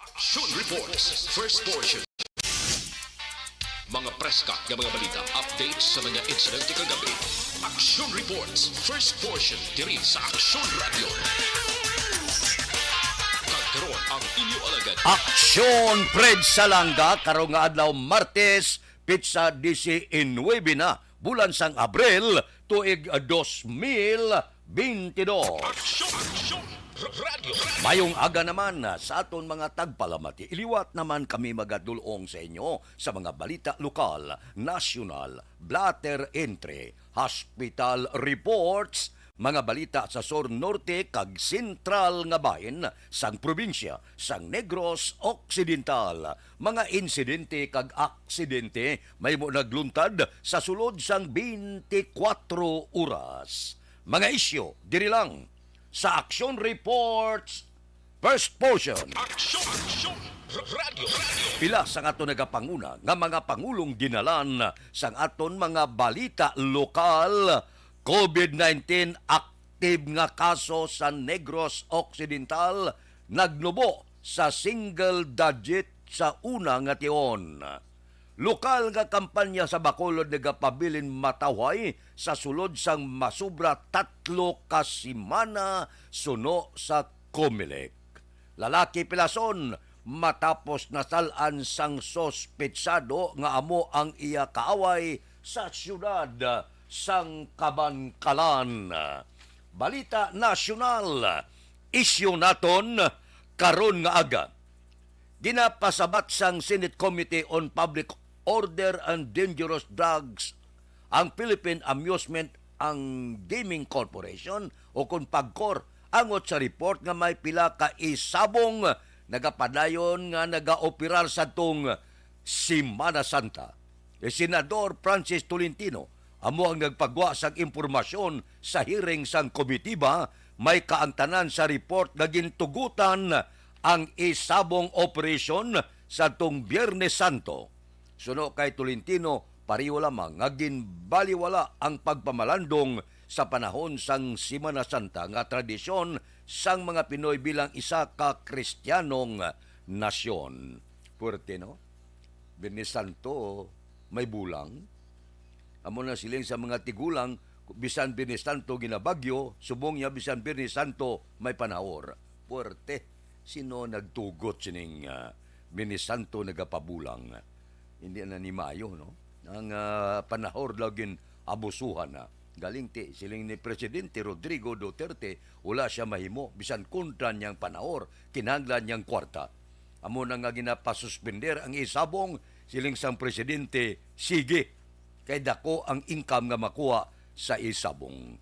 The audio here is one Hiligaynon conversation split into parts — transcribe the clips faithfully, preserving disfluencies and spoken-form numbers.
Action Reports, first portion. Mga preska nga mga balita, updates sa mga insidente kagabi. Action Reports, first portion, diri sa Action Radio. Kag karon ang inyo alagad. Action Fred Salanga, karong nga adlaw, Martes, pitsa disinuebe na, bulan sang Abril, tuig dos mil bentidós. Action, action, radio. Mayong aga naman sa aton mga tagpalamati. Liwat naman kami magadul-ong sa inyo sa mga balita lokal, nasyonal, blotter entry, hospital reports, mga balita sa sur, norte, kag sentral nga bahin sang probinsya sang Negros Occidental, mga insidente kag aksidente mahimo nagluntad sa sulod sang twenty-four oras. Mga isyu diri lang sa Action Reports, first portion. Action, action, radio, radio. Pila sang aton nagapanguna nga mga pangulong dinalan sang aton mga balita lokal, covid nineteen active nga kaso sa Negros Occidental nagnubo sa single digit sa una nga tion. Lokal nga kampanya sa Bacolod nagapabilin matawhay sa sulod sang masubra tatlo ka semana suno sa Comelec. Lalaki pilason matapos nasal-an sang suspetsado nga amo ang iya kaaway sa siyudad sang Kabankalan. Balita nasyonal, isyu naton karon nga aga. Ginapasabat sang Senate Committee on Public Order and Dangerous Drugs ang Philippine Amusement and Gaming Corporation, o kon PAGCOR, angot sa report nga may pila ka isabong nagapadayon nga nagaoperar sadtong Semana Santa. Si Senador Francis Tolentino amo ang nagpagwa sang impormasyon sa hearing sang komitiba. May kaangtanan sa report nga gintugutan ang isabong operasyon sadtong Biyernes Santo. Suno kay Tolentino, pareho lamang nga ginbaliwala ang pagpamalandong sa panahon sang Semana Santa nga tradisyon sang mga Pinoy bilang isa ka Kristiyanong nasyon. Puwerte, no? Biyernes Santo, may bulang. Amo na siling sa mga tigulang, bisan Biyernes Santo ginabagyo, subong niya bisan Biyernes Santo may panahor. Puwerte. Sino nagtugot sining, ah, Biyernes Santo nagapabulang? Hindi na ni maayo, no? Ang, ah, panahor daw gin-abusuhan na. Galing ti, siling ni Presidente Rodrigo Duterte, wala siya mahimo, bisan kontra niyang panahor, kinahanglan niyang kwarta. Amo na nga ginapasuspender ang isabong, siling sang presidente, sige, kay dako ang income nga makuha sa isabong.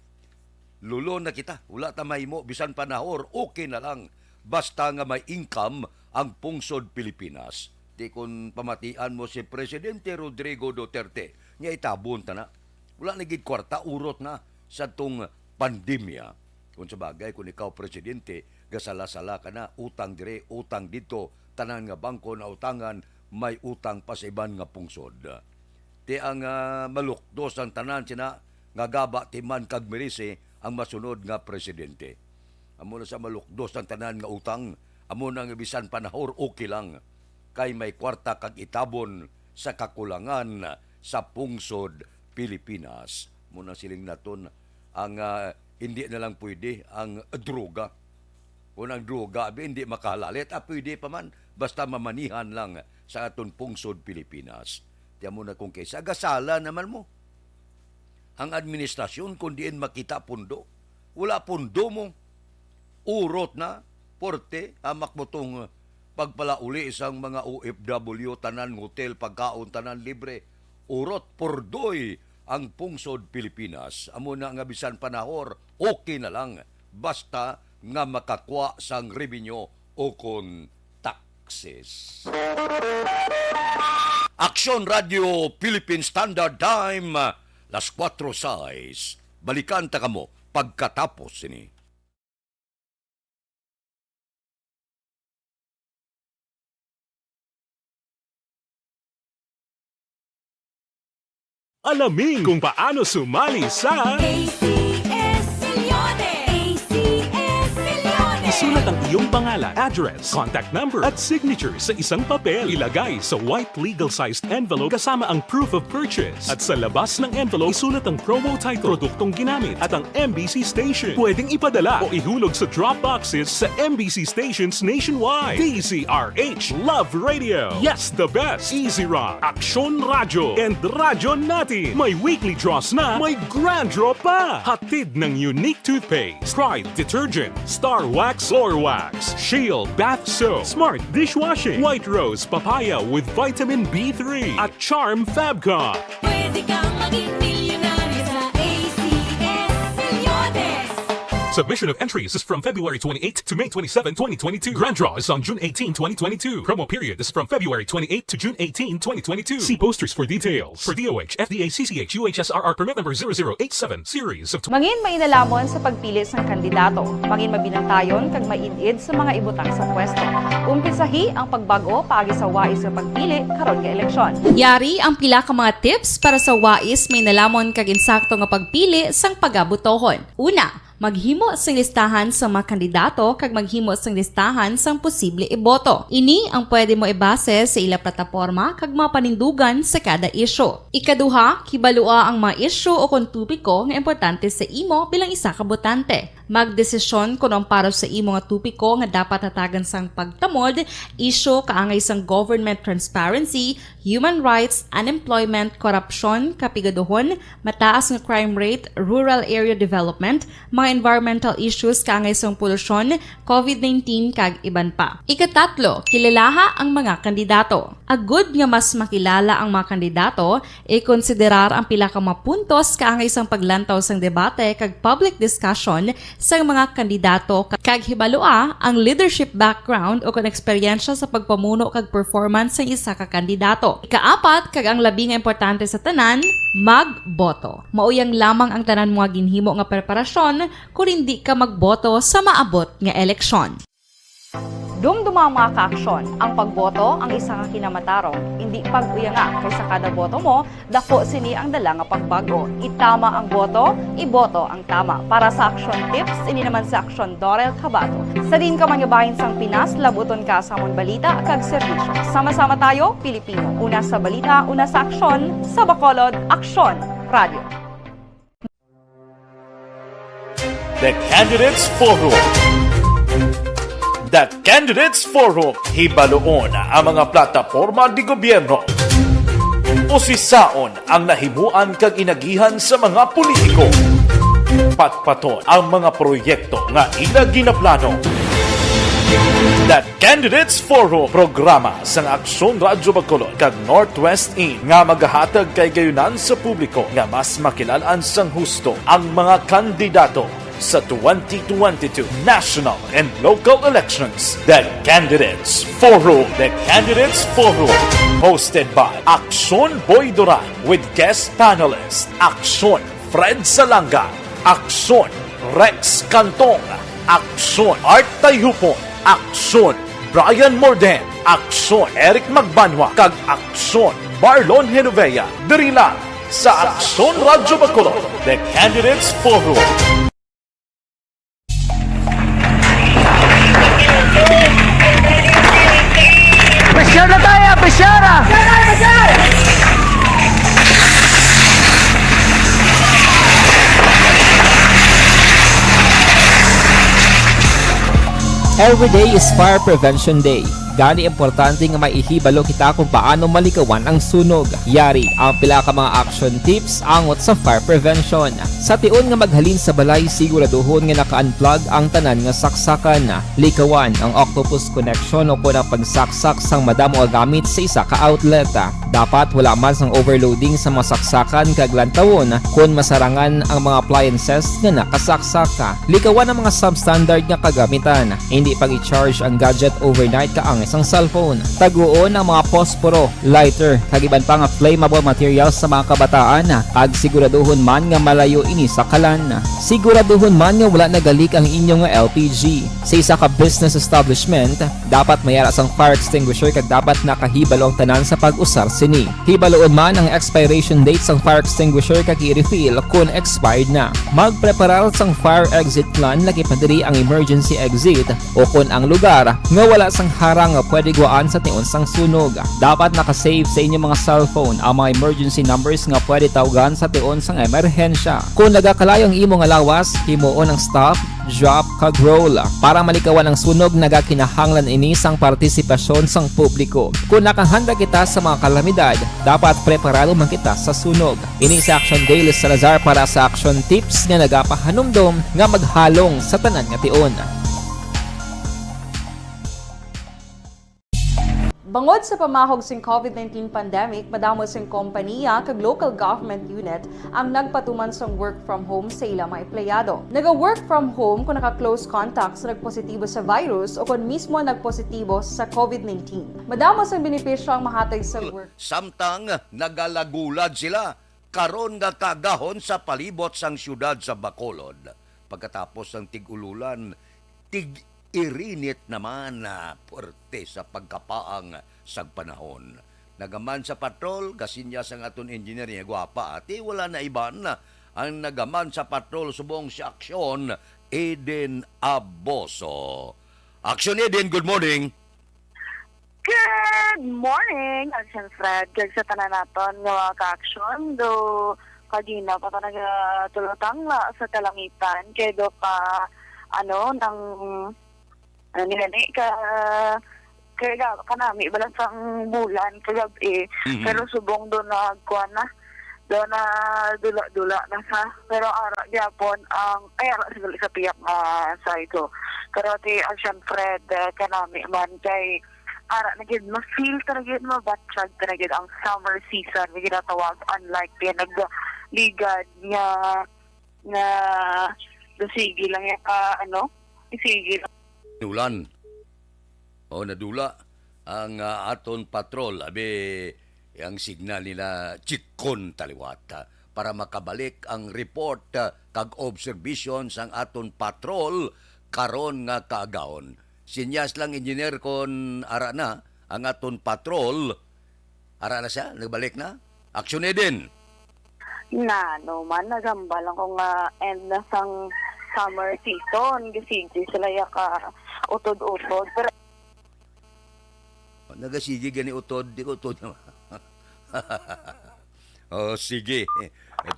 Lulo na kita, wala ta mahimo, bisan panahor, okay na lang, basta nga may income ang pungsod Pilipinas. Di kun pamatian mo si Presidente Rodrigo Duterte, niya itabon ta na. Wala na gid kwarta, urot na sa tong pandemya. Kung sa bagay, kung ikaw presidente, gasala-sala ka na, utang dire, utang dito, tanan nga bangko na utangan, may utang pa sa iban nga pungsod. Ti ang, ah, malukdos ang tanan sina nga gaba, timan kag merisi ang masunod nga presidente. Amo na sa malukdos ang tanan nga utang, amo na nga bisan panahor okay lang, kay may kwarta kag itabon sa kakulangan sa pungsod Pilipinas. Amo na siling naton ang, ah, hindi na lang pwede ang droga. Kung ang droga, abi, hindi makahalalit, ah, pwede pa man, basta mamanihan lang sa aton pungsod Pilipinas. Tiyan mo na kung kaysa, gasala naman mo ang administrasyon kung diin makita pundo. Wala pundo mo. Urot na, porte, hamak mo tong pagpalauli sang mga O F W, tanan hotel, pagkaon, tanan libre. Urot, pordoy ang pungsod Pilipinas. Amo na nga bisan panahor, okay na lang. Basta nga makakwa sang revenue o kon taxes. Aksyon Radio Philippine Standard Time, las kuwatro sais. Balikan ta kamo pagkatapos sini. Alamin kung paano sumali sa A C S Milyones! A C S Milyones! Isulat ang iyong pangalan, address, contact number, at signature sa isang papel. Ilagay sa white legal-sized envelope kasama ang proof of purchase. At sa labas ng envelope, isulat ang promo title, produktong ginamit, at ang M B C station. Pwedeng ipadala o ihulog sa drop boxes sa M B C stations nationwide. D Z R H Love Radio. Yes, the best. Easy Rock, Aksyon Radyo, and Radyo Natin. May weekly draws na, may grand draw pa. Hatid ng Unique Toothpaste, Pride Detergent, Star Wax, Floor Wax, Shield Bath Soap, Smart Dishwashing, White Rose Papaya with Vitamin B three, at Charm Fabcon. Pwede kang maging milyonaryo sa A C S Milyones. Submission of entries is from February twenty-eighth to May twenty-seven, twenty twenty-two. Grand draw is on June eighteen, twenty twenty-two. Promo period is from February twenty-eighth to June eighteen, twenty twenty-two. See posters for details. For D O H, F D A, C C H, U H S R R permit number zero zero eight seven, series of Mangin mainalhamon sa pagpili sang kandidato. Mangin mabinantayon kag maid-id sa mga ibutang sa pwesto. Umpisahi ang pagbag-o paagi sa wais nga pagpili karon nga eleksyon. Yari ang pila ka mga tips para sa wais, mainalhamon kag insakto nga pagpili sang pagabotohon. Una, maghimo sing listahan sa mga kandidato kag maghimo sing listahan sang posible iboto. Ini ang pwede mo ibase sa ila plataporma kag mga panindugan sa kada isyu. Ikaduha, kibalua ang mga isyu o kon topiko nga importante sa imo bilang isa ka botante. Magdesisyon kon ang para sa imo nga topiko nga dapat hatagan sang pagtamod, isyu kaangay sang government transparency, human rights, unemployment, korupsyon, kapigaduhon, mataas nga crime rate, rural area development, mga environmental issues kaangay sang polusyon, covid nineteen, kag iban pa. Ikatatlo, kilalaha ang mga kandidato. Agud nga mas makilala ang mga kandidato, ikonsiderar ang pila ka mga puntos kaangay sang paglantaw sang debate kag public discussion sang mga kandidato, kag hibalua ang leadership background o kon eksperyensya sa pagpamuno kag performance sang isa ka kandidato. Ikaapat, kag ang labi nga importante sa tanan, magboto. Mao yang lamang ang tanan mo nga ginhimo nga preparasyon kon indi ka magboto sa maabot nga eleksyon. Dumduma ang mga kaaksyon, ang pagboto ang isa ka kinamatarong, indi pag-uyanga, kay sa kada boto mo, dako sini ang dala nga pagbag-o. Itama ang boto, iboto ang tama. Para sa Aksyon Tips, ini naman si Aksyon Dorel Cabato. Sa diin ka man nga bahin sang Pinas, labuton ka sa amon balita kag serbisyo. Sama-sama tayo, Pilipino. Una sa balita, una sa aksyon, sa Bacolod, Aksyon Radio. The Candidates Forum. The Candidates Forum, hibaluon ang mga plataporma di gobyerno. Usisaon ang nahimuan kag inagihan sa mga politiko. Patpaton ang mga proyekto nga ila ginaplano. The Candidates Forum, programa sang Aksyon Radyo Bacolod kag Northwest In nga magahatag kay gayunan sa publiko nga mas makilalaan sang husto ang mga kandidato sa twenty twenty-two national and local elections. The Candidates Forum. The Candidates Forum, hosted by Aksyon Boy Duran with guest panelist Aksyon Fred Salanga, Aksyon Rex Cantong, Aksyon Art Tayhupon, Aksyon Brian Morden, Aksyon Eric Magbanwa, kag Aksyon Marlon Genovea. Diri lang sa Aksyon Radyo Bacolod, The Candidates Forum. Pressure na tayo, pressure! Every day is Fire Prevention Day. Gani, importante nga may ihibalo kita kung paano malikawan ang sunog. Yari ang pila ka mga action tips angot sa fire prevention. Sa tion nga maghalin sa balay, siguraduhon nga naka-unplug ang tanan nga saksakan. Likawan ang octopus connection o kon ang pagsaksak sang madamo nga gamit sa isa ka outlet. Dapat wala man sang overloading sa mga saksakan kag lantawon kon masarangan ang mga appliances nga nakasaksak. Likawan ang mga substandard nga kagamitan. Hindi pag-i-charge ang gadget overnight kaangay sang cellphone. Taguon ang mga posporo, lighter, kag iban pa nga flammable materials sa mga kabataan, kag siguraduhon man nga malayo ini sa kalan. Siguraduhon man nga wala nagalik ang inyo nga L P G. Sa isa ka business establishment, dapat may ara sang fire extinguisher kag dapat nakahibalo ang tanan sa pag-usar sini. Hibaluon man ang expiration date sang fire extinguisher kag i-refill kon expired na. Magpreparar sang fire exit plan, lakip na diri ang emergency exit, o kon ang lugar nga wala sang harang nga pwede guwaan sa tion sang sunog. Dapat naka-save sa inyo mga cellphone ang mga emergency numbers nga pwede tawgan sa tion sang emerhensya. Kung nagakalayo ang imo nga lawas, himuon ang stop, drop, kag roll. Para malikawan ang sunog, nagakinahanglan ini sang partisipasyon sang publiko. Kung nakahanda kita sa mga kalamidad, dapat preparado man kita sa sunog. Ini si Action Daily Salazar para sa Action Tips nga nagapahanumdom nga maghalong sa tanan nga tion. Bangod sa pamahog sing covid nineteen pandemic, madamo sing kompaniya kag local government unit ang nagpatuman sang work from home sa ila mga empleyado. Naga-work from home kung naka-close contact sa nagpositibo sa virus o kon mismo nagpositibo sa covid nineteen. Madamo sang benepisyo ang mahatag sa work. Samtang nagalagulad sila karon nga kaagahon sa palibot sang siyudad sa Bacolod, pagkatapos sang tig-ululan, tig-irinit naman, ah, puwerte sa pagkapaang sang panahon. Nagaman sa patrol, gasinyas ang aton engineer nga gwapa, ati wala na iban ang nagaman sa patrol subong si Aksyon Eden Aboso. Aksyon Eden, good morning. Good morning, Action Fred, kag sa tanan naton nga mga ka-action. Do kagina pa ta nagatulotangla sa kalangitan kay do pa, ano, nang, ano, gani ka, kay ga-, kanami bala sang bulan kagab-i. Mhm. Pero subong do nagkuan na, do na dula-dula na sa. Pero ara gyapon ang, ay, ara sa, sa pihak nga side ko. Pero ti Action Fred, eh, kanami man kay ara na gid, ma-feel ta na gid, mabatyag ta na gid ang summer season nga ginatawag, unlike kay nagligad nga, nga sige lang ya ka, ano, sige lang. Ulan. O, nadula ang, ah, aton patrol. Abi, ang signal nila chikon taliwat, ah, para makabalik ang report, ah, kag observation sang aton patrol karon nga kaagahon. Sinyas lang, engineer, kon ara na ang aton patrol. Ara na siya, nagbalik na. Action Eden. Na, no man, nagambal lang ko nga end na sang summer season. Gisigi sila ya ka utod-utod. Pero nagasigi gani utod, di ko utod naman. Oh, sige.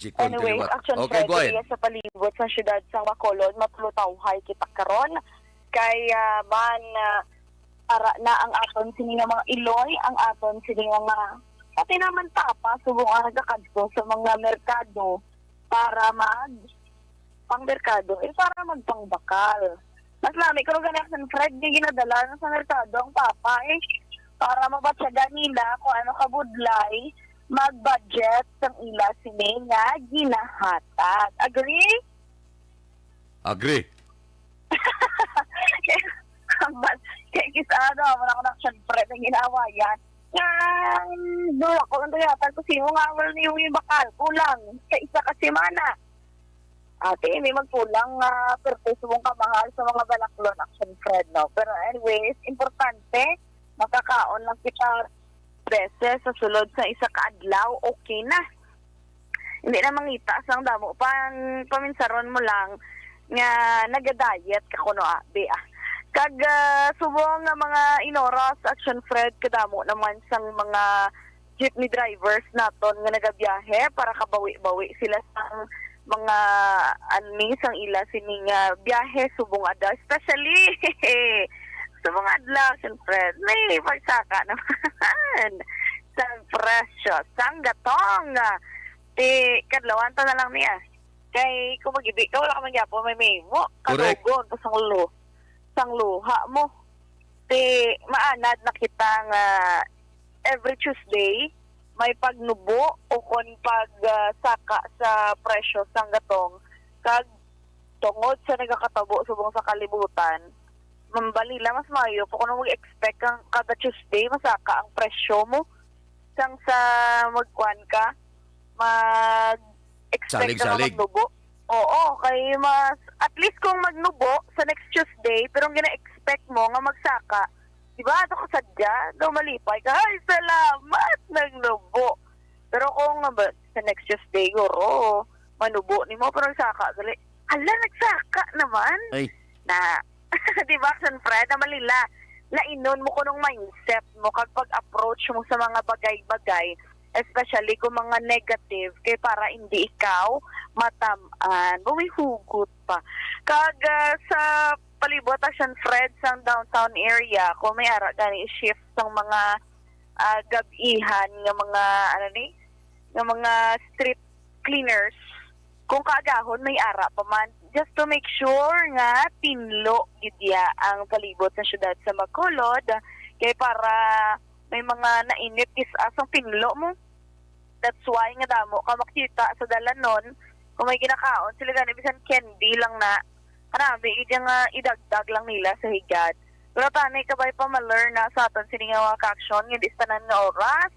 Chikon Anyways, taliwat. Action Okay, Fred, go ahead. Iya sa palibot sa siyudad sang Bacolod, matulutawhay kita karon. Kay, ah, man, ah, ara na ang aton sini nga mga iloy, ang aton sini nga mga, pati naman papa, subong ang nagakadto sa mga merkado para mag pangmerkado, eh, para magpangbakal. Mas lami ko gani, Action Fred, nga ginadala na sa merkado ang papa, eh, para mabatyagan nila kung ano kabudlay mag-budget sang ila sini nga ginahatag. Agree? Agree. Ang bal-, kay kis-, ano, wala ko na, Action Fred, ang ginawa yan. Nga, dula ko lang yata ko sino nga, wala niyo yung bakal. Kulang sa isa ka semana. Ate, may magkulang nga purpose mong kamahal sa mga balaklon, Action Fred, no? Pero anyways, importante, makakaon lang kita beses sa sulod sa isa ka adlaw, okay na. Hindi na mangita sang damo pa ang paminsaron mo lang nga naga-diet ka kuno, ah, be, ah. Kag, ah, subong nga mga inoras, Action Fred, kadamo naman sang mga jeepney drivers naton nga nagabiyahe para kabawi-bawi sila sang mga anmi sang ila sini nga biyahe subong adlaw, especially subong adlaw, Action Fred, may pagsaka naman sa presyo sang gatong. Ti kadlawan ta na lang niya. Kay kung mag-ibi ka, wala ka man gyapon may mahimo. Correct. Kadugon pa sang lu-, sang luha mo. Ti maanad na kita nga every Tuesday may pagnubo o kon pag, ah, saka sa presyo sang gatong, kag tungod sa nagakatabo subong sa kalibutan, Mambali lang, mas maayo pa kung mag-expect kang kada Tuesday, masaka ang presyo mo. Sang sa magkuan ka, mag-expect ka nga Salig-salig. magnubo. Oo, kay mas, at least kung magnubo sa next Tuesday, pero ang gina-expect mo nga magsaka, di ba, ato ka sadya, daw malipay ka, "Ay, salamat, nagnubo." Pero kung ba, sa next Tuesday, guro, manubo nimo, pero nagsaka, gali, "Hala, nagsaka naman." Ay. Na, di ba, Action Fred, na malila, lainon mo kunong mindset mo kag pag-approach mo sa mga bagay-bagay, especially kung mga negative, kay para hindi ikaw matamaan. Bumihugot pa. Kag, ah, sa palibot, Action Fred, sang downtown area, kung may ara gani shift sang mga, ah, gab-ihan nga mga, ano ni, nga mga street cleaners, kung kaagahon may ara pa man, just to make sure nga tinlo gid ya ang palibot sa syudad sa Bacolod, kay para may mga nainit kis-a sang tinlo mo. That's why nga damo ka makita sa dalanon, kung may ginakaon sila gani, bisan candy lang na, kanami gid nga idagdag lang nila sa higad. Pero tani, kabay pa ma-learn na sa aton sini nga mga ka-aksyon nga di sa tanan nga oras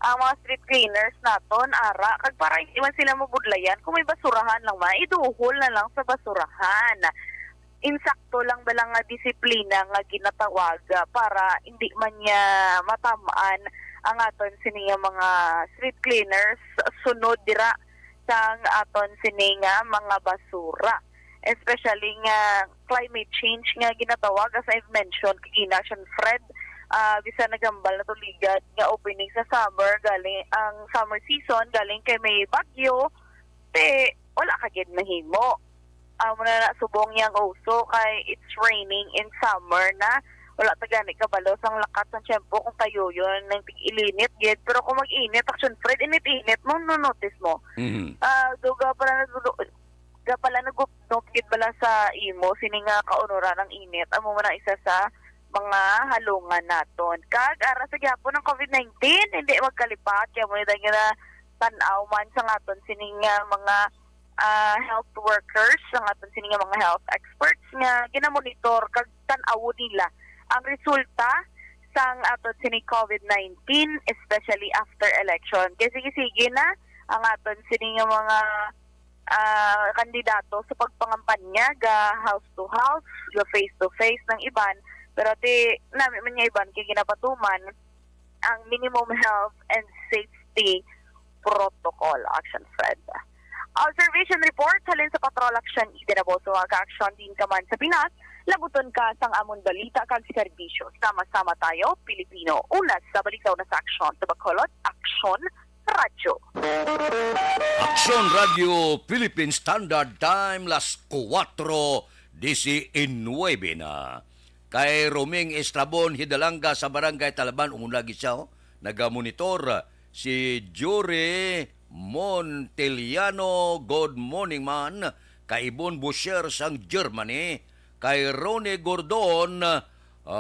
ang mga street cleaners naton ara, kag para hindi man sila mabudlayan, kung may basurahan lang man, iduhol na lang sa basurahan. Insakto lang bala nga disiplina nga ginatawag, ah, para hindi man niya matamaan ang aton sini nga mga street cleaners sunod dira sang aton sini nga mga basura, especially nga climate change nga ginatawag, as I've mentioned kagina, Action Fred, ah, bisan naghambal na tuligad nga opening sa summer, galing ang summer season, galing kay may bagyo, te, wala ka gid mahimo. Amo na na subong yang uso kay it's raining in summer na. Wala ta gani kabalo sang lakat sang tiyempo kung kayuyon nang tig-ilinit gid. Pero kung mag-init, Action Fred, init-init mo, no-notice mo. Mhm. Ah, duga pa lang nag-, ga pala nagupnop gid bala sa imo sini nga kaunuran ang init. Amo man ang isa sa mga halungan naton. Kag ara sa gihapon ang covid nineteen, hindi magkalipat, kaya mo na tan-aw man sa aton sining, ah, mga, ah, health workers, sa aton sining mga health experts nga ginamonitor kag tan-awon nila ang resulta sang aton sining covid nineteen, especially after election. Kay sige-sige na ang aton sining mga ah, kandidato sa pagpangampanya ga house to house, ga face to face ng iban, pero ti nami man nga iban kay ginapatuman ang minimum health and safety protocol. Action Fred. Observation report halin sa Patrol Action Eden Abaw sa mga ka-action din ka man sa Pinas, labuton ka sang amon balita kag serbisyo. Sama-sama tayo, Pilipino. Una sa balita, una sa aksyon. Sa Bacolod, Aksyon Radyo. Aksyon Radyo Philippine Standard Time, las kuwatro disinuebe na. Kay Roming Estrabon Hidalanga sa Barangay Talaban, una lagi siya, oh, nagamonitor. Si Jure Monteliano, good morning man. Kay Ibon Boucher sang Germany. Kay Ronnie Gordon, ah,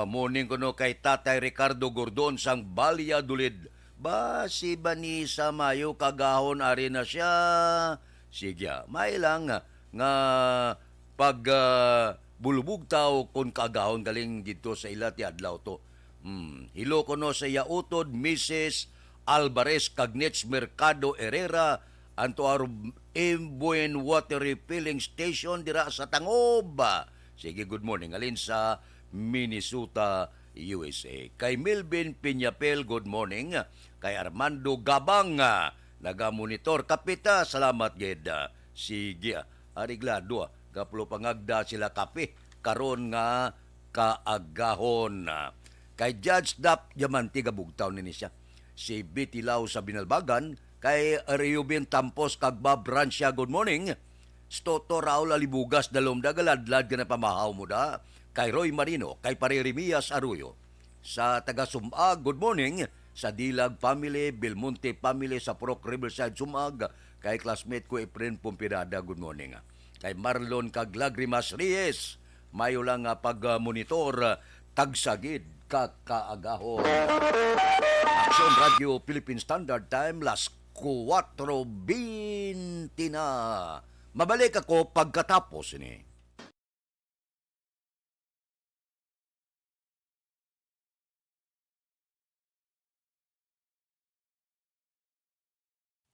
morning kuno kay Tatay Ricardo Gordon sang Valladolid. Ba, si Vanessa Mayo kagahon ari na siya. Sige, ah, may lang nga pag, ah, bulubugtaw kon kagahon galing dito sa ila ti adlaw to. Hmm, hello kuno sa iya utod, Missus Alvarez Cagnets Mercado Herrera, Anto Arb-, Imbuen Water Refilling Station dira sa Tangob. Sige, good morning. Alin sa Minnesota, U S A. Kay Melvin Piñapel, good morning. Kay Armando Gabang, ah, nagamonitor. Kapita, salamat gid. Ah, sige, ah, areglado, ah. Kaplo pangagda sila kape. Karon nga kaagahon, ah. Kay Judge Dap Diamante, gabugtaw nini siya. Si Bitilaw sa Binalbagan, kay Reubin Tampos kag Bob Rancia, good morning. Stoto Raul Alibugas, Dalom da, galadlad ka na pamahaw mo da. Kay Roy Marino, kay Pare Remias Arroyo. Sa taga Sumag, good morning. Sa Dilag family, Belmonte family, sa Purok Riverside, Sumag. Kay classmate ko, Efren Pompirada, good morning. Kay Marlon kag Lagrimas Reyes, mayo lang nga pag-monitor, tagsagid ka kaagahon. Aksyon Radyo Philippine Standard Time, las kuwatro bente na. Mabalik ako pagkatapos ini.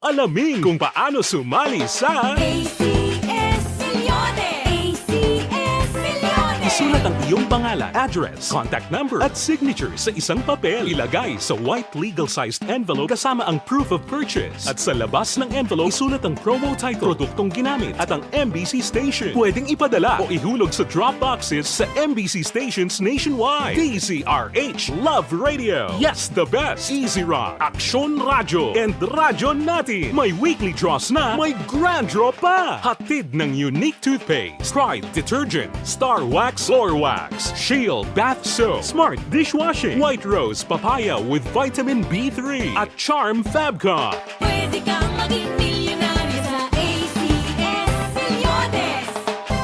Alamin kung paano sumali sa A C S Millones. A C S Millones. Isulat ang iyong pangalan, address, contact number, at signature sa isang papel. Ilagay sa white legal-sized envelope kasama ang proof of purchase. At sa labas ng envelope, isulat ang promo title, produktong ginamit, at ang M B C station. Pwedeng ipadala o ihulog sa drop boxes sa M B C stations nationwide. D Z R H Love Radio. Yes, the best. Easy Rock, Aksyon Radyo, and Radyo Natin. May weekly draws na, may grand draw pa. Hatid ng Unique Toothpaste, Pride Detergent, Star Wax, Floor Wax, Shield Bath Soap, Smart Dishwashing, White Rose Papaya with Vitamin B three, at Charm Fabcon. Pwede kang maging milyonaryo sa A C S Millones.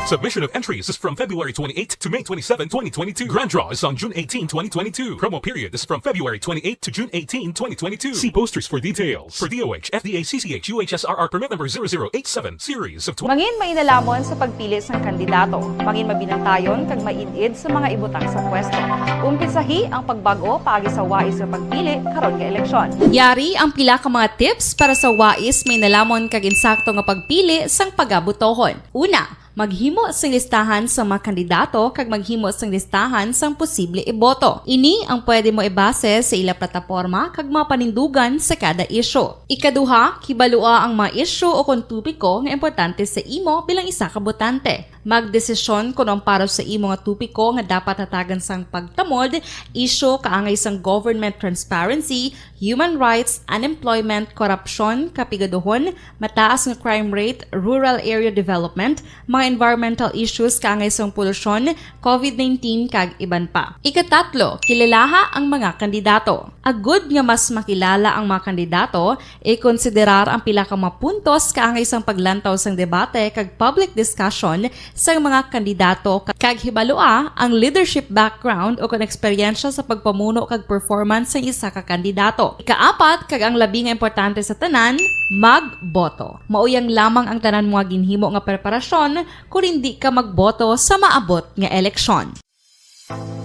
Submission of entries is from February twenty-eighth to May twenty-seven, twenty twenty-two. Grand draw is on June eighteen, twenty twenty-two. Promo period is from February twenty-eighth to June eighteen, twenty twenty-two. See posters for details. For D O H, F D A, C C H, U H S R R permit number zero zero eight seven, series of twenty. Mangin mainalamon sa pagpili sang kandidato. Mangin mabinantayon kag maid-id sa mga ibutang sa pwesto. Umpisahi ang pagbag-o paagi sa wais nga pagpili karon nga eleksyon. Yari ang pila ka mga tips para sa wais mainalamon kag insakto nga pagpili sang pagabutohon. Una, maghimo sing listahan sa mga kandidato kag maghimo sing listahan sang posible iboto. Ini ang pwede mo ibase sa ila plataporma kag mga panindugan sa kada isyu. Ikaduha, kibalua ang mga isyu o kon topiko nga importante sa imo bilang isa ka botante. Magdesisyon kon ang para sa imo nga topiko nga dapat hatagan sang pagtamod, isyu kaangay sang government transparency, human rights, unemployment, korupsyon, kapigaduhon, mataas nga crime rate, rural area development, mga environmental issues kaangay sang polusyon, covid nineteen, kag iban pa. Ikatatlo, kilalaha ang mga kandidato. Agud nga mas makilala ang mga kandidato, ikonsiderar ang pila ka mga puntos kaangay sang paglantaw sang debate kag public discussion sang mga kandidato, kag hibalua ang leadership background o kon eksperyensya sa pagpamuno kag performance sang isa ka kandidato. Ikaapat, kag ang labi nga importante sa tanan, magboto. Mauyang lamang ang tanan mo nga ginhimo nga preparasyon kon indi ka magboto sa maabot nga eleksyon.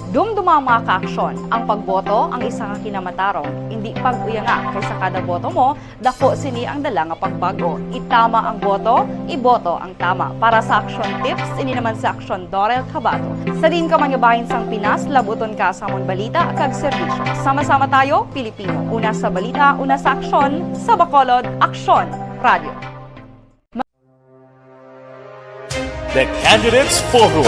Dumduma ang mga kaaksyon, ang pagboto ang isa ka kinamatarong, indi pag-uyanga, kay sa kada boto mo, daku sini ang dala nga pagbag-o. Itama ang boto, iboto ang tama. Para sa Aksyon Tips, ini naman si Aksyon Dorel Cabato. Sa diin ka man nga bahin sang Pinas, labuton ka sa amon balita kag serbisyo. Sama-sama tayo, Pilipino. Una sa balita, una sa aksyon, sa Bacolod, Aksyon Radio. The Candidates Forum.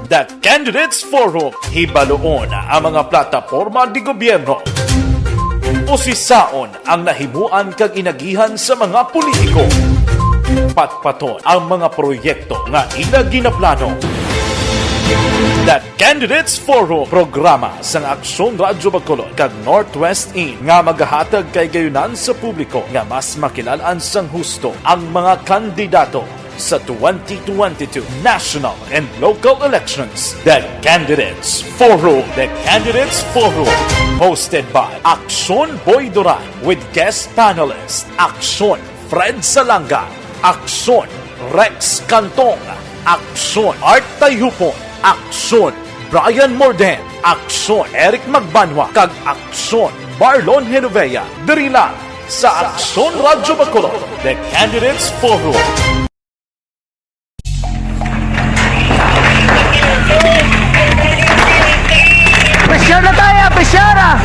The Candidates Forum. Hibaluon ang mga plataporma di gobyerno. Usisaon ang nahimuan kag inagihan sa mga politiko. Patpaton ang mga proyekto nga ila ginaplano. The Candidates Forum, programa sang Aksyon Radyo Bacolod kag Northwest In nga magahatag kay gayunan sa publiko nga mas makilal-an sang husto ang mga kandidato sa twenty twenty-two national and local elections. The Candidates Forum. The Candidates Forum, hosted by Aksyon Boy Duran with guest panelist Aksyon Fred Salanga, Aksyon Rex Cantong, Aksyon Art Tayhupon, Aksyon Brian Morden, Aksyon Eric Magbanwa, kag Aksyon Marlon Genovea. Diri lang sa Aksyon Radyo Bacolod, The Candidates Forum. Pressure na tayo, pressure ah!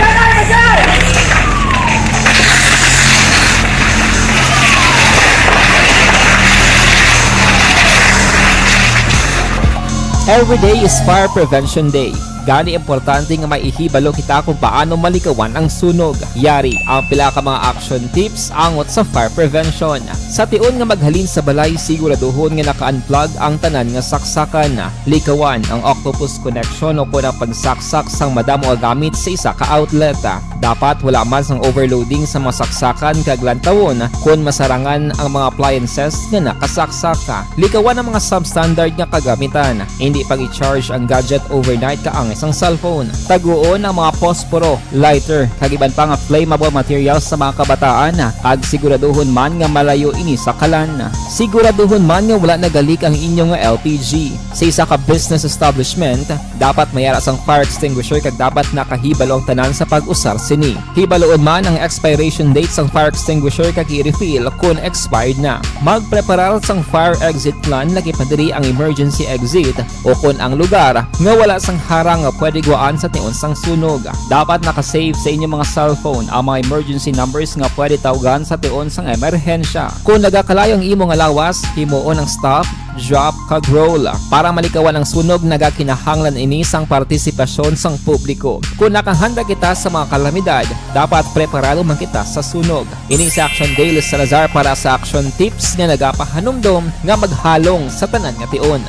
Every day is Fire Prevention Day. Gani importante nga may ihibalo kita kung paano malikawan ang sunog. Yari ang pila ka mga action tips angot sa fire prevention. Sa tion nga maghalin sa balay, siguraduhon nga naka-unplug ang tanan nga saksakan. Likawan ang octopus connection o kon ang pagsaksak sang madamo nga gamit sa isa ka outlet. Dapat wala man sang overloading sa mga saksakan kag lantawon kon masarangan ang mga appliances nga nakasaksak. Likawan ang mga substandard nga kagamitan. Hindi pag-i-charge ang gadget overnight kaangay sang cellphone. Taguon ang mga posporo, lighter, kag iban pa nga flammable materials sa mga kabataan, kag siguraduhon man nga malayo ini sa kalan. Siguraduhon man nga wala nagalik ang inyo nga L P G. Sa isa ka business establishment, dapat may ara sang fire extinguisher kag dapat nakahibalo ang tanan sa pag-usar Sini, hibaluon man ang expiration date sang fire extinguisher kag i-refill kon expired na. Magpreparar sang fire exit plan, lakip na diri ang emergency exit, o kon ang lugar nga wala sang harang nga pwede guwaan sa tion sang sunog. Dapat naka-save sa inyong mga cellphone ang mga emergency numbers nga pwede tawgan sa tion sang emerhensya. Kon nagakalayo ang imo nga lawas, himuon ang stop, drop, kag roll. Para malikawan ang sunog, nagakinahanglan ini sang partisipasyon sang publiko. Kon nakahanda kita sa mga kalamidad, dapat preparado man kita sa sunog. Ini si Action Dale Salazar para sa Action Tips nga nagapahanumdom nga maghalong sa tanan nga tion.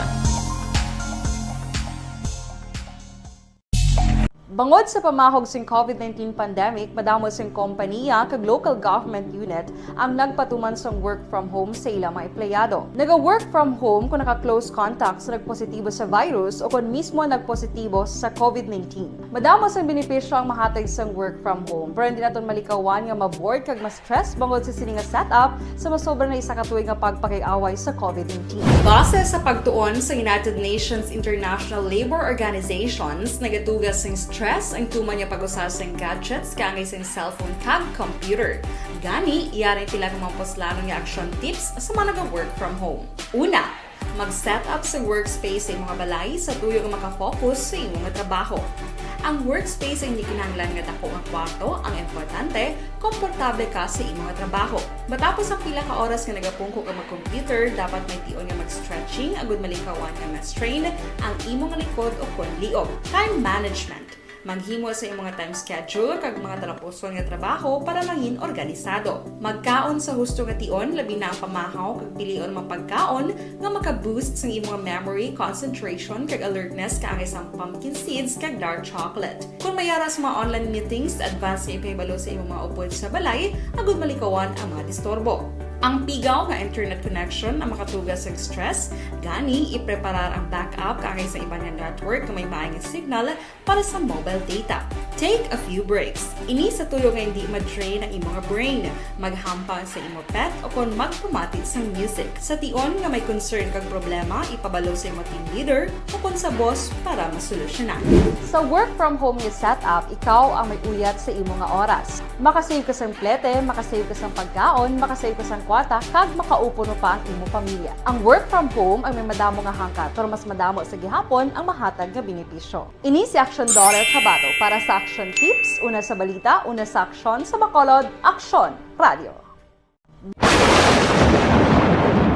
Bangod sa pamahog sing COVID nineteen pandemic, madamo sing kompaniya kag local government unit ang nagpatuman sang work from home sa ila mga empleyado. Naga-work from home kung naka-close contact sa nagpositibo sa virus o kon mismo nagpositibo sa COVID nineteen. Madamo sang benepisyo ang mahatag sang work from home, pero hindi naton malikawan nga ma-bored kag ma-stress bangod sa sini nga setup sa masobra na isa ka tuig nga pagpakig-away sa COVID nineteen. Base sa pagtuon sa United Nations International Labor Organizations, nagatuga sing stress ang tuman nga pag-usa sing gadgets kaangay sing cellphone kag computer. Gani, yari ang pila ka mga puslanon nga action tips sa mga naga-work from home. Una, mag-set up sa workspace sa imong balay sa tuyo nga makafocus sa imo nga trabaho. Ang workspace ay hindi kinahanglan nga dako nga kwarto, ang importante, komportable ka sa imo nga trabaho. Matapos ang pila ka oras nga nagapungko ka mag-computer, dapat may tion nga mag-stretching agud malikawan nga ma-strain ang imo nga likod o kon liog. Time management. Maghimo sa imong nga time schedule kag mga talapuson nga trabaho para mangin organisado. Magkaon sa husto nga tion, labi na ang pamahaw kag pilion mga pagkaon nga maka-boost sang imong memory, concentration, kag alertness kaangay sang pumpkin seeds kag dark chocolate. Kung may ara sa mga online meetings, advance nga ipahibalo sa imong mga upod sa balay agud malikawan ang mga disturbo. Ang pigaw nga internet connection ang makatuga sa stress, gani ipreparar ang backup kaangay sa iban nga network nga may maay nga signal para sa mobile data. Take a few breaks. Ini sa tuyo nga hindi ma-drain ang imo nga brain. Maghampang sa imo pet o kon magpamati sang music. Sa tion nga may concern kag problema, ipabalo sa imo team leader o kon sa boss para masolusyonan. Sa work from home nga setup, ikaw ang may uyat sa imo nga oras. Makasave ka sang plete, makasave ka sang pagkaon, makasave ka sang kwarta, kag makaupod pa ang imo pamilya. Ang work from home ang may madamo nga hangkat, pero mas madamo sa gihapon ang mahatag nga benepisyo. Ini si Action Daughter Kabato para sa Action Tips, una sa balita, una sa aksyon, sa Bacolod, Aksyon Radio.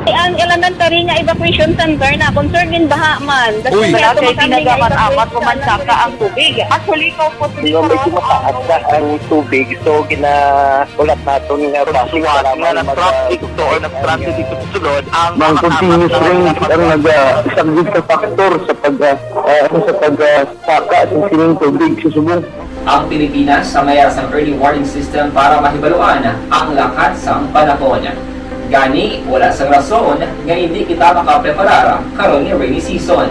Ang elementary nga evacuation center na concern din baha man. Uy, wala kay tinaga man amat ko man saka ang tubig. Actually, ko po Pero medyo mataas na ang tubig, so ginaulat naton nga basi nga nag-traffic to or nag-transit dito sa sulod ang mga continuous rains ang nag-, ah, isang big factor sa pag, ah, ah, sa pag, ah, saka sa sining tubig sa subong. Ang Pilipinas ang may sang early warning system para mahibaluan ang lakat sang panahon. Gani, wala sang rason nga hindi kita makapreparar karon nga rainy season.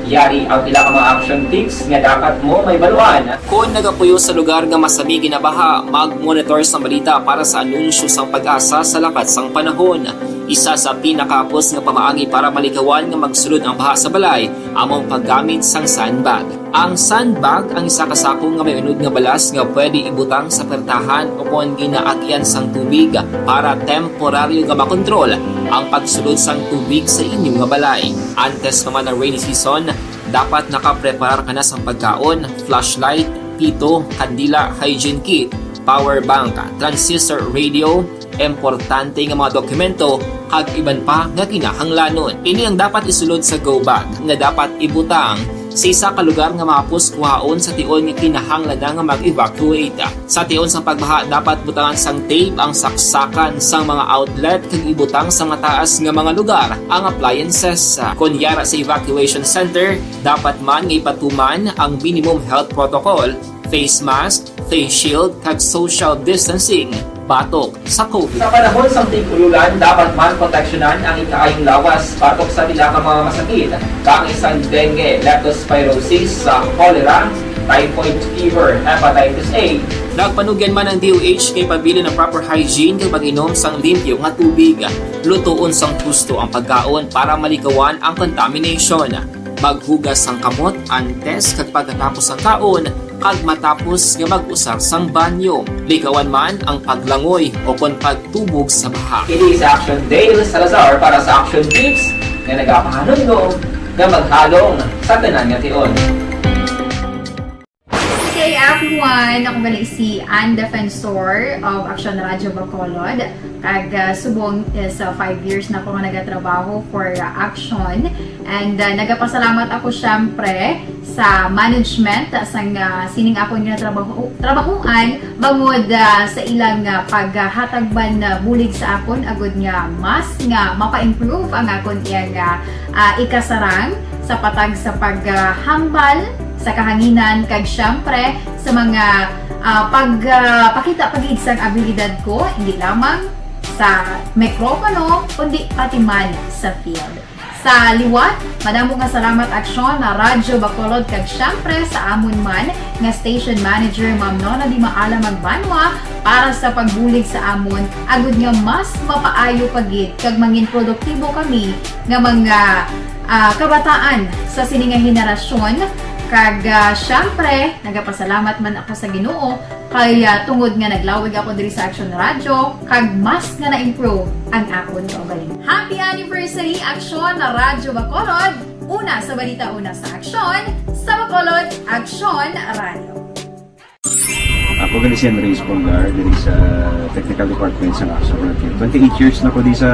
Yari ang pila ka mga action tips nga dapat mo mahibaluan. Kon nagapuyo sa lugar nga masami ginabaha, mag-monitor sang balita para sa anunsyo sang PAGASA sa lakat sang panahon. Isa sa pinakahapos nga pamaagi para malikawan nga magsulod ang baha sa balay amo ang paggamit sang sandbag. Ang sandbag ang isa ka sako nga may unod nga balas nga pwede ibutang sa pertahan o kon ginaagian sang tubig para temporaryo nga makontrol ang pagsulod sang tubig sa inyo nga balay. Antes pa man ang rainy season, dapat nakapreparar ka na sang pagkaon, flashlight, pito, kandila, hygiene kit, power bank, transistor radio, importante nga mga dokumento, kag iban pa nga kinahanglanon. Ini ang dapat isulod sa go bag nga dapat ibutang sa isa ka lugar nga mahapos kuhaon sa tion nga kinahanglan na nga mag-evacuate. Sa tion sang pagbaha, dapat butangan sang tape ang saksakan sang mga outlet kag ibutang sa mataas nga mga lugar ang appliances. Kon yara sa evacuation center, dapat man nga ipatuman ang minimum health protocol, face mask, face shield, kag social distancing batok sa COVID. Sa panahon sang tig-ulan, dapat man proteksyonan ang ikaayong lawas batok sa pila ka mga masakit, kaangay sang dengue, leptospirosis, sa cholera, typhoid fever, hepatitis A. Nagpanugyan man ang D O H kay pabilin ang proper hygiene kag pag-inom sang limpyo nga tubig. Lutoon sang husto ang pagkaon para malikawan ang contamination. Maghugas sang kamot antes kag pagkatapos sang kaon, Pag matapos nga mag-usar sang banyo, likawan man ang paglangoy o kon pagtubog sa baha. Ini sa Action Dale Salazar para sa Action Tips nga nagapahanumdom nga maghalong sa tanan nga tion. Hey everyone! Ako gali si Ann Defensor of Action Radio Bacolod. Kag ah, subong is ah, five years na ko nga nagatrabaho for ah, Action. And ah, nagapasalamat ako syempre sa management ah, sang ah, sining akon nga trabaho trabahuan bangod ah, sa ilang ah, paghatag man ah, bulig sa akon agud nga mas nga mapa-improve ang akon iyang ah, ah, ikasarang sa patag sa paghambal sa kahanginan kag syempre sa mga ah, pag ah, pakita pa gid sang abilidad ko hindi lamang sa mikropono kundi pati man sa field. Sa liwat, madamo nga salamat Aksyon na Radyo Bacolod kag syempre sa amon man nga station manager Ma'am Nona Di Maala Magbanwa para sa pagbulig sa amon agud nga mas mapaayo pa gid kag mangin produktibo kami nga mga ah, kabataan sa sini nga henerasyon. Kag ah, syempre, nagapasalamat man ako sa Ginoo kay ah, tungod nga naglawig ako diri sa Action Radio kag mas nga na-improve ang akon kaugalingon. Happy anniversary Action Radyo Bacolod! Una sa balita, una sa aksyon, sa Bacolod, Action Radio. Ako gali si Henry Espongar diri sa Technical Department sa Action Radio. Twenty-eight years na ko di sa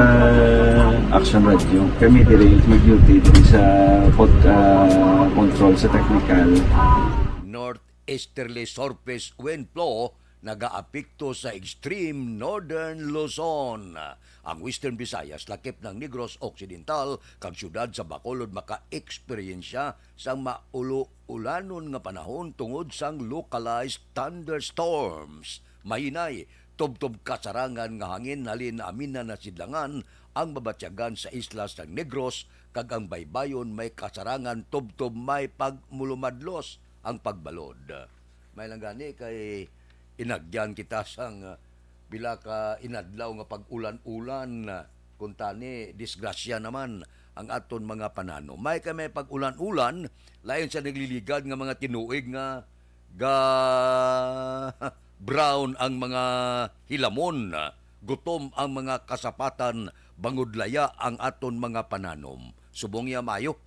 Action Radio. Kami diri mag-duty diri sa pod, ah, control sa technical. North easterly surface wind flow nagaapekto sa extreme northern Luzon. Ang Western Visayas, lakip ng Negros Occidental, kag siyudad sa Bacolod maka-eksperyensya sang maulo-ulanon nga panahon tungod sang localized thunderstorms. Mahinay, tubtob kasarangan nga hangin halin amina na sidlangan ang mabatyagan sa isla sang Negros kag ang baybayon may kasarangan tubtob may pagmulumadlos ang pagbalod. May lang gani kay inagyan kita sang ah, pila ka inadlaw nga pag-ulan-ulan, ah, kuntani disgrasya naman ang aton mga pananom. May kay may pag-ulan-ulan, lain sa nagliligad nga mga tinuig nga ga brown ang mga hilamon, gutom ang mga kasapatan, bangod laya ang aton mga pananom. Subong niya maayo,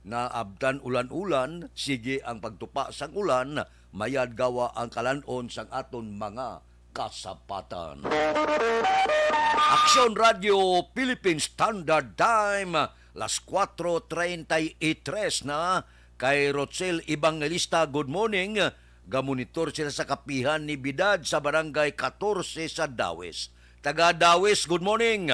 naabtan ulan-ulan, sige ang pagtupa sang ulan, mayad gawa ang kalan-on sang aton mga kasapatan. Aksyon Radio Philippine Standard Time, las cuatro treinta y tres na. Kay Rochelle Evangelista, good morning. Gamonitor sila sa kapihan ni Bidad sa Barangay katorse sa Dawis. Taga Dawis, good morning.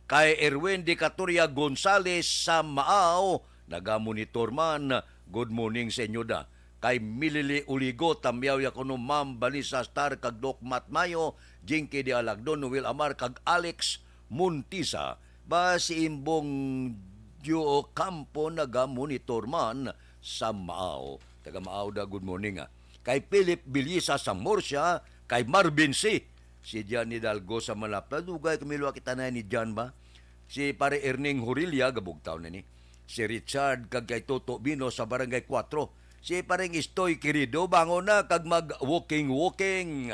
Kay Erwin Dicatoria Gonzales sa Maaw, nagamonitor man. Good morning sa inyo da. Kay Milili Uligo, tamyaw ya kuno Ma'am Vanessa Star kag Doc Matt Mayo, Jinky de Alagdon, Noel Amar kag Alex Montisa. Ba si Imbong Joe Campo nagamonitor man sa Maaw. Taga Maaw da, good morning ah. Kay Philip Bilisa sa Murcia, kay Marvin C. Si Jan Hidalgo sa Malapad. Dugay kami luwa kita na ni Jan ba? Si Pare Erning Horilia, gabugtaw na ni. Si Richard, kag kay Toto Bino sa Barangay Cuatro. Si Pareng Istoy Querido, bangon na kag mag-walking-walking.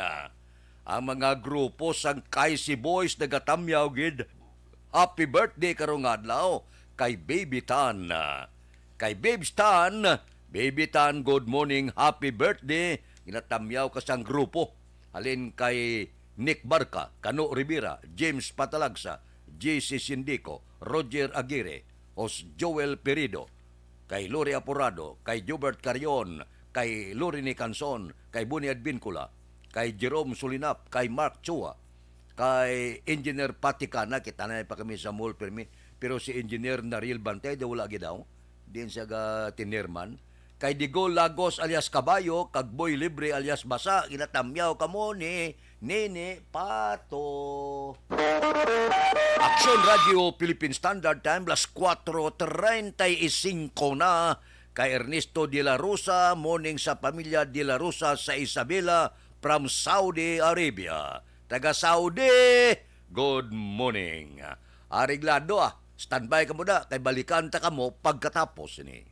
Ang mga grupo sang Kaisi Boys nagatamyaw gid. Happy birthday karong adlaw kay Baby Tan. Kay Babes Tan, Baby Tan, good morning, happy birthday. Ginatamyaw ka sang grupo. Halin kay Nick Barca, Kano Rivera, James Patalagsa, J C Sindico, Roger Aguirre, Os Joel Perido, kay Lori Aporado, kay Jobert Carion, kay Lori Nicanson, kay Boni Advincula, kay Jerome Sulinap, kay Mark Chua, kay Engineer Patikana, kita na pa kami sa mall permi, pero si Engineer Naril Bantay, daw wala gid daw, din siya ga tinirman. Kay Digol Lagos alias Kabayo, kag Boy Libre alias Basa, ginatamyaw kamo ni Nini Pato. Aksyon Radio Philippine Standard Time, las cuatro treinta y cinco na. Kay Ernesto de la Rosa, morning sa pamilya de la Rosa sa Isabela, from Saudi Arabia. Taga Saudi, good morning. Areglado ah, standby kamo da, kay balikan ta kamo pagkatapos ni.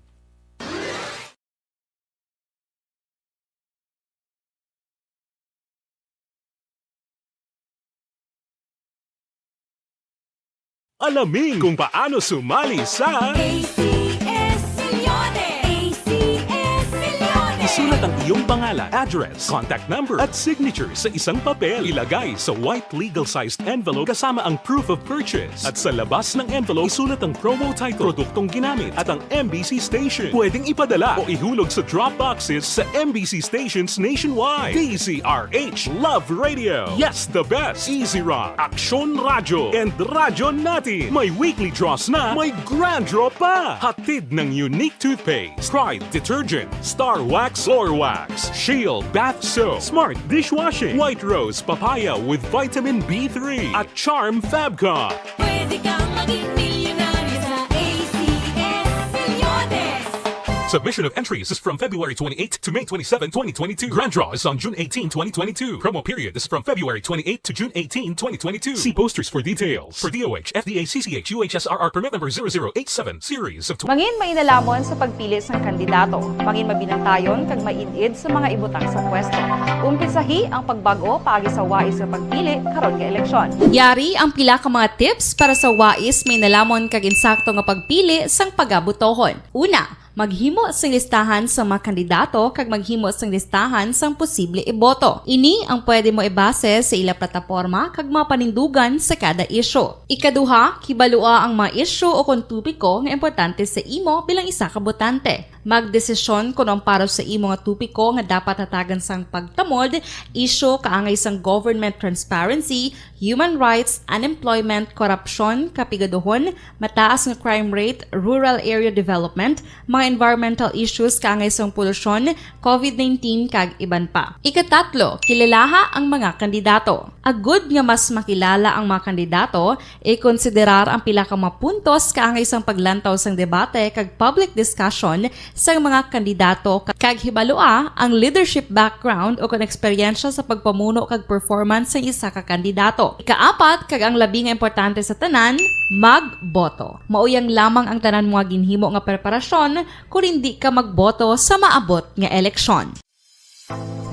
Alamin kung paano sumali sa A C S Milyones! A C S Milyones! Isulat ang iyong pangalan, address, contact number, at signature sa isang papel. Ilagay sa white legal-sized envelope kasama ang proof of purchase. At sa labas ng envelope, isulat ang promo title, produktong ginamit, at ang M B C station. Pwedeng ipadala o ihulog sa drop boxes sa M B C stations nationwide. D Z R H Love Radio. Yes, the best. Easy Rock, Aksyon Radyo, and Radyo Natin. May weekly draws na, may grand draw pa. Hatid ng Unique Toothpaste, Pride Detergent, Star Wax Floor Wax, Shield Bath Soap, Smart Dishwashing, White Rose Papaya with Vitamin B three, at Charm Fabcon. Pwede kang maging milyonaryo sa A C S Milyones. Submission of entries is from February twenty-eighth to May twenty-seven, twenty twenty-two. Grand draw is on June eighteen, twenty twenty-two. Promo period is from February twenty-eighth to June eighteen, twenty twenty-two. See posters for details. For D O H, F D A, C C H, U H S R R permit number zero zero eight seven, series of tw- Mangin mainalamon sa pagpili sang kandidato. Mangin mabinantayon kag maid-id sa mga ibutang sa pwesto. Umpisahi ang pagbag-o paagi sa wais nga pagpili karon nga eleksyon. Yari ang pila ka mga tips para sa wais, mainalamon kag insakto nga pagpili sang pagabotohon. Una, maghimo sing listahan sa mga kandidato kag maghimo sing listahan sang posible iboto. Ini ang pwede mo ibase sa ila plataporma kag mga panindugan sa kada isyu. Ikaduha, kibalua ang mga isyu o kon topiko nga importante sa imo bilang isa ka botante. Magdesisyon kon ang para sa imo nga topiko nga dapat hatagan sang pagtamod, isyu kaangay sang government transparency, human rights, unemployment, korupsyon, kapigaduhon, mataas nga crime rate, rural area development, mga environmental issues kaangay sang polusyon, covid nineteen, kag iban pa. Ikatatlo, kilalaha ang mga kandidato. Agud nga mas makilala ang mga kandidato, ikonsiderar ang pila ka mga puntos kaangay sang paglantaw sang debate kag public discussion sang mga kandidato, ka-, kag hibalua ang leadership background o kon eksperyensya sa pagpamuno kag performance sang isa ka kandidato. Ikaapat, kag ang labi nga importante sa tanan, magboto. Mao yang lamang ang tanan mo nga ginhimo nga preparasyon kon indi ka magboto sa maabot nga eleksyon.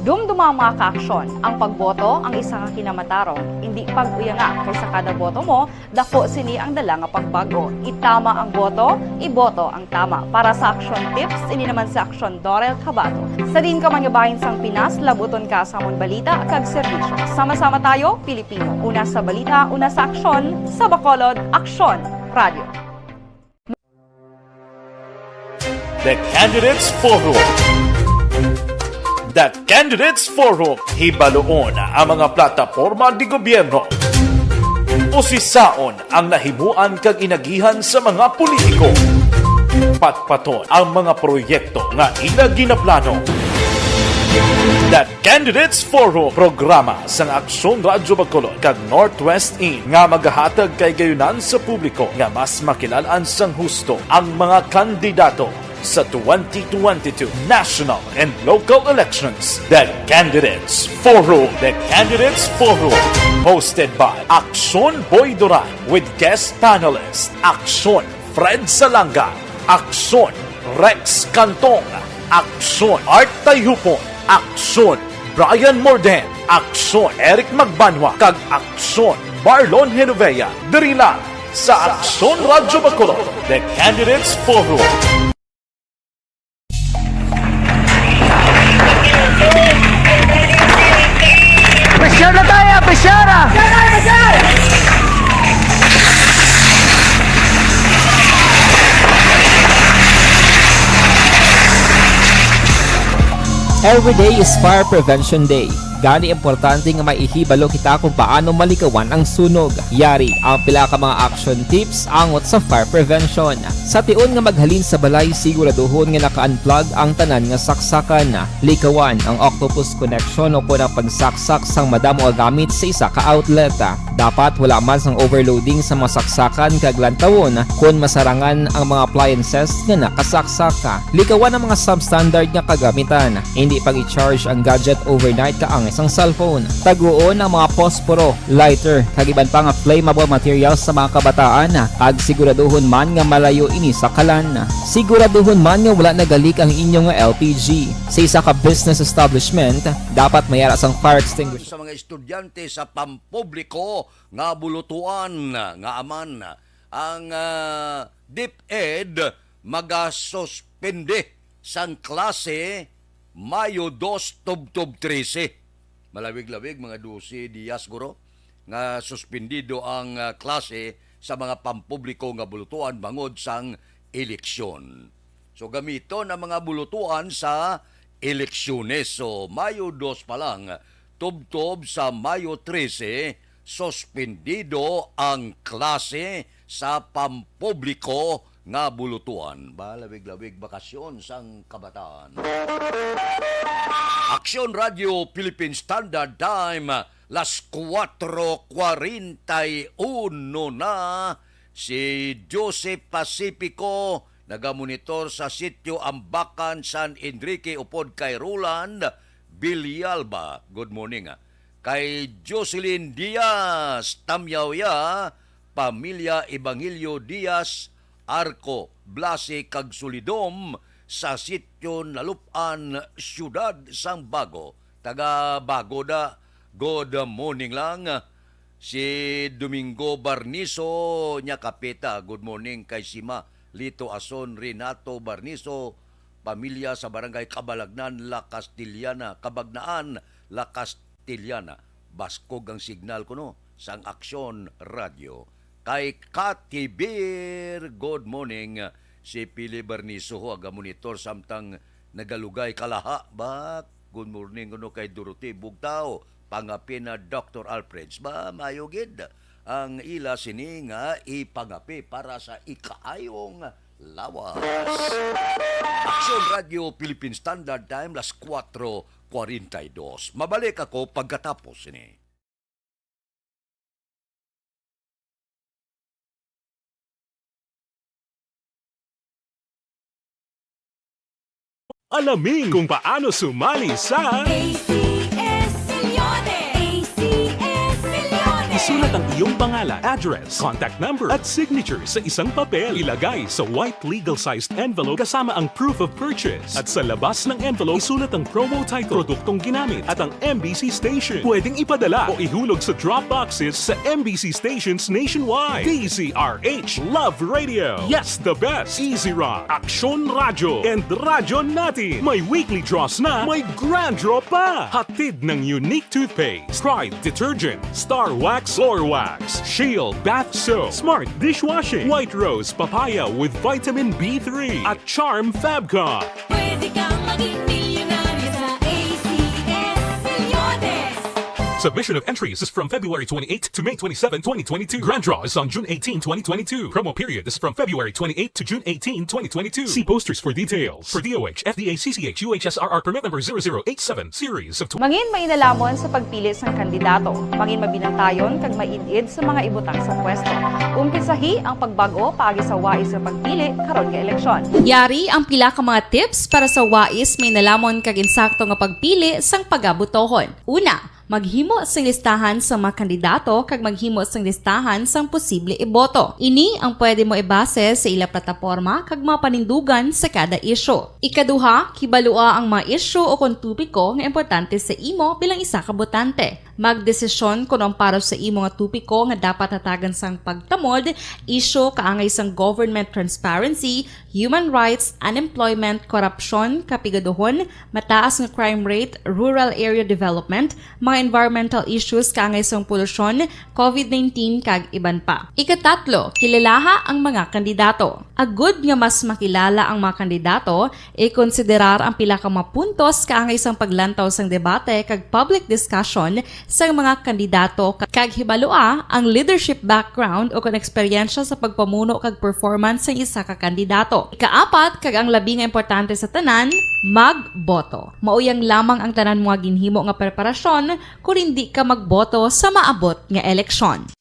Dumduma ang mga kaaksyon. Ang pagboto ang isa ka kinamatarong. Indi pag-uyanga, kay sa kada boto mo, dako sini ang dala nga pagbag-o. Itama ang boto, iboto ang tama. Para sa aksyon tips, ini naman si Aksyon Dorel Cabato. Sa diin ka man nga bahin sang Pinas, labuton ka sa amon balita kag serbisyo. Sama-sama tayo, Pilipino. Una sa balita, una sa aksyon, sa Bacolod, Aksyon Radio. The Candidates Forum. The Candidates Forum, hibaluon ang mga plataporma de gobyerno. Usisaon ang nahimuan kag inagihan sa mga politiko. Patpaton ang mga proyekto nga ila ginaplano. The Candidates Forum, programa sang Aksyon Radyo Bacolod kag Northwest In nga magahatag kay gayunan sa publiko nga mas makilal-an sang husto ang mga kandidato sa twenty twenty-two national and local elections. The Candidates Forum. The Candidates Forum, hosted by Aksyon Boy Duran with guest panelist Aksyon Fred Salanga, Aksyon Rex Cantong, Aksyon Art Tayhupon, Aksyon Brian Morden, Aksyon Eric Magbanwa, kag Aksyon Marlon Genovea. Diri lang sa Aksyon Radyo Bacolod, The Candidates Forum. Pressure na tayo, pressure na! Every day is Fire Prevention Day. Gani, importante nga maihibalo kita kung paano malikawan ang sunog. Yari ang pila ka mga action tips angot sa fire prevention. Sa tion nga maghalin sa balay, siguraduhon nga naka-unplug ang tanan nga saksakan. Likawan ang octopus connection o kon ang pagsaksak sang madamo nga gamit sa isa ka outlet. Dapat wala man sang overloading sa mga saksakan kag lantawon kon masarangan ang mga appliances nga nakasaksak. Likawan ang mga substandard nga kagamitan. Indi pag-i-charge ang gadget overnight kaangay sang cellphone. Taguon ang mga posporo, lighter, kag iban pa nga flammable materials sa mga kabataan, kag siguraduhon man nga malayo ini sa kalan. Siguraduhon man nga wala nagalik ang inyo nga L P G. Sa isa ka business establishment, dapat may ara sang fire extinguisher. Sa mga estudyante sa pampubliko nga bulutuan nga aman Ang, ah, DepEd magasuspende sang klase Mayo dos tubtob trese. Malawig-lawig, mga dose dias, guro, nga suspendido ang, ah, klase sa mga pampubliko nga bulutuan bangod sang eleksyon. So, gamiton ang mga bulutuan sa eleksyones. So, Mayo dos pa lang, tubtob sa Mayo trese, suspendido ang klase sa pampubliko nga bulutuan. Ba, lawig-lawig bakasyon sang kabataan. Aksyon Radio Philippine Standard Time, las kuwatro kwarenta y uno na. Si Joseph Pacifico, nagamonitor sa Sitio Ambacan, San Enrique, upod kay Roland Villalba. Good morning, ah. Kay Jocelyn Diaz, Tamyaw ya, pamilya Evangelio Diaz, Arco, Blasi, kag Solidom sa Sitio Nalup-an, Siyudad sang Bago. Taga Bago da. Good morning lang. Si Domingo Barniso, nya kapita. Good morning kay Sima, Lito Ason, Renato Barniso, pamilya sa Barangay Cabalagnan, La Castellana, Cabagnaan, La Castellana. Baskog ang signal kuno sang Aksyon Radio. Kay Kati Beer, good morning. Si Pili Barniso ho, aga-monitor samtang nagalugay kalaha. Ba, good morning kuno kay Dorothy Bugtao. Pangapi na Doctor Alfreds. Ba, mayo gid ang ila sini nga ipangapi para sa ikaayong lawas. Aksyon Radio Philippine Standard Time, las kuwatro kwarenta y dos. Mabalik ako pagkatapos sini. Alamin kung paano sumali sa A C S Millones. A C S Millones. Isulat ang iyong pangalan, address, contact number, at signature sa isang papel. Ilagay sa white legal-sized envelope kasama ang proof of purchase. At sa labas ng envelope, isulat ang promo title, produktong ginamit, at ang M B C station. Pwedeng ipadala o ihulog sa drop boxes sa M B C stations nationwide. D Z R H, Love Radio. Yes, the best. Easy Rock, Aksyon Radyo, and Radyo Natin. May weekly draws na, may grand draw pa. Hatid ng Unique Toothpaste, Pride Detergent, Star Wax, Floor Wax, Shield Bath Soap, Smart Dishwashing, White Rose Papaya with Vitamin B three, at Charm Fabcon. Pwede kang maging milyonaryo sa A C S Millones. Submission of entries is from February twenty-eight to May twenty-seven, twenty twenty-two. Grand draw is on June eighteen, twenty twenty-two. Promo period is from February twenty-eight to June eighteen, twenty twenty-two. See posters for details. For D O H, F D A, C C H, U H S R R permit number zero zero eight seven, series of tw- Mangin mainalamon sa pagpili sang kandidato. Mangin mabinantayon kag maid-id sa mga ibutang sa pwesto. Umpisahi ang pagbag-o paagi sa wais nga pagpili karon nga eleksyon. Yari ang pila ka mga tips para sa wais mainalamon kag insakto nga pagpili sang pagabotohon. Una, maghimo sing listahan sa mga kandidato kag maghimo sing listahan sang posible iboto. Ini ang pwede mo ibase sa ila plataporma kag mga panindugan sa kada isyu. Ikaduha, kibalua ang mga isyu o kon topiko nga importante sa imo bilang isa ka botante. Magdesisyon kon ang para sa imo nga topiko nga dapat hatagan sang pagtamod, isyu kaangay sang government transparency, human rights, unemployment, korupsyon, kapigaduhon, mataas nga crime rate, rural area development, mga environmental issues kaangay sang polusyon, covid nineteen, kag iban pa. Ikatatlo, kilalaha ang mga kandidato. Agud nga mas makilala ang mga kandidato, ikonsiderar ang pila ka mga puntos kaangay sang paglantaw sang debate kag public discussion sang mga kandidato, kag hibalua ang leadership background o kon eksperyensya sa pagpamuno kag performance sang isa ka kandidato. Ikaapat, kag ang labi nga importante sa tanan, magboto. Mauyang lamang ang tanan mga ginhimo nga preparasyon kon indi ka magboto sa maabot nga eleksyon.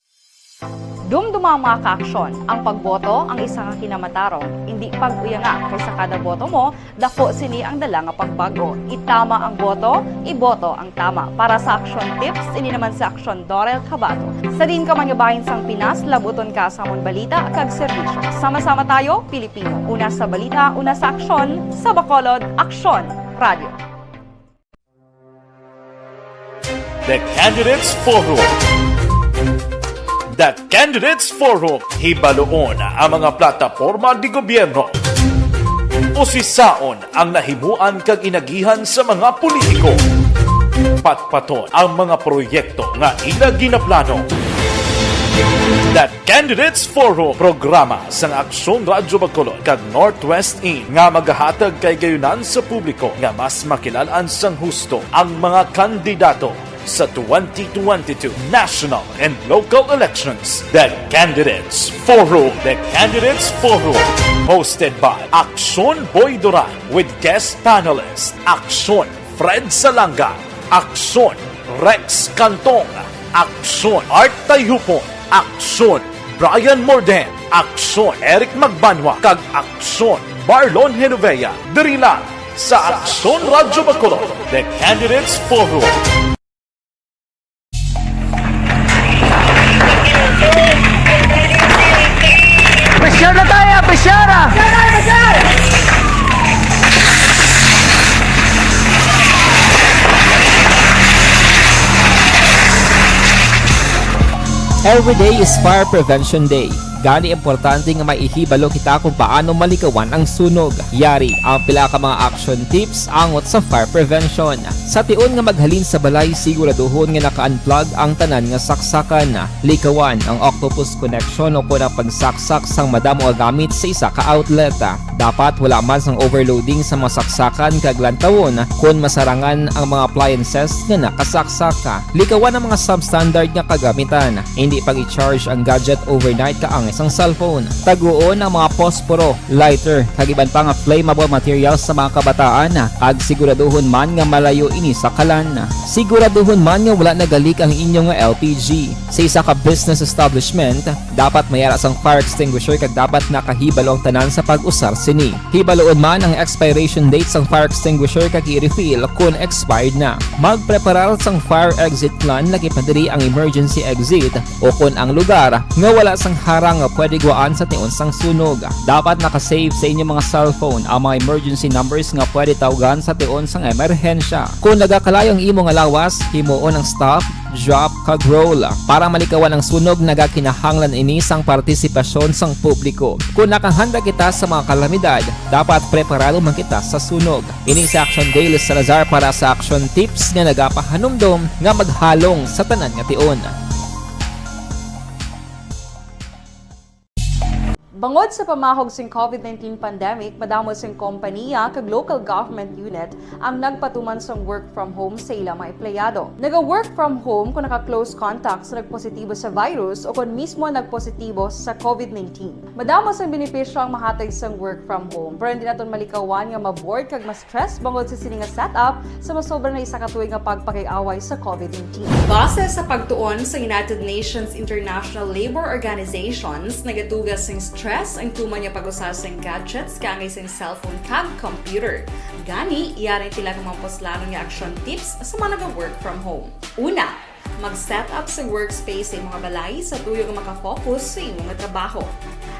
Dumduma, mga kaaksyon, ang pagboto ang isa ka kinamatarong. Indi pag-uyanga, kay sa kada boto mo, daku sini ang dala nga pagbag-o. Itama ang boto, iboto ang tama. Para sa Aksyon Tips, ini naman si Aksyon Dorel Cabato. Sa diin ka man nga bahin sang Pinas, labuton ka sa amon balita kag serbisyo. Sama-sama tayo, Pilipino. Una sa balita, una sa aksyon, sa Bacolod, Aksyon Radio. The Candidates Forum. The Candidates Forum, hibaluon ang mga plataporma di gobyerno. Usisaon ang nahimuan kag inagihan sa mga politiko. Patpaton ang mga proyekto nga ila ginaplano. The Candidates Forum, programa sang Aksyon Radyo Bacolod kag Northwest In nga magahatag kay gayunan sa publiko nga mas makilalan sang husto ang mga kandidato sa twenty twenty-two national and local elections. The Candidates Forum. The Candidates Forum. Hosted by Aksyon Boy Duran with guest panelist Aksyon Fred Salanga, Aksyon Rex Cantong, Aksyon Art Tayupon, Aksyon Brian Morden, Aksyon Eric Magbanwa, kag Aksyon Marlon Genovea. Diri lang sa Aksyon Radyo Bacolod, The Candidates Forum. Pressure na tayo, pressure ah! Every day is Fire Prevention Day. Gani, importante nga may ihibalo kita kung paano malikawan ang sunog. Yari ang pila ka mga action tips angot sa fire prevention. Sa tion nga maghalin sa balay, siguraduhon nga naka-unplug ang tanan nga saksakan. Likawan ang octopus connection o kon ang pagsaksak sang madamo nga gamit sa isa ka outlet. Dapat wala man sang overloading sa mga saksakan kag lantawon kon masarangan ang mga appliances nga nakasaksak. Likawan ang mga substandard nga kagamitan. Hindi pag-i-charge ang gadget overnight kaangay sang cellphone. Taguon ang mga posporo, lighter, kag iban pa nga flammable materials sa mga kabataan, kag siguraduhon man nga malayo ini sa kalan. Siguraduhon man nga wala nagalik ang inyo nga L P G. Sa isa ka business establishment, dapat may ara sang fire extinguisher kag dapat nakahibalo ang tanan sa pag-usar sini. Hibaluon man ang expiration date sang fire extinguisher kag i-refill kon expired na. Magpreparar sang fire exit plan, lakip na diri ang emergency exit o kon ang lugar nga wala sang harang nga pwede guwaan sa tion sang sunog. Dapat naka-save sa inyo mga cellphone ang mga emergency numbers nga pwede tawgan sa tion sang emerhensya. Kon nagakalayo ang imo nga lawas, himuon ang stop, drop, kag roll. Para malikawan ang sunog, nagakinahanglan ini sang partisipasyon sang publiko. Kon nakahanda kita sa mga kalamidad, dapat preparado man kita sa sunog. Ini si Action Dale Salazar para sa Action Tips nga nagapahanumdom nga maghalong sa tanan nga tion. Bangod sa pamahog sing COVID nineteen pandemic, madamo sing kompanya kag local government unit ang nagpatuman sang work from home sa ila mga empleyado. Naga-work from home kon naka-close contact sa nagpositibo sa virus o kon mismo nagpositibo sa COVID nineteen. Madamo sang benepisyo ang mahatag sang work from home, pero hindi naton malikawan nga ma-bored kag ma-stress bangod sa sini nga setup sa masobra na isa ka tuig nga pagpakig-away sa COVID nineteen. Base sa pagtuon sa United Nations International Labour Organizations, nagatuga sing stress ang tuman nga pag-usa sing gadgets kaangay sing cellphone kag computer. Gani, yari ang pila ka mga puslanon nga action tips sa mga naga-work from home. Una, mag-set up sa workspace sa imong balay sa tuyo nga makafocus sa imo nga trabaho.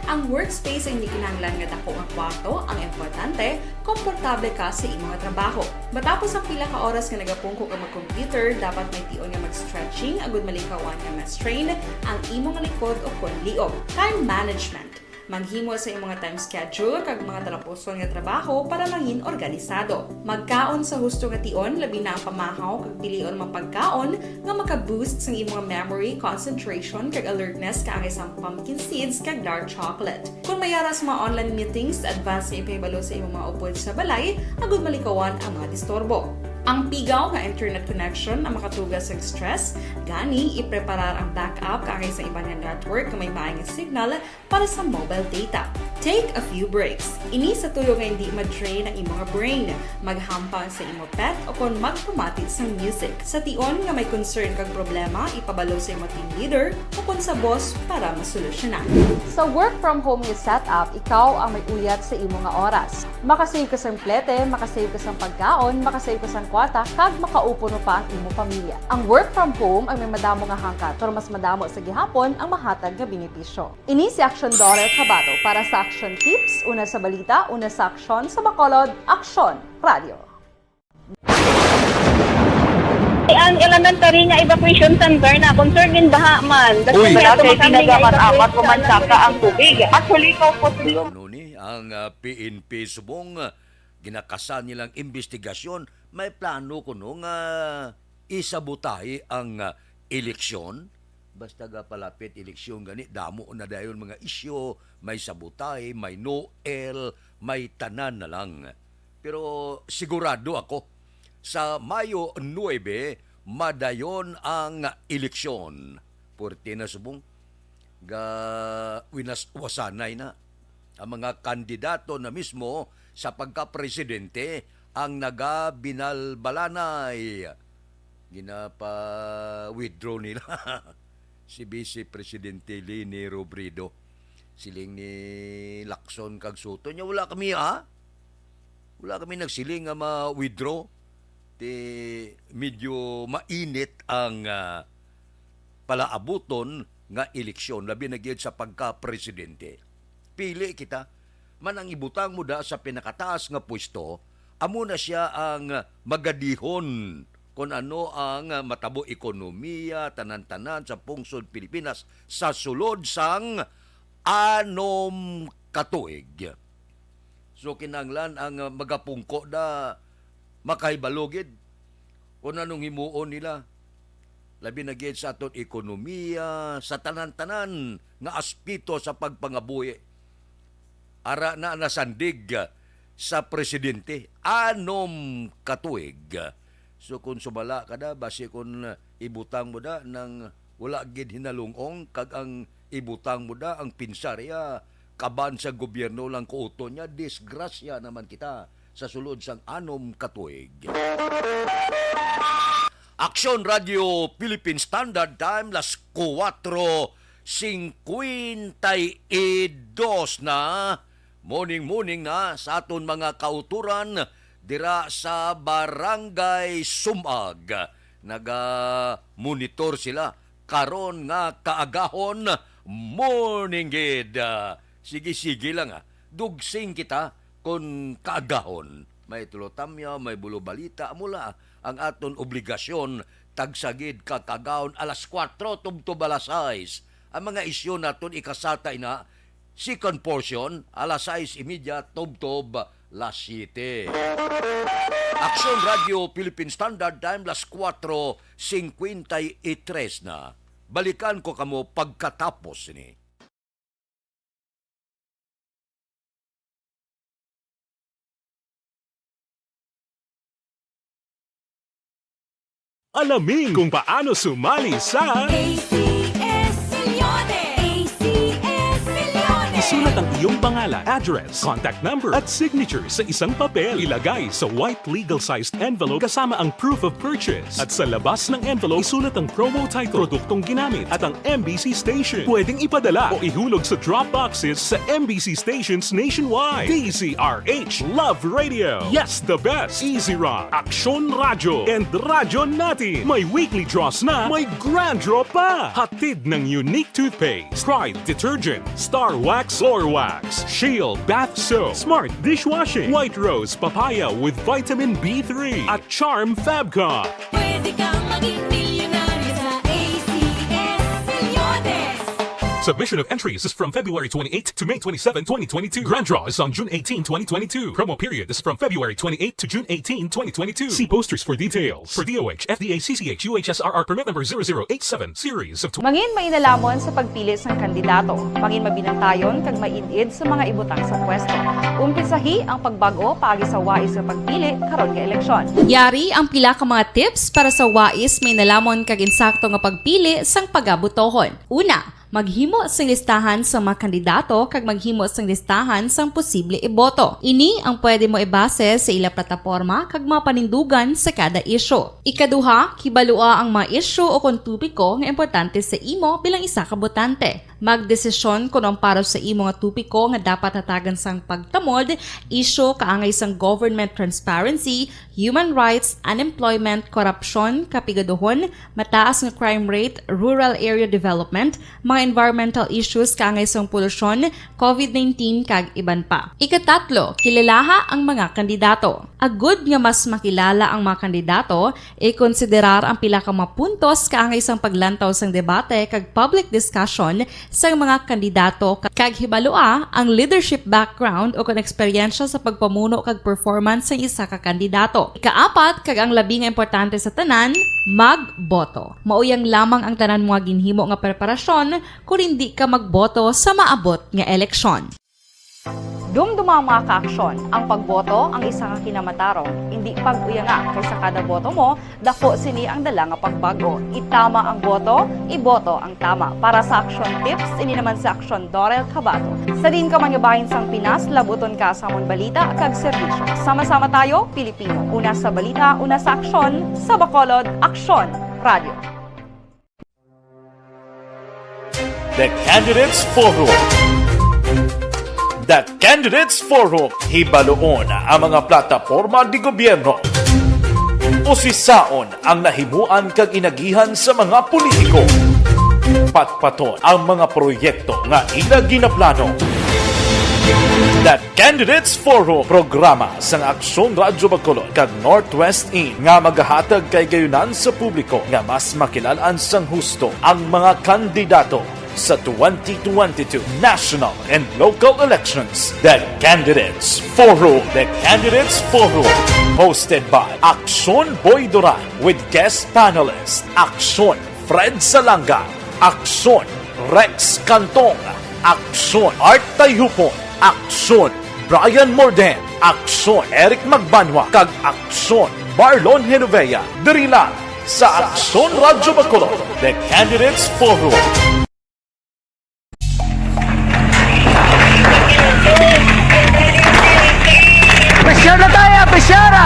Ang workspace ay hindi kinahanglan nga dako nga kwarto, ang importante, komportable ka sa imo nga trabaho. Matapos ang pila ka oras nga nagapungko ka mag-computer, dapat may tion nga mag-stretching agud malikawan nga ma-strain ang imo nga likod o kon liog. Time management. Maghimo sa imo nga time schedule kag mga talapuson nga trabaho para mangin organisado. Magkaon sa husto nga tion, labi na ang pamahaw, kag pilion ang mga pagkaon nga maka-boost sang imo nga memory, concentration, kag alertness kaangay sang pumpkin seeds kag dark chocolate. Kon may ara sa mga online meetings, advance nga ipahibalo sa imo mga upod sa balay agud malikawan ang mga disturbo. Ang pigaw nga internet connection ang makatuga sa stress, gani ipreparar ang backup kaangay sa iban nga network nga may maay nga signal para sa mobile data. Take a few breaks. Ini sa tuyo nga hindi ma-drain ang imo nga brain. Maghampang sa imo pet o kon magpamati sang music. Sa tion nga may concern kag problema, ipabalo sa imo team leader o kon sa boss para masolusyonan. Sa work from home nga setup, ikaw ang may uyat sa imo nga oras. Makasave ka sang plete, makasave ka sang pagkaon, makasave ka sang kwarta, kag makaupod mo pa ang imo pamilya. Ang work from home ang may madamo nga hangkat, pero mas madamo sa gihapon ang mahatag nga benepisyo. Ini si Action Daughter Kabato para sa Action Tips, una sa balita, una sa aksyon, sa Bacolod, Aksyon Radio. Ang elementary nga evacuation center na concern din baha man. Uy. Wala kay tinaga man amat o mansaka ang tubig. Actually, ko po. Ano ni ang, ah, P N P subong, ah, ginakasan nilang investigasyon, may plano kuno nga isabotahe ang, ah, eleksyon? Basta ga palapit eleksyon gani, damo na dayon mga isyu, may sabotahe, may Noel, may tanan na lang. Pero sigurado ako, sa Mayo nuebe, madayon ang eleksyon. Puwerte na subong. Ga winas-, wasanay na ang mga kandidato na mismo sa pagkapresidente ang nagabinalbalanay. Ginapa-withdraw nila si Vice Presidente Leni Robredo. Siling ni Lacson kag Soto niya, "Wala kami, ha? Wala kami nagsiling nga ma-withdraw." Ti medyo mainit ang, ah, palaabuton nga eleksyon, labi na gid sa pagka-presidente. Pili kita. Man ang ibutang mo da sa pinakataas nga pwesto, amo na siya ang magadihon kon ano ang matabo ekonomiya, tanan-tanan sa pungsod Pilipinas sa sulod sang anom ka tuig. So, kinahanglan ang, ah, magapungko da makahibalo gid kung anong himuon nila. Labi na gid sa aton ekonomiya, sa tanan-tanan nga aspeto sa pagpangabuhi. Ara na nasandig sa presidente, anom ka tuig. So, kung sumala ka da, basi kung ibutang mo da nang wala gid hinalungong, kag ang ibutang mo da ang pinsarya, kaban sa gobyerno lang kuuton niya, disgrasya naman kita sa sulod sang anom ka tuig. Aksyon Radio Philippine Standard Time, las kuwatro singkwenta y dos na. Morning, morning na sa aton mga kauturan dira sa Barangay Sumag. Naga-monitor sila karon nga kaagahon. Morning gid. Ah, sige-sige lang, ah. Dugsing kita kon kaagahon. May tulotamya, may bulobalita, amo la ang aton obligasyon, tagsa gid ka kaagahon alas kuwatro tubtob alas sais. Ang mga isyu naton ikasata ina, second portion, alas sais y media tubtob las siyete. Aksyon Radio Philippine Standard Time, las kuwatro singkwenta y tres na. Balikan ko kamo pagkatapos sini. Alamin kung paano sumali sa A C S Milyones! A C S Milyones! Isulat ang iyong pangalan, address, contact number, at signature sa isang papel. Ilagay sa white legal-sized envelope kasama ang proof of purchase. At sa labas ng envelope, isulat ang promo title, produktong ginamit, at ang M B C station. Pwedeng ipadala o ihulog sa drop boxes sa M B C stations nationwide. D Z R H Love Radio. Yes, the best. Easy Rock, Aksyon Radyo, and Radyo Natin. May weekly draws na, may grand draw pa. Hatid ng Unique Toothpaste, Pride Detergent, Star Wax Floor Wax, Shield Bath Soap, Smart Dishwashing, White Rose Papaya with Vitamin B three, at Charm Fabcon. Pwede kang maging milyonaryo sa A C S Milyones. Submission of entries is from February twenty-eighth to May twenty-seven, twenty twenty-two. Grand draw is on June eighteen, twenty twenty-two. Promo period is from February twenty-eighth to June eighteen, twenty twenty-two. See posters for details. For D O H, F D A, C C H, U H S R R permit number zero zero eight seven, series of tw- Mangin mainalhamon sa pagpili sang kandidato. Mangin mabinantayon kag maid-id sa mga ibutang sa pwesto. Umpisahi ang pagbag-o paagi sa wais nga pagpili karon nga eleksyon. Yari ang pila ka mga tips para sa wais, mainalhamon kag insakto nga pagpili sang pagabotohon. Una, maghimo sing listahan sa mga kandidato kag maghimo sing listahan sang posible iboto. Ini ang pwede mo ibase sa ila plataporma kag mga panindugan sa kada isyu. Ikaduha, kibalua ang mga isyu o kon topiko nga importante sa imo bilang isa ka botante. Magdesisyon kon ang para sa imo nga topiko nga dapat hatagan sang pagtamod, isyu kaangay sang government transparency, human rights, unemployment, korupsyon, kapigaduhon, mataas nga crime rate, rural area development, mga environmental issues kaangay sang polusyon, covid nineteen, kag iban pa. Ikatatlo, kilalaha ang mga kandidato. Agud nga mas makilala ang mga kandidato, ikonsiderar ang pila ka mga puntos kaangay sang paglantaw sang debate kag public discussion sang mga kandidato, kag hibalua ang leadership background o kon eksperyensya sa pagpamuno kag performance sang isa ka kandidato. Ikaapat, kag ang labi nga importante sa tanan, magboto. Mao yang lamang ang tanan mga ginhimo nga preparasyon kon indi ka magboto sa maabot nga eleksyon. Dumduma ang mga kaaksyon. Ang pagboto ang isa ka kinamatarong. Indi pag-uyanga, kay sa kada boto mo, dako sini ang dala nga pagbag-o. Itama ang boto, iboto ang tama. Para sa aksyon tips, ini naman si Aksyon Dorel Cabato. Sa diin ka man nga bahin sang Pinas, labuton ka sa amon balita kag serbisyo. Sama-sama tayo, Pilipino. Una sa balita, una sa aksyon, sa Bacolod, Aksyon Radio. The Candidates Forum. The Candidates Forum, hibaluon ang mga plataporma di gobyerno. Usisaon ang nahimuan kag inagihan sa mga politiko. Patpaton ang mga proyekto nga ila ginaplano. The Candidates Forum, programa sang Aksyon Radyo Bacolod kag Northwest In nga magahatag kahigayonan sa publiko nga mas makilalaan sang husto ang mga kandidato sa twenty twenty-two national and local elections. The Candidates Forum. The Candidates Forum, hosted by Aksyon Boy Duran with guest panelist Aksyon Fred Salanga, Aksyon Rex Cantong, Aksyon Art Tayupon, Aksyon Brian Morden, Aksyon Eric Magbanwa, kag Aksyon Marlon Genovea, diri lang sa Aksyon Radyo Bacolod, The Candidates Forum. Presyara na tayo! Presyara!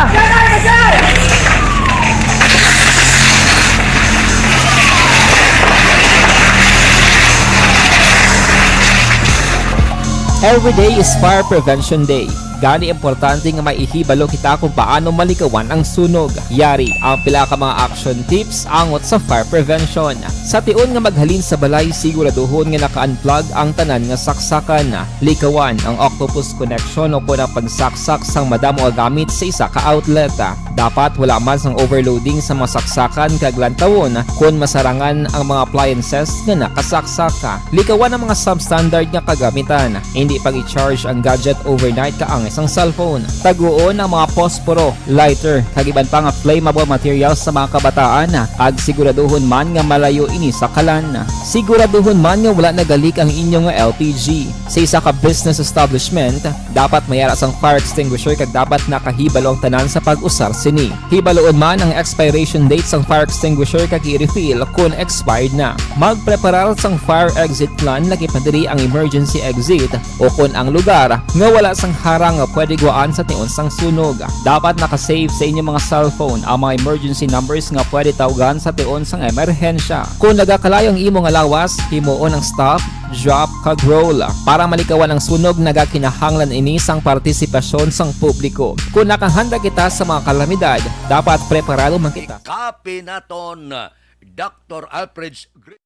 Every day is Fire Prevention Day. Gani, importante nga may ihibalo kita kung paano malikawan ang sunog. Yari ang pila ka mga action tips angot sa fire prevention. Sa tion nga maghalin sa balay, siguraduhon nga naka-unplug ang tanan nga saksakan. Likawan ang octopus connection o kon ang pagsaksak sang madamo nga gamit sa isa ka outlet. Dapat wala man sang overloading sa mga saksakan kag lantawon kon masarangan ang mga appliances nga nakasaksak. Likawan ang mga substandard nga kagamitan. Indi pag-i-charge ang gadget overnight kaangay sang cellphone. Taguon ang mga posporo, lighter, kag iban pa nga flammable materials sa mga kabataan, kag siguraduhon man nga malayo ini sa kalan. Siguraduhon man nga wala nagalik ang inyo nga L P G. Sa isa ka business establishment, dapat may ara sang fire extinguisher kag dapat nakahibalo ang tanan sa pag-usar sini. Hibaluon man ang expiration date sang fire extinguisher kag i-refill kon expired na. Magpreparar sang fire exit plan, laki pa diri ang emergency exit o kon ang lugar nga wala sang harang nga pwede gwaan sa tion sang sunog. Dapat naka-save sa inyo mga cellphone ang mga emergency numbers nga pwede tawgan sa tion sang emerhensya. Kon nagakalayo ang imo nga lawas, himuon ang stop, drop, kag roll. Para malikawan ang sunog, nagakinahanglan ini sang partisipasyon sang publiko. Kon nakahanda kita sa mga kalamidad, dapat preparado man kita. Ikapi naton, Doktor Alfred Gr-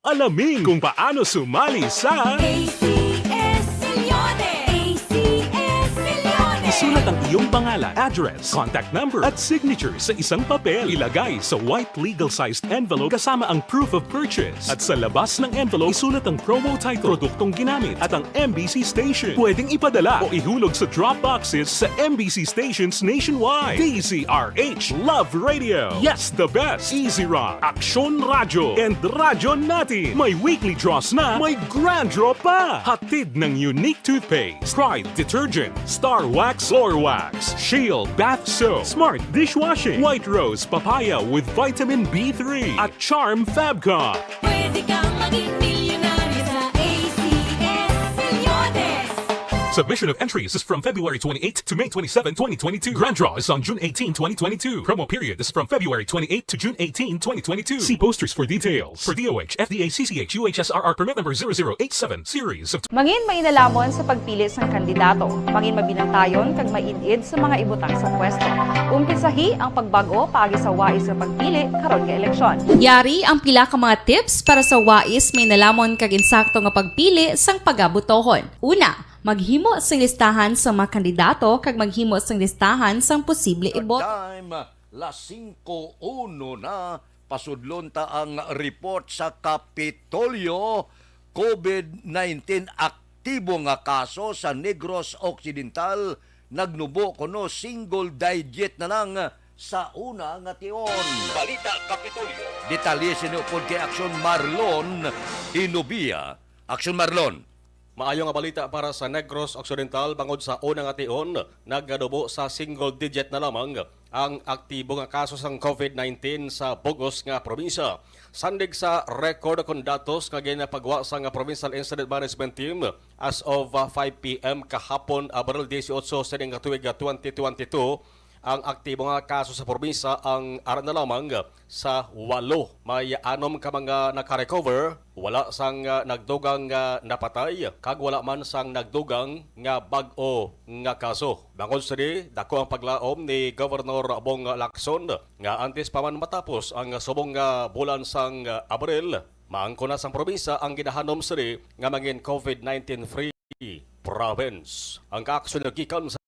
Alamin kung paano sumali sa A C S Millones! A C S Millones! Isulat ang iyong pangalan, address, contact number, at signature sa isang papel. Ilagay sa white legal-sized envelope kasama ang proof of purchase. At sa labas ng envelope, isulat ang promo title, produktong ginamit, at ang M B C station. Pwedeng ipadala o ihulog sa drop boxes sa M B C stations nationwide. D Z R H, Love Radio. Yes, the best. Easy Rock, Aksyon Radyo, and Radyo Natin. May weekly draws na, may grand draw pa. Hatid ng Unique Toothpaste, Pride Detergent, Star Wax Floor Wax, Shield Bath Soap, Smart Dishwashing, White Rose Papaya with Vitamin B three, at Charm Fabcon. Pwede kang maging milyonaryo sa A C S Millones. Submission of entries is from February twenty-eighth to May twenty-seven, twenty twenty-two. Grand draw is on June eighteenth, twenty twenty-two. Promo period is from February twenty-eighth to June eighteenth, twenty twenty-two. See posters for details. For D O H, F D A C C H, U H S R R permit number zero zero eight seven, series of Mangin mainalhamon sa pagpili sang kandidato. Mangin mabinantayon kag maid-id sa mga ibutang sa pwesto. Umpisahi ang pagbag-o paagi sa wais nga pagpili karon nga eleksyon. Yari ang pila ka mga tips para sa wais mainalhamon kag insakto nga pagpili sang pagabotohon. Una, maghimo sing listahan sa mga kandidato kag maghimo sing listahan sang posible iboto. Time, las singko uno na, pasudlon ta ang report sa Kapitolyo. COVID nineteen aktibo nga kaso sa Negros Occidental, nagnubo kuno single digit na lang sa una nga tion. Balita Kapitolyo. Detalye sini upod kay Aksyon Marlon Inubia. Aksyon Marlon. Maayo nga balita para sa Negros Occidental, bangod sa una nga tion, nagkadubo sa single digit na lamang ang aktibo nga kaso sang COVID nineteen sa bug-os nga probinsya. Sandig sa record kon datos nga ginapagwa sang Provincial Incident Management Team, as of, ah, five P M kahapon, Abril dieciocho, sining nga tuig, ah, twenty twenty-two, ang aktibo nga kaso sa probinsya ang ara na lamang sa walo. May anom ka mga naka-recover, wala sang, ah, nagdugang nga napatay, kag wala man sang nagdugang nga bag-o nga kaso. Bangod sini, dako ang paglaom ni Governor Bong Lacson nga antes pa man matapos ang subong nga bulan sang, ah, Abril, maangkon na sang probinsya ang ginahanom sini nga mangin COVID nineteen free province. Ang kaaksyon gikan sa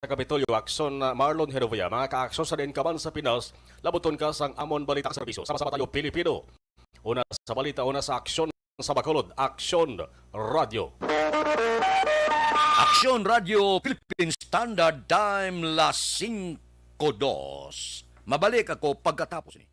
Kapitolyo, Aksyon, ah, Marlon Herovia. Mga kaaksyon, sa diin ka man sa Pinas, labuton ka sang amon balita serbisyo. Sama-sama tayo, Pilipino. Una sa balita, una sa aksyon sa Bacolod, Aksyon Radyo. Aksyon Radyo Philippine Standard Time, las singko dos. Mabalik ako pagkatapos ni.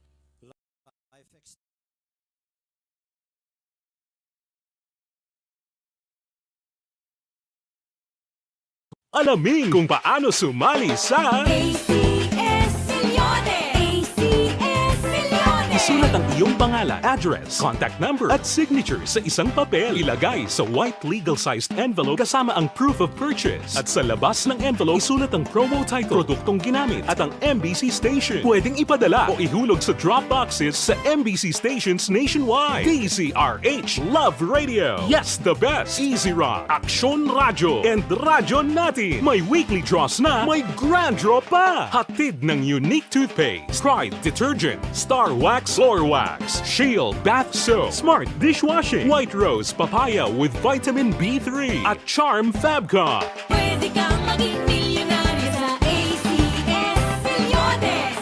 Alamin kung paano sumali sa A C S Millones. A C S Millones. Isulat ang iyong pangalan, address, contact number, at signature sa isang papel. Ilagay sa white legal-sized envelope kasama ang proof of purchase. At sa labas ng envelope, isulat ang promo title, produktong ginamit, at ang M B C station. Pwedeng ipadala o ihulog sa drop boxes sa M B C stations nationwide. D Z R H, Love Radio. Yes, the best. Easy Rock, Aksyon Radyo, and Radyo Natin. May weekly draws na, may grand draw pa. Hatid ng Unique Toothpaste, Pride Detergent, Star Wax Floor Wax, Shield Bath Soap, Smart Dishwashing, White Rose Papaya with Vitamin B three, at Charm Fabcon. Pwede kang maging milyonaryo sa A C S Millones.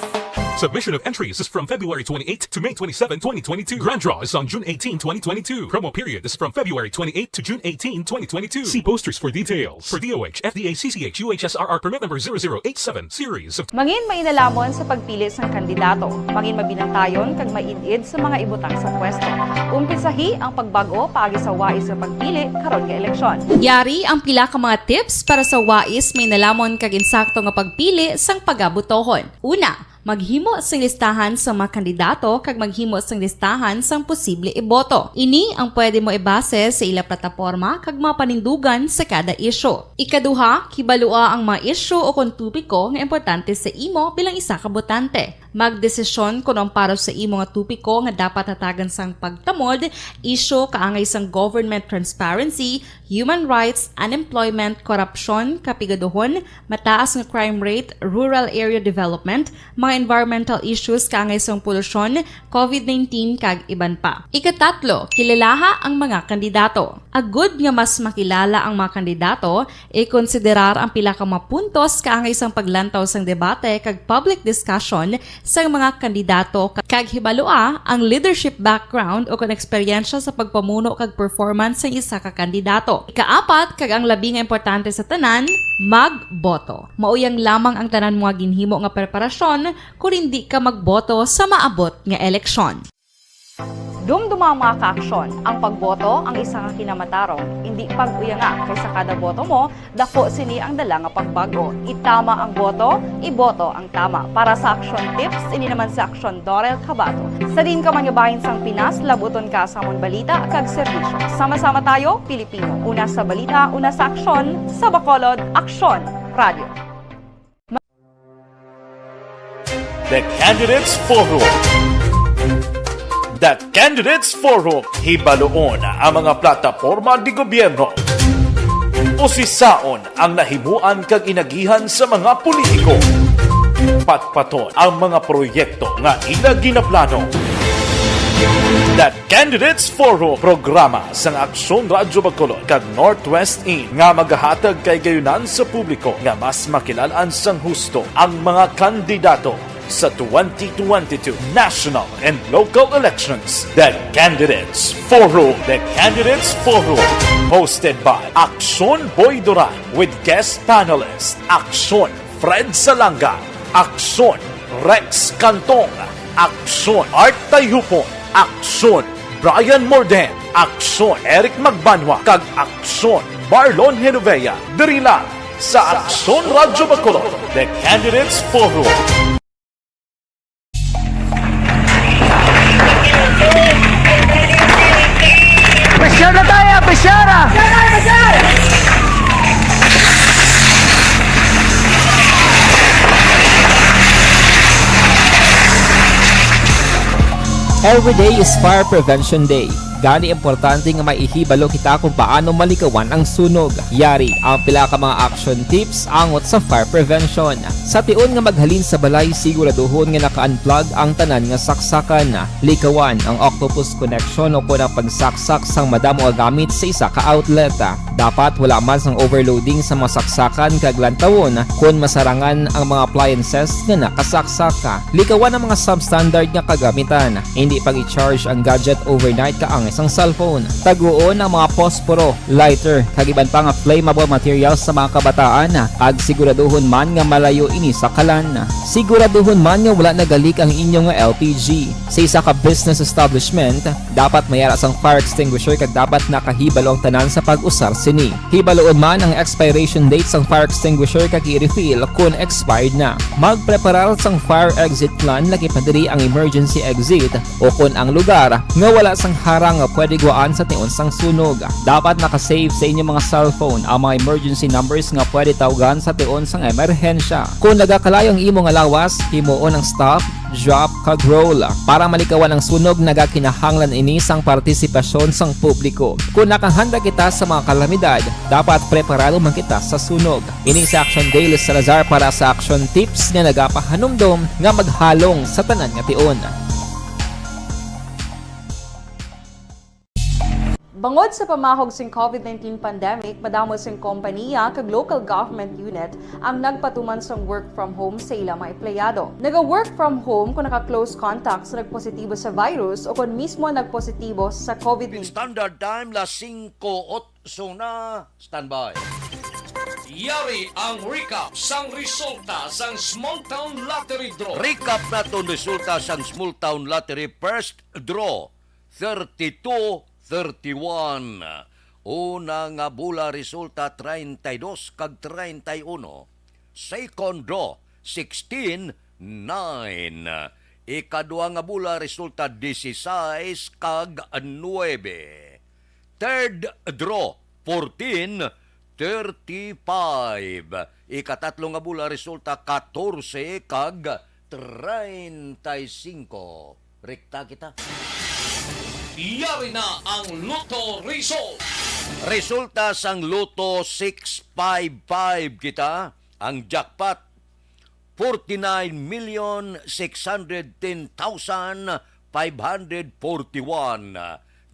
Submission of entries is from February twenty-eighth to May twenty-seven, twenty twenty-two. Grand draw is on June eighteen, twenty twenty-two. Promo period is from February twenty-eighth to June eighteen, twenty twenty-two. See posters for details. For D O H, F D A C C H, U H S R R permit number zero zero eight seven, series of Mangin mainalhamon sa pagpili sang kandidato. Mangin mabinantayon kag maid-id sa mga ibutang sa pwesto. Umpisahi ang pagbag-o paagi sa wais nga pagpili karon nga eleksyon. Yari ang pila ka mga tips para sa wais, mainalhamon kag insakto nga pagpili sang pagabotohon. Una, maghimo sing listahan sa mga kandidato kag maghimo sing listahan sang posible iboto. Ini ang pwede mo ibase sa ila plataporma kag mga panindugan sa kada isyu. Ikaduha, hibalua ang mga isyu o kon topiko nga importante sa imo bilang isa ka botante. Magdesisyon kon ang para sa imo nga topiko nga dapat hatagan sang pagtamod, isyu kaangay sang government transparency, human rights, unemployment, korupsyon, kapigaduhon, mataas nga crime rate, rural area development, mga environmental issues kaangay sang polusyon, COVID nineteen, kag iban pa. Ikatatlo, kilalaha ang mga kandidato. Agud nga mas makilala ang mga kandidato, ikonsiderar ang pila ka mga puntos kaangay sang paglantaw sang debate kag public discussion sang mga kandidato, kag hibalua ang leadership background o kon eksperyensya sa pagpamuno kag performance sang isa ka kandidato. Ikaapat, kag ang labi nga importante sa tanan, magboto. Mauyang lamang ang tanan mga ginhimo nga preparasyon kon indi ka magboto sa maabot nga eleksyon. Dumduma, mga kaaksyon, ang pagboto ang isa ka kinamatarong. Indi pag-uyanga, kay sa kada boto mo, dako sini ang dala nga pagbago. Itama ang boto, iboto ang tama. Para sa Aksyon Tips, ini naman si Aksyon Dorel Cabato. Sa diin ka man nga bahin sang Pinas, labuton ka sa amon balita kag serbisyo. Sama-sama tayo, Pilipino. Una sa balita, una sa aksyon, sa Bacolod, Aksyon Radio. The Candidates Forum. The Candidates Forum, hibaluon ang mga plataporma di gobyerno. Usisaon ang nahimuan kag inagihan sa mga politiko. Patpaton ang mga proyekto nga ila ginaplano. The Candidates Forum, programa sang Aksyon Radyo Bacolod kag Northwest Inn nga magahatag kay gayunan sa publiko nga mas makilal-an sang husto ang mga kandidato sa twenty twenty-two national and local elections. The Candidates Forum. The Candidates Forum, hosted by Aksyon Boy Duran with guest panelist Aksyon Fred Salanga, Aksyon Rex Cantong, Aksyon Art Tayhupon, Aksyon Brian Morden, Aksyon Eric Magbanwa, kag Aksyon Marlon Genovea, diri lang sa Aksyon Radyo Bacolod, The Candidates Forum. Pressure na tayo, pressure! Every day is Fire Prevention Day. Gani, importante nga may ihibalo kita kung paano malikawan ang sunog. Yari ang pila ka mga action tips angot sa fire prevention. Sa tion nga maghalin sa balay, siguraduhon nga naka-unplug ang tanan nga saksakan. Likawan ang octopus connection o kon ang pagsaksak sang madamo nga gamit sa isa ka outlet. Dapat wala man sang overloading sa mga saksakan kag lantawon kon masarangan ang mga appliances nga nakasaksak. Likawan ang mga substandard nga kagamitan. Hindi pag-i-charge ang gadget overnight kaangay sang cellphone. Taguon ang mga posporo, lighter, kag iban pa nga flammable materials sa mga kabataan, kag siguraduhon man nga malayo ini sa kalan. Siguraduhon man nga wala nagalik ang inyo nga L P G. Sa isa ka business establishment, dapat may ara sang fire extinguisher kag dapat nakahibalo ang tanan sa pag-usar sini. Hibaluon man ang expiration date sang fire extinguisher kag i-refill kon expired na. Magpreparar sang fire exit plan, lakip na diri ang emergency exit o kon ang lugar nga wala sang harang nga pwede guwaan sa tion sang sunog. Dapat naka-save sa inyo mga cellphone ang mga emergency numbers nga pwede tawgan sa tion sang emerhensya. Kon nagakalayo ang imo nga lawas, himuon ang stop, drop, kag roll. Para malikawan ang sunog, nagakinahanglan ini sang partisipasyon sang publiko. Kon nakahanda kita sa mga kalamidad, dapat preparado man kita sa sunog. Ini si Action Dale Salazar para sa Action Tips nga nagapahanumdom nga maghalong sa tanan nga tion. Bangod sa pamahog sing COVID nineteen pandemic, madamo sing kompanya kag local government unit ang nagpatuman sang work from home sa ila mga empleyado. Naga-work from home kon naka-close contact sa nagpositibo sa virus o kon mismo nagpositibo sa COVID nineteen. Standard Time, las singko otso na. Standby. Yari ang recap sang resulta sang Small Town Lottery Draw. Recap naton resulta sang Small Town Lottery First Draw, thirty-two thirty-one. Una nga bola resulta treinta y dos kag treinta y uno. Second draw, sixteen nine. Ikadua nga bola resulta dieciséis kag nuebe. Third draw, fourteen thirty-five. Ikatatlo nga bola resulta katorse kag treinta y cinco. Rekta kita. Yari na ang Lotto result. Resulta sang Lotto six five five kita, ang jackpot, forty-nine million six hundred ten thousand five hundred forty-one.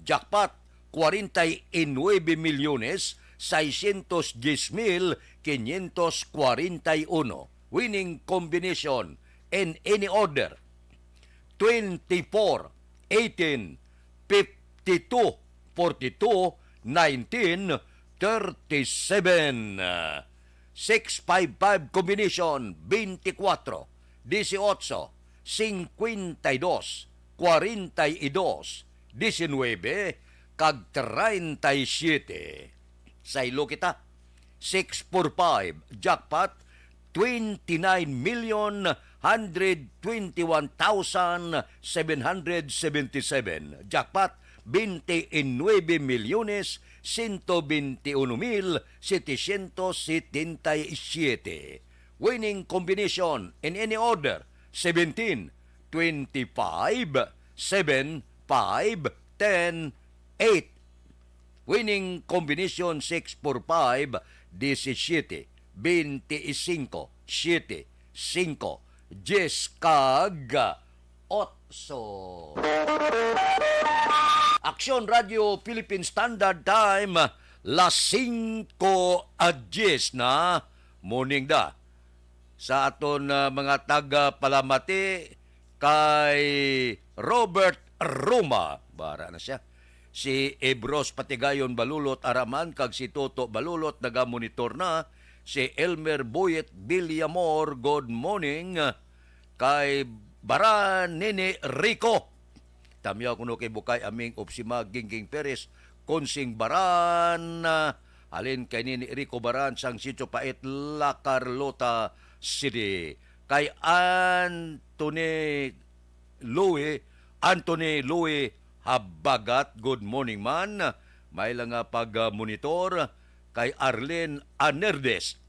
Jackpot, cuarenta y nueve millones seiscientos diez mil quinientos cuarenta y uno. Winning combination in any order, twenty-four, eighteen, fifty-two, forty-two, nineteen, thirty-seven. Six five five combination, twenty-four, dieciocho, cincuenta y dos, cuarenta y dos, diecinuebe kag treinta y siete. Saylo kita, six four five, jackpot, twenty-nine million hundred twenty-one thousand seven hundred seventy-seven. Jackpot, veinte y nueve millones ciento veintiuno mil setecientos setenta y siete. Winning combination in any order, seventeen, twenty-five, seven, five, ten, eight. Winning combination six four five, disisiete, bente y singko, siyete, singko, diyes kag otso. Aksyon Radio Philippine Standard Time, las singko a diyes na. Morning da sa aton, ah, mga taga Palamati, kay Robert Roma. Bara na siya. Si Ebros Patigayon Balulot Araman kag si Toto Balulot nagamonitor na. Si Elmer Boyet Villamor, good morning. Kay Baran Nini Rico. Tamyaw kuno kay Bukay Aming Opsima, Gingging Perez, Consing Baran, ah, halin kay Nini Rico Baran sang Sitio Pait, La Carlota City. Kay Anthony Louie, Anthony Louie Habagat, good morning man. May lang nga pag-monitor kay Arlene Anerdes.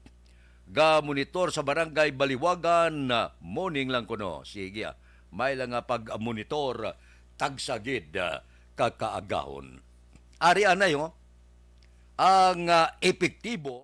Ga-monitor sa Barangay Baliwagan, morning lang kuno. Sige, ah. May lang nga pag-monitor, tagsa gid, ah, ka kaagahon. Ari anay, oh, ang, ah, epektibo.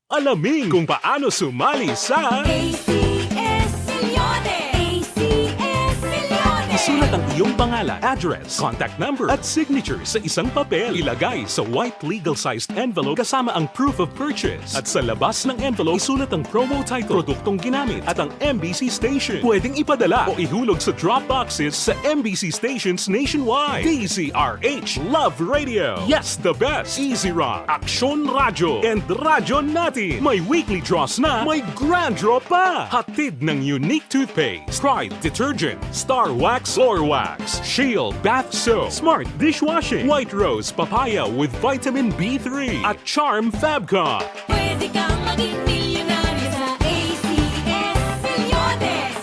Alamin kung paano sumali sa A C S Milyones! A C S Milyones! Isulat ang iyong pangalan, address, contact number, at signature sa isang papel. Ilagay sa white legal-sized envelope kasama ang proof of purchase. At sa labas ng envelope, isulat ang promo title, produktong ginamit, at ang M B C station. Pwedeng ipadala o ihulog sa drop boxes sa M B C stations nationwide. D Z R H, Love Radio. Yes, the best. Easy Rock, Aksyon Radyo, and Radyo Natin. May weekly draws na, may grand draw pa. Hatid ng Unique Toothpaste, Pride Detergent, Star Wax Floor Wax, Shield Bath Soap, Smart Dishwashing, White Rose Papaya with Vitamin B three, at Charm Fabcon. Pwede kang maging milyonaryo sa A C S Milyones.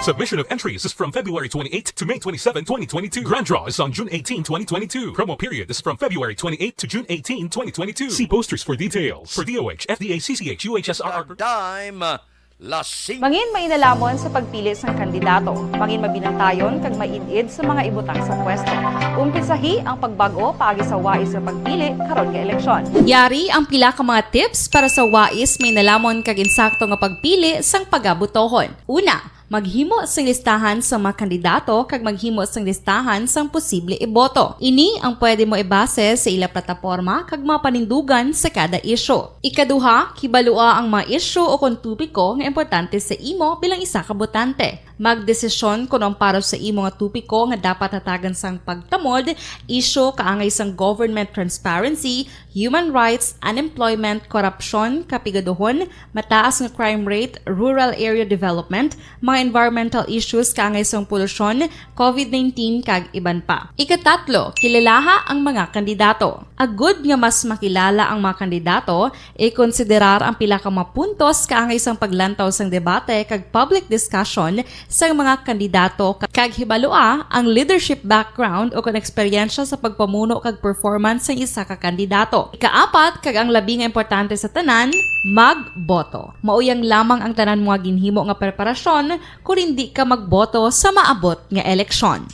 Submission of entries is from February twenty-eighth to May twenty-seven, twenty twenty-two. Grand draw is on June eighteen, twenty twenty-two. Promo period is from February twenty-eighth to June eighteen, twenty twenty-two. See posters for details. For D O H, F D A, C C H, U H S R R. Time, uh, las singko. Mangin mainalomon sa pagpili sang kandidato. Mangin mabinantayon kag maid-id sa mga ibutang sa pwesto. Umpisahi ang pagbag-o paagi sa wais nga pagpili karon nga eleksyon. Yari ang pila ka mga tips para sa wais, mainalomon kag insakto nga pagpili sang pagabutohon. Una, maghimo sing listahan sang mga kandidato kag maghimo sing listahan sang posible iboto. Ini ang pwede mo ibase sa ila plataporma kag mga panindugan sa kada isyu. Ikaduha, hibalua ang mga isyu o kon topiko nga importante sa imo bilang isa ka botante. Magdesisyon kon ang para sa imo nga topiko nga dapat hatagan sang pagtamod, isyu kaangay sang government transparency, human rights, unemployment, korupsyon, kapigaduhon, mataas nga crime rate, rural area development, mga environmental issues kaangay sang polusyon, covid nineteen, kag iban pa. Ikatatlo, kilalaha ang mga kandidato. Agud nga mas makilala ang mga kandidato, ikonsiderar ang pila ka mga puntos kaangay sang paglantaw sang debate kag public discussion sang mga kandidato, kag hibalua ang leadership background o kon eksperyensya sa pagpamuno kag performance sang isa ka kandidato. Ikaapat, kag ang labi nga importante sa tanan, magboto. Mauyang lamang ang tanan mo nga ginhimo nga preparasyon kon indi ka magboto sa maabot nga eleksyon.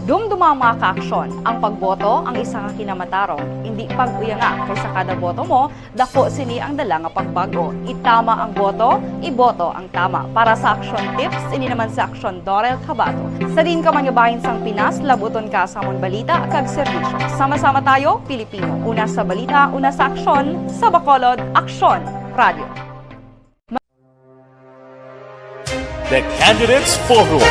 Dumduma ang mga kaaksyon, ang pagboto ang isa ka kinamatarong, indi pag-uyanga, kay sa kada boto mo, dako sini ang dala nga pagbag-o. Itama ang boto, iboto ang tama. Para sa Aksyon Tips, ini naman si Aksyon Dorel Cabato. Sa diin ka man nga bahin sang Pinas, labuton ka sa amon balita kag serbisyo. Sama-sama tayo, Pilipino. Una sa balita, una sa aksyon, sa Bacolod, Aksyon Radio. The Candidates Forum.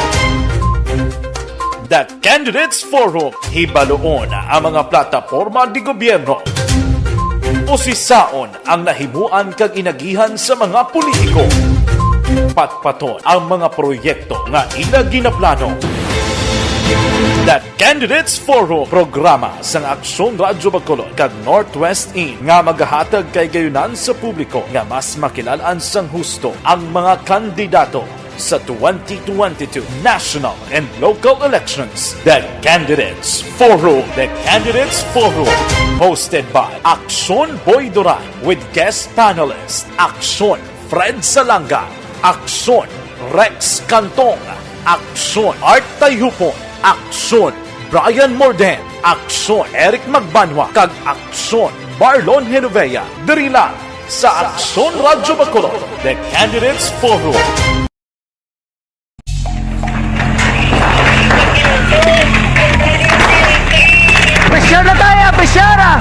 The Candidates Forum. Hibaluon ang mga plataporma di gobyerno. Usisaon ang nahimuan kag inagihan sa mga politiko. Patpaton ang mga proyekto nga ila ginaplano. The Candidates Forum, programa sang Aksyon Radyo Bacolod kag Northwest In nga magahatag kay gayunan sa publiko nga mas makilal-an sang husto ang mga kandidato sa twenty twenty-two national and local elections. The Candidates Forum. The Candidates Forum. Hosted by Aksyon Boy Duran with guest panelist Aksyon Fred Salanga, Aksyon Rex Cantong, Aksyon Art Tayhupon, Aksyon Brian Morden, Aksyon Eric Magbanwa, kag Aksyon Marlon Genovea. Diri lang sa Aksyon Radyo Bacolod, The Candidates Forum. Pressure na tayo, pressure ah!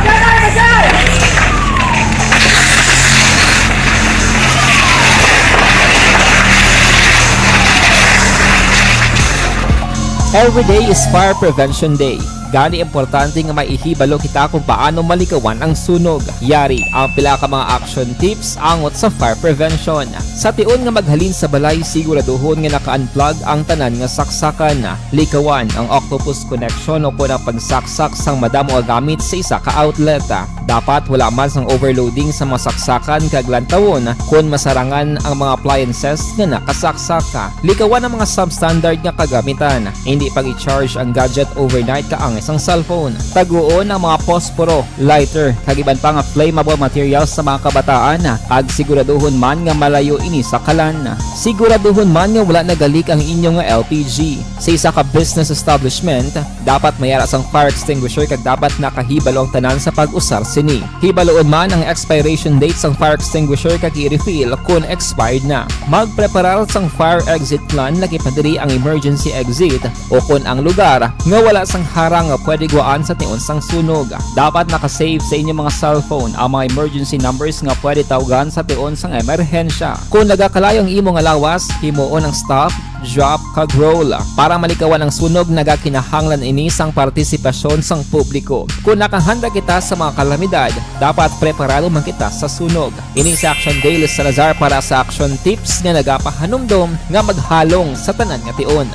Every day is Fire Prevention Day. Gani importante nga maihibalo kita kung paano malikawan ang sunog. Yari ang pila ka mga action tips angot sa fire prevention. Sa tion nga maghalin sa balay, siguraduhon nga naka-unplug ang tanan nga saksakan. Likawan ang octopus connection o kon ang pagsaksak sang madamo nga gamit sa isa ka outlet. Dapat wala man sang overloading sa mga saksakan kag lantawon kon masarangan ang mga appliances nga nakasaksak. Likawan ang mga substandard nga kagamitan. Hindi pag-i-charge ang gadget overnight kaangay sang cellphone. Taguon ang mga posporo, lighter, kag iban pa nga flammable materials sa mga kabataan, kag siguraduhon man nga malayo ini sa kalan. Siguraduhon man nga wala nagalik ang inyo nga L P G. Sa isa ka business establishment, dapat may ara sang fire extinguisher kag dapat nakahibalo ang tanan sa pag-usar sini. Hibaloon man ang expiration date sang fire extinguisher kag i-refill kon expired na. Magpreparar sang fire exit plan, laki pa diri ang emergency exit o kon ang lugar nga wala sang harang nga pwede gwaan sa tion sang sunog. Dapat naka-save sa inyo mga cellphone ang mga emergency numbers nga pwede tawgan sa tion sang emerhensya. Kon nagakalayo ang imo nga lawas, himuon ang stop, drop, kag roll. Para malikawan ang sunog, nagakinahanglan ini sang partisipasyon sang publiko. Kon nakahanda kita sa mga kalamidad, dapat preparado man kita sa sunog. Ini si Action Dale Salazar para sa Action Tips nga nagapahanumdom nga maghalong sa tanan nga tion.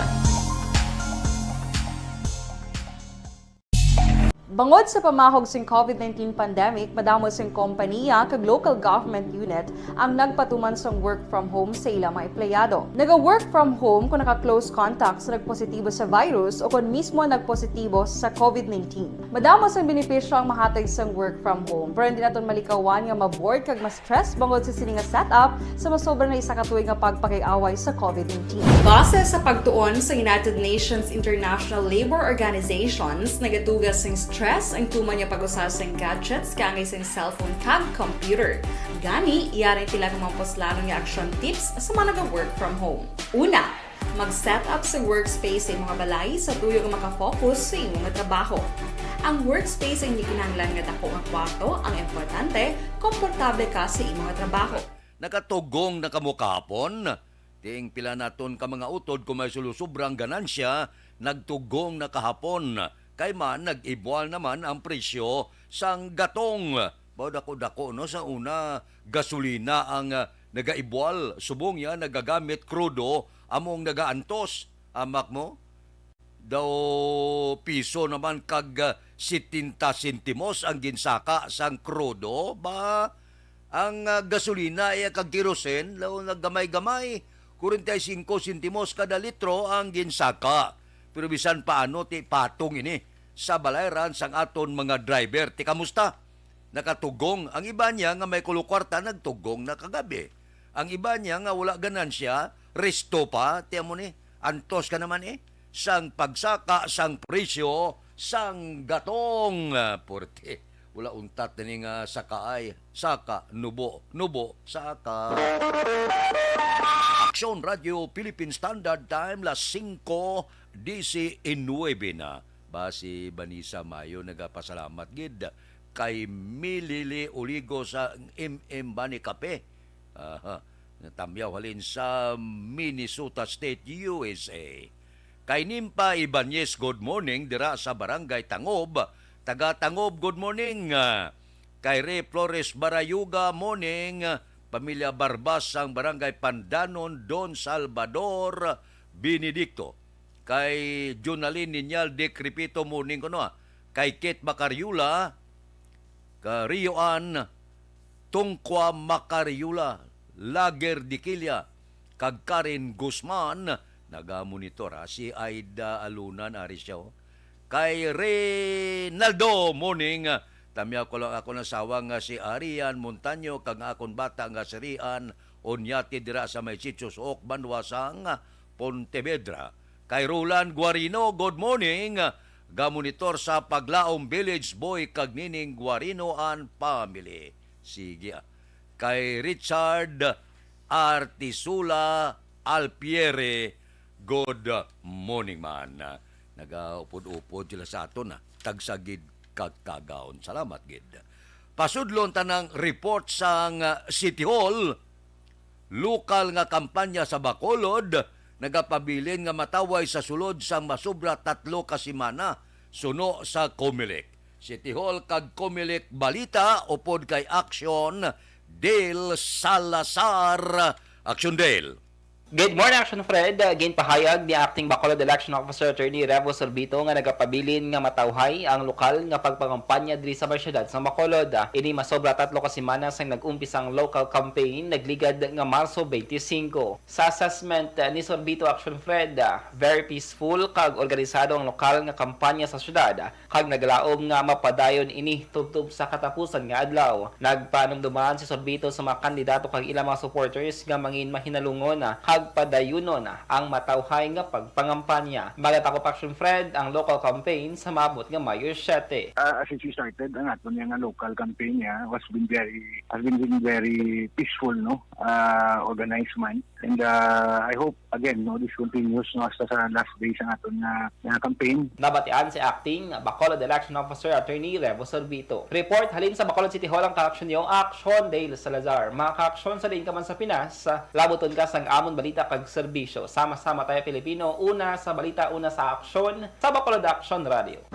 Bangod sa pamahog sing COVID nineteen pandemic, madamo sing kompaniya kag local government unit ang nagpatuman sang work from home sa ila mga empleyado. Naga-work from home kon naka-close contact sa nagpositibo sa virus o kon mismo nagpositibo sa COVID nineteen. Madamo sang benepisyo ang mahatag sang work from home, pero hindi naton malikawan nga ma-bored kag ma-stress bangod sa sini nga setup sa masobra na isa ka tuig nga pagpakig-away sa COVID nineteen. Base sa pagtuon sa United Nations International Labor Organizations, nagatuga sing stress ang tuman nga pag-usa sing gadgets kaangay sing cellphone kag computer. Gani, yari ang pila ka mga puslanon nga action tips sa mga naga-work from home. Una, mag-set up sa workspace sa imong balay sa tuyo nga maka-focus sa imong trabaho. Ang workspace ang hindi kinahanglan nga dako nga kwarto, ang importante, komportable ka sa imong trabaho. Nakatugong na kamo kahapon? Ting pila naton ka mga utod kung may sulusubra ang ganansya, nagtugong na kahapon. Kay man, nag-ibwal naman ang presyo sang gatong. Ba, dako-dako, no? Sa una, gasolina ang, ah, nagaibwal. Subong ya, nagagamit krudo, among nagaantos. Amak mo? Daw piso naman kag, ah, setenta sentimos ang ginsaka sang krudo. Ba, ang, ah, gasolina, iya kag kerosene, daw naggamay-gamay. Kwarenta y singko sentimos kada litro ang ginsaka. Pero bisan paano, ti patong ini sa balayran sang aton mga driver. Ti kamusta? Nakatugong. Ang iba niya nga may kuluwarta nagtugong na kagabi. Ang iba niya nga wala ganansya, resto pa, ti amo ni, antos ka naman eh, sang pagsaka sang presyo sang gatong. Ah, porte. Wala untat na ni nga sakaay. Saka, nubo, nubo, saka. Aksyon Radio Philippine Standard Time, las singko disinuebe na. Ba si Vanessa Mayo nagapasalamat gid kay Milili Oligo sa M M Bani Kape. Aha. Natamyaw halin sa Minnesota State, U S A. Kay Nimpa Ibanez, good morning dira sa Barangay Tangob. Taga Tangob, good morning. Ah, Kay Ray Flores Barayuga, morning. Pamilya Barbas sang Barangay Pandanon, Don Salvador Benedicto. Kay Junalyn Ninyal Decrepito, morning kuno, ah. Kay Kate Macariola, ka Rio Ann Tungkwa Macariola, Lager Diquilla, kag Karen Guzman, nagamonitor, ha. Si Aida Alunan, ari siya, oh. Kay Reynaldo, morning. Tamyaw ko lang akon asawa nga si Arian Montaño kag ang akon bata nga si Rian Onyate dira sa may Sitio Suok, Banwa sang Pontevedra. Kay Roland Guarino, good morning. Gamonitor sa Paglaom Village, Boy kag Nining Guarino and family. Sige, ah. Kay Richard Artisula Alpiere, good morning man. Nagaupod-upod sila sa aton, ah. Tagsa gid ka kagahon. Salamat gid. Pasudlon ta ang report sang, ah, City Hall. Lokal nga kampanya sa Bacolod nagapabilin nga matawhay sa sulod sang masobra tatlo ka semana, suno sa Comelec. City Hall kag Comelec balita upod kay Action Dale Salazar. Action Dale. Good morning, Action Fred. Ginpahayag ni Acting Bacolod Election Officer Attorney Revo Sorbito nga nagapabilin nga matawhay ang lokal nga pagpangampanya diri sa may siyudad sa Bacolod. Ini masobra tatlo ka semana sang nag-umpisa ang local campaign, nagligad nga Marso twenty-five. Sa assessment ni Sorbito, Action Fred, very peaceful kag organisado ang lokal nga kampanya sa siyudad, kag naglaom nga mapadayon ini tubtob sa katapusan nga adlaw. Nagpanumduman si Sorbito sa mga kandidato kag ilang mga supporters nga mangin mahinalungon kag padayunon ang matawhay nga pagpangampanya. Magatakop, Action Fred, ang local campaign sa maabot nga Mayo siete. Ah, as in, we started ang aton nga local campaign niya was been very, has been, been very peaceful, no? Ah, organized man. And, ah, I hope, again, no, this continues, no, hasta sa last days ang aton nga, nga campaign. Nabatian si Acting Bacolod Election Officer Attorney Revo Sorbito. Report halin sa Bacolod City Hall ang kaaksyon niyo, Action Dale Salazar. Mga kaaksyon, sa diin ka man sa Pinas, labuton ka sang amon balita kag serbisyo. Sama-sama tayo, Pilipino. Una sa balita, una sa aksyon, sa Bacolod Action Radio.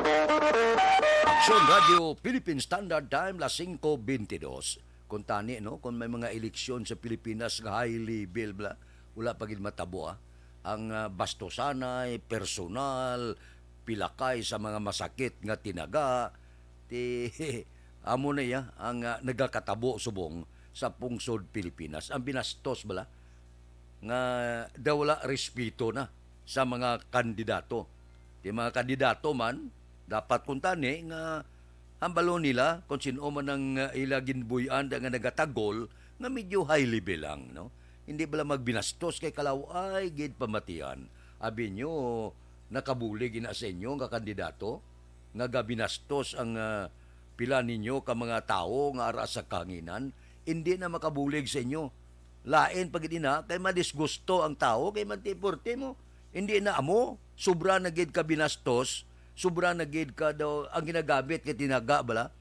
Action Radio, Philippine Standard Time, las singko bentidós. Kung tani, no, kung may mga eleksyon sa Pilipinas nga high level, bla, wala pa gid matabo, ah. Ang, ah, bastusanay, personal, pilakay sa mga masakit nga tinaga, ti, amo na iya ang, ah, nagakatabo subong sa pungsod Pilipinas. Ang binastos, bala, nga daw wala respeto na sa mga kandidato. Ti mga kandidato man, dapat kuntani nga hambalon nila kung sin-o man ang, uh, ila ginbuy-an da nga nagatagol nga medyo high level lang, no? Hindi bala magbinastos kay kalaw-ay gid pamatian. Abi nyo, nakabulig ina sa inyo nga kandidato nga gabinastos ang, uh, pila ninyo ka mga tawo nga ara sa kahanginan? Hindi na makabulig sa inyo. Lain pa gid ina kay madisgusto ang tawo kay mantiporte mo. Hindi na amo, sobra na gid ka binastos, sobra na gid ka daw ang ginagamit kay tinaga bala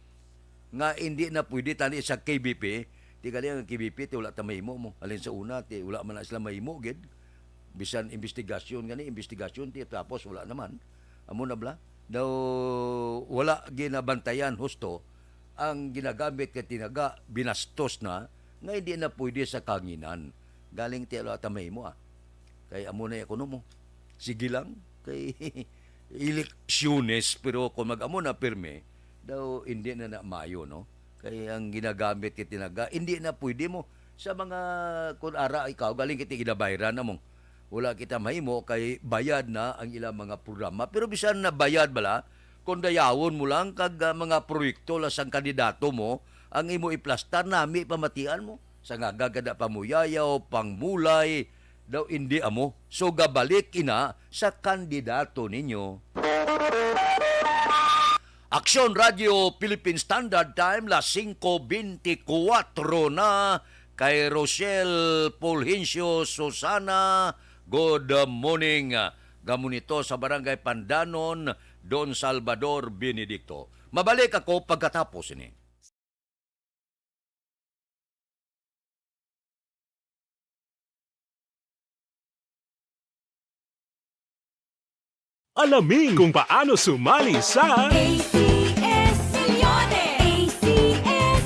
nga hindi na pwede tani sa K B P. Ti gali ang K B P ti wala ta mahimo mo. Halin sa una ti wala man na sila mahimo gid. Bisan investigasyon gani, investigasyon ti tapos wala naman. Amo na bala. Daw wala ginabantayan husto ang ginagamit kay tinaga binastos na nga hindi na pwede sa kanginan. Galing ti wala ta mahimo, ah. Kay amo na kuno mo. Sige lang kay eleksyones, pero kung mag-amo na pirmi, daw hindi na na maayo, no? Kay ang ginagamit kay tinaga, hindi na pwede mo sa mga, kung ara ikaw, galing kita ginabayran na mo. Wala kita mahimo kay bayad na ang ilang mga programa. Pero bisan na bayad bala, kung dayawon mo lang kag, ah, mga proyekto lang sang kandidato mo, ang imo iplastar, nami pamatian mo. Sa nga gagada pamuyayaw, pangmulay, daw indi amo. So gabalik ina sa kandidato ninyo. Aksyon Radio Philippine Standard Time, las singko bentikuwatro na. Kay Rochelle Fulgencio Susana, good morning. Gamon ito sa Barangay Pandanon, Don Salvador Benedicto. Mabalik ako pagkatapos ini. Alamin kung paano sumali sa A C S Milyones. A C S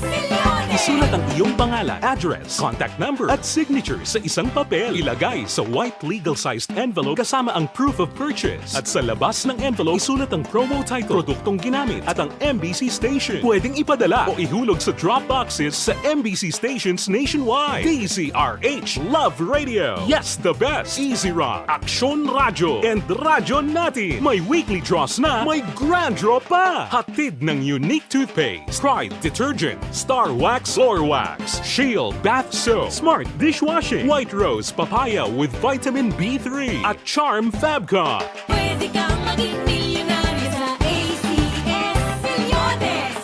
Sulat ang iyong pangalan, address, contact number, at signature sa isang papel. Ilagay sa white legal-sized envelope kasama ang proof of purchase. At sa labas ng envelope, isulat ang promo title, produktong ginamit, at ang M B C station. Pwedeng ipadala o ihulog sa drop boxes sa M B C stations nationwide. D Z R H Love Radio. Yes, the best. Easy Rock, Aksyon Radyo, and Radyo Natin. May weekly draws na, may grand draw pa. Hatid ng Unique Toothpaste, Pride Detergent, Star Wax, Floor Wax, Shield Bath Soap, Smart Dishwashing, White Rose Papaya with Vitamin B three, at Charm Fabcon. Pwede kang maging milyonaryo sa A C S Milyones.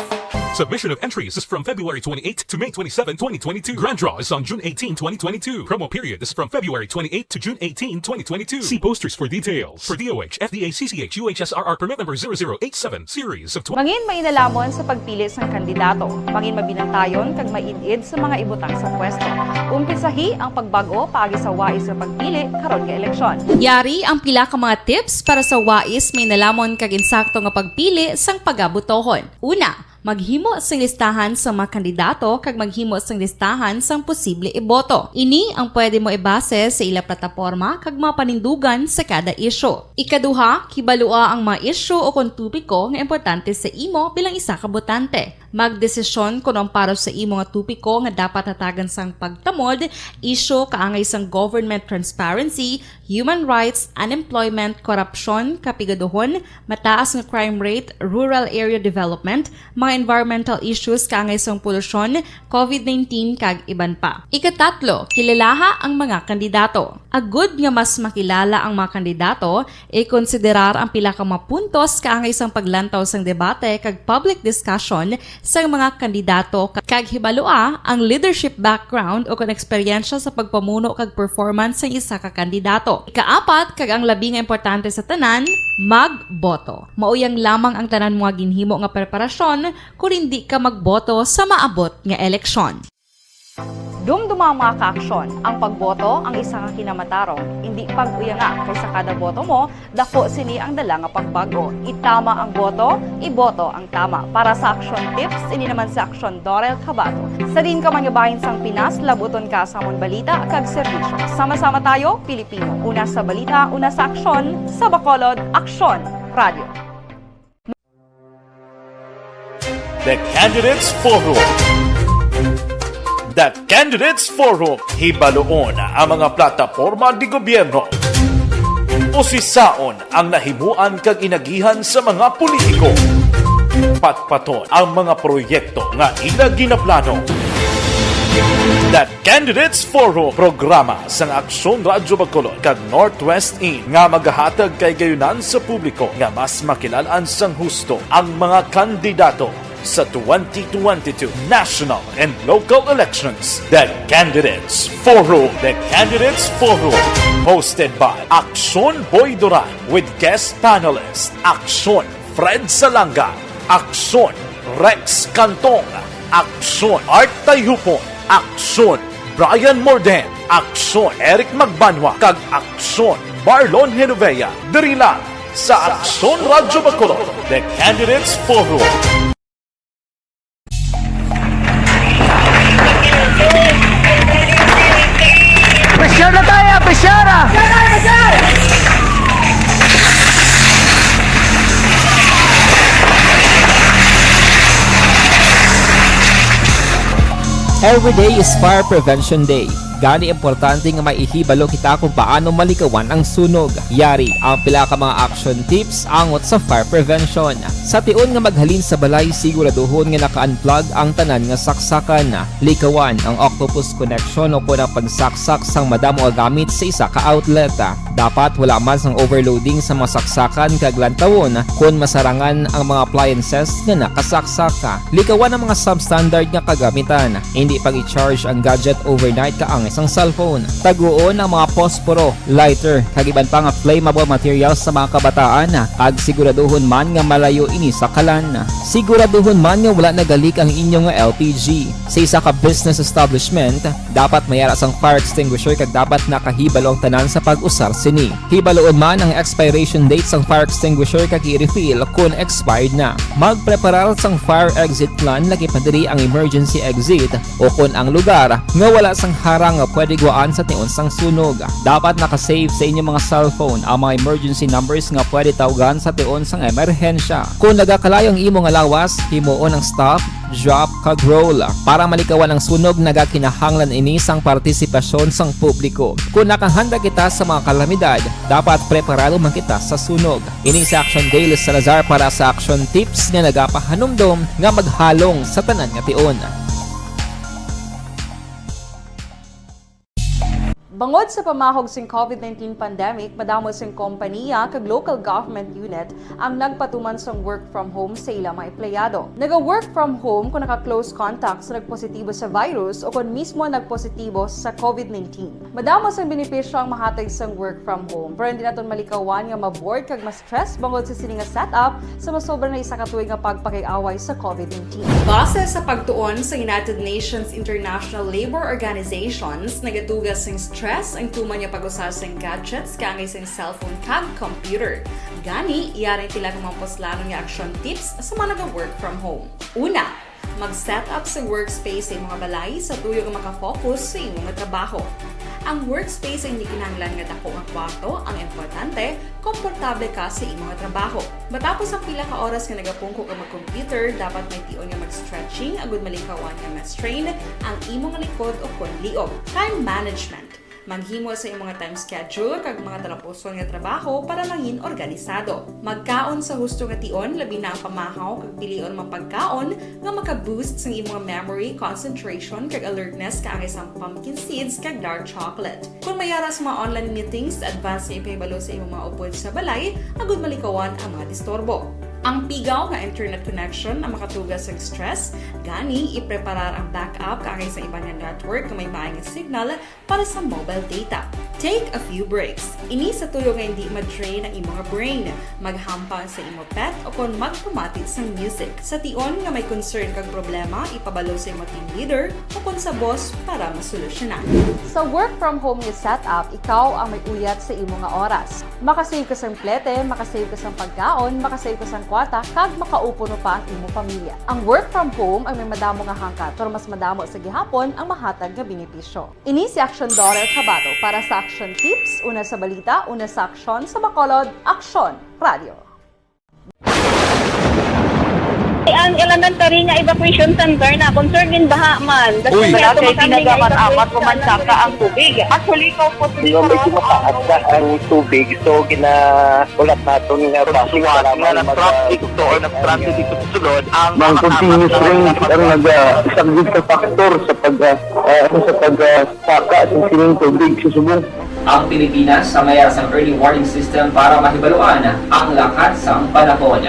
Submission of entries is from February twenty-eight to May twenty-seven, twenty twenty-two. Grand draw is on June eighteen, twenty twenty-two. Promo period is from February twenty-eight to June eighteen, twenty twenty-two. See posters for details. For D O H, F D A, C C H, U H S R R permit number zero zero eight seven, series of tw- Mangin mainalamon sa pagpili sang kandidato. Mangin mabinantayon kag maid-id sa mga ibutang sa pwesto. Umpisahi ang pagbag-o paagi sa wais nga pagpili karon nga eleksyon. Yari ang pila ka mga tips para sa wais, mainalamon kag insakto nga pagpili sang pagabutohon. Una, maghimo sing listahan sa mga kandidato kag maghimo sing listahan sang posible iboto. Ini ang pwede mo ibase sa ila plataporma kag mga panindugan sa kada isyu. Ikaduha, kibalua ang mga isyu o kon topiko nga importante sa imo bilang isa ka botante. Magdesisyon kon ang para sa imo nga topiko nga dapat hatagan sang pagtamod, isyu kaangay sang government transparency, human rights, unemployment, korupsyon, kapigaduhon, mataas nga crime rate, rural area development, mga environmental issues kaangay sang polusyon, covid nineteen, kag iban pa. Ikatatlo, kilalaha ang mga kandidato. Agud nga mas makilala ang mga kandidato, ikonsiderar ang pila ka mga puntos kaangay sang paglantaw sang debate kag public discussion sang mga kandidato, kag hibalua ang leadership background o kon eksperyensya sa pagpamuno kag performance sang isa ka kandidato. Ikaapat, kag ang labi nga importante sa tanan, magboto. Mauyang lamang ang tanan mo nga ginhimo nga preparasyon kon indi ka magboto sa maabot nga eleksyon. Dumduma, mga kaaksyon, ang pagboto ang isa ka kinamatarong, indi pag-uyanga, kay sa kada boto mo, dako sini ang dala nga pagbag-o. Itama ang boto, iboto ang tama. Para sa Aksyon Tips, ini naman si Aksyon Dorel Cabato. Sa diin ka man nga bahin sang Pinas, labuton ka sa amon balita kag serbisyo. Sama-sama tayo, Pilipino. Una sa balita, una sa aksyon, sa Bacolod, Aksyon Radio. The Candidates Forum. The Candidates Forum, hibaluon ang mga plataporma de gobyerno. Usisaon ang nahimuan kag inagihan sa mga politiko. Patpaton ang mga proyekto nga ila ginaplano. The Candidates Forum, programa sang Aksyon Radyo Bacolod kag Northwest In nga magahatag kahigayonan sa publiko nga mas makilalan sang husto ang mga kandidato sa twenty twenty-two national and local elections. The Candidates Forum. The Candidates Forum, hosted by Aksyon Boy Duran with guest panelist Aksyon Fred Salanga, Aksyon Rex Cantong, Aksyon Art Tayhupon, Aksyon Brian Morden, Aksyon Eric Magbanwa, kag Aksyon Marlon Genovea. Diri lang sa Aksyon Radyo Bacolod, The Candidates Forum. Pressure na tayo, pressure! Every day is Fire Prevention Day. Gani, importante nga may ihibalo kita kung paano malikawan ang sunog. Yari ang pila ka mga action tips angot sa fire prevention. Sa tion nga maghalin sa balay, siguraduhon nga naka-unplug ang tanan nga saksakan. Likawan ang octopus connection o kon ang pagsaksak sang madamo nga gamit sa isa ka outlet. Dapat wala man sang overloading sa mga saksakan kag lantawon kon masarangan ang mga appliances nga nakasaksak. Likawan ang mga substandard nga kagamitan. Indi pag-i-charge ang gadget overnight kaangay sang cellphone. Taguon ang mga posporo, lighter, kag iban pa nga flammable materials sa mga kabataan, kag siguraduhon man nga malayo ini sa kalan. Siguraduhon man nga wala nagalik ang inyo nga L P G. Sa isa ka business establishment, dapat may ara sang fire extinguisher kag dapat nakahibalo ang tanan sa pag-usar sini. Hibaluon man ang expiration date sang fire extinguisher kag i-refill kon expired na. Magpreparar sang fire exit plan, lakip na diri ang emergency exit o kon ang lugar nga wala sang harang nga pwede guwaan sa tion sang sunog. Dapat naka-save sa inyo mga cellphone ang mga emergency numbers nga pwede tawgan sa tion sang emerhensya. Kon nagakalayo ang imo nga lawas, himuon ang stop, drop, kag roll. Para malikawan ang sunog, nagakinahanglan ini sang partisipasyon sang publiko. Kon nakahanda kita sa mga kalamidad, dapat preparado man kita sa sunog. Ini si Action Dale Salazar para sa Action Tips nga nagapahanumdom nga maghalong sa tanan nga tion. Bangod sa pamahog sing COVID nineteen pandemic, madamo sing kompaniya kag local government unit ang nagpatuman sang work from home sa ila mga empleyado. Naga-work from home kung naka-close contact sa nagpositibo sa virus o kung mismo nagpositibo sa COVID nineteen. Madamo sang benepisyo ang mahatag sang work from home, pero hindi naton malikawan nga ma-bored kag ma-stress bangod sa sini nga setup sa masobra na isa ka tuig nga pagpakig-away sa COVID nineteen. Base sa pagtuon sa United Nations International Labour Organizations, nagatuga sing stress ang tuman nga pag-usa sing gadgets kaangay sing cellphone kag computer. Gani, yari ang pila ka mga puslanon nga action tips sa mga naga-work from home. Una, mag-set up sa workspace sa imong balay sa tuyo nga makafocus sa imong trabaho. Ang workspace ay hindi kinahanglan nga dako nga kwarto, ang importante, komportable ka sa imong trabaho. Matapos ang pila ka oras nga nagapungko ka mag-computer, dapat may tion nga mag-stretching agud malikawan nga ma-strain ang imong likod o kon liog. Time management. Maghimo sa imong time schedule kag mga talapuson nga trabaho para mangin organisado. Magkaon sa husto nga tion, labi na ang pamahaw kag pilion mga pagkaon nga maka-boost sang imong memory, concentration, kag alertness kaangay sang pumpkin seeds kag dark chocolate. Kung may ara sa mga online meetings, advance nga ipahibalo sa imong mga upod sa balay agud malikawan ang mga disturbo. Ang pigaw nga internet connection ang makatuga sa stress, gani ipreparar ang backup kaangay sa iban nga network nga may maay nga signal para sa mobile data. Take a few breaks. Ini sa tuyo nga hindi ma-drain ang imong brain. Maghampang sa imo pet o kon magpamati sang music. Sa tion nga may concern kag problema, ipabalo sa imo team leader o kon sa boss para masolusyonan. Sa work from home nga setup, ikaw ang may uyat sa imo nga oras. Makasave ka sang plete, makasave ka sang pagkaon, makasave ka sang kwarta, kag makaupo pa ang imo pamilya. Ang work from home ang may madamo nga hangkat, pero mas madamo sa gihapon ang mahatag nga benepisyo. Ini si Action Daughter Kabato para sa Action Tips, una sa balita, una sa aksyon, sa Bacolod, Aksyon Radio. Ang elementary nga evacuation center na concern din baha man. Uy, Kasi wala kay tinaga man amat, mamansa ka ang tubig. Actually, ikaw po, Di ba, medyo mataas na ang tubig, so ginaulat naton nga traffic nga para nag-traffic to or nag-traffic dito sa sulod ang Mang continuous rain ang nag-, ah, isang good factor sa pag, ah, ah, sa pag, ah, saka sa sining tubig sa subong. Ang Pilipinas sa may sang early warning system para mahibaluan ang lakat sang panahon.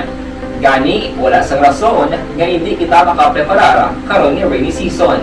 Gani, wala sang rason nga hindi kita makapreparar karon nga rainy season.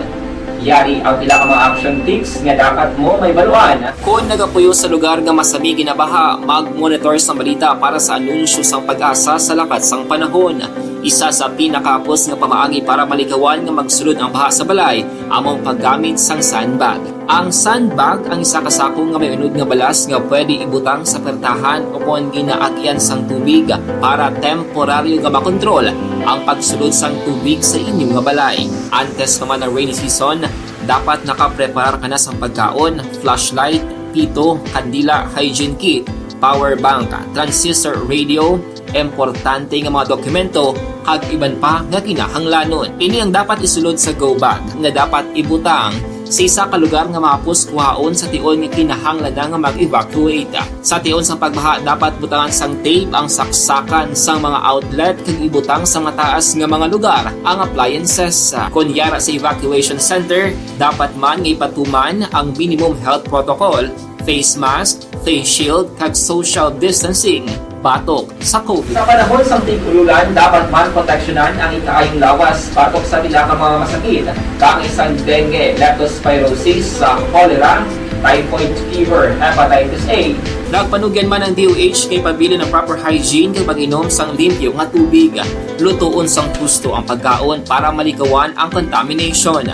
Yari ang pila ka mga action tips nga dapat mo mahibaluan. Kon nagapuyo sa lugar nga masami ginabaha, mag-monitor sang balita para sa anunsyo sang PAGASA sa lakat sang panahon. Isa sa pinakahapos nga pamaagi para malikawan nga magsulod ang baha sa balay amo ang paggamit sang sandbag. Ang sandbag ang isa ka sako nga may unod nga balas nga pwede ibutang sa pertahan o kon ginaagian sang tubig para temporaryo nga makontrol ang pagsulod sang tubig sa inyo nga balay. Antes pa man ang rainy season, dapat nakapreparar ka na sang pagkaon, flashlight, pito, kandila, hygiene kit, power bank, transistor radio, importante nga mga dokumento, kag iban pa nga kinahanglanon. Ini ang dapat isulod sa go bag nga dapat ibutang sa isa ka lugar nga mahapos kuhaon sa tion nga kinahanglan na nga mag-evacuate. Sa tion sang pagbaha, dapat butangan sang tape ang saksakan sang mga outlet kag ibutang sa mataas nga mga lugar ang appliances. Kon yara sa evacuation center, dapat man nga ipatuman ang minimum health protocol, face mask, face shield, kag social distancing. batok sa COVID. Sa panahon sang tig-ululan, dapat man proteksyonan ang ikaayong lawas batok sa pila ka mga masakit, kaangay sang dengue, leptospirosis, sa cholera, typhoid fever, hepatitis A. Nagpanugyan man ang D O H kay pabilin ang proper hygiene kag pag-inom sang limpyo nga tubig. Lutoon sang husto ang pagkaon para malikawan ang contamination.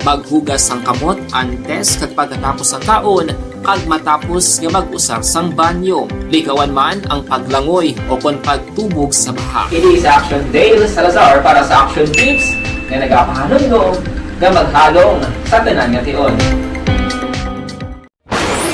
Maghugas sang kamot antes kag pagkatapos sang kaon, kag matapos nga mag-usar sang banyo. Likawan man ang paglangoy o kon pagtubog sa baha. Ini si Action Dale Salazar para sa Action Tips nga nagapahanumdom nga maghalong sa tanan nga tion.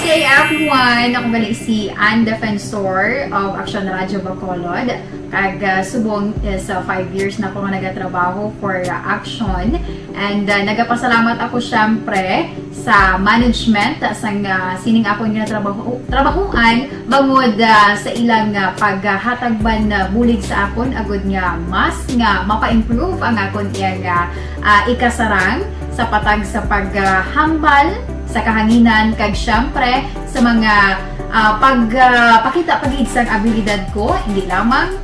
Good day, everyone! Ako gali si Ann Defensor of Action Radio Bacolod. Kag ah, subong is ah, five years na ako nga nagatrabaho for ah, Action. And ah, nagapasalamat ako syempre sa management sang ah, sining akon nga trabaho trabahuan bangod ah, sa ilang ah, paghatag man ah, bulig sa akon agud nga mas nga mapa-improve ang akon iyang ah, ah, ikasarang sa patag sa paghambal sa kahanginan kag syempre sa mga ah, pag ah, pakita pa gid sang abilidad ko, hindi lamang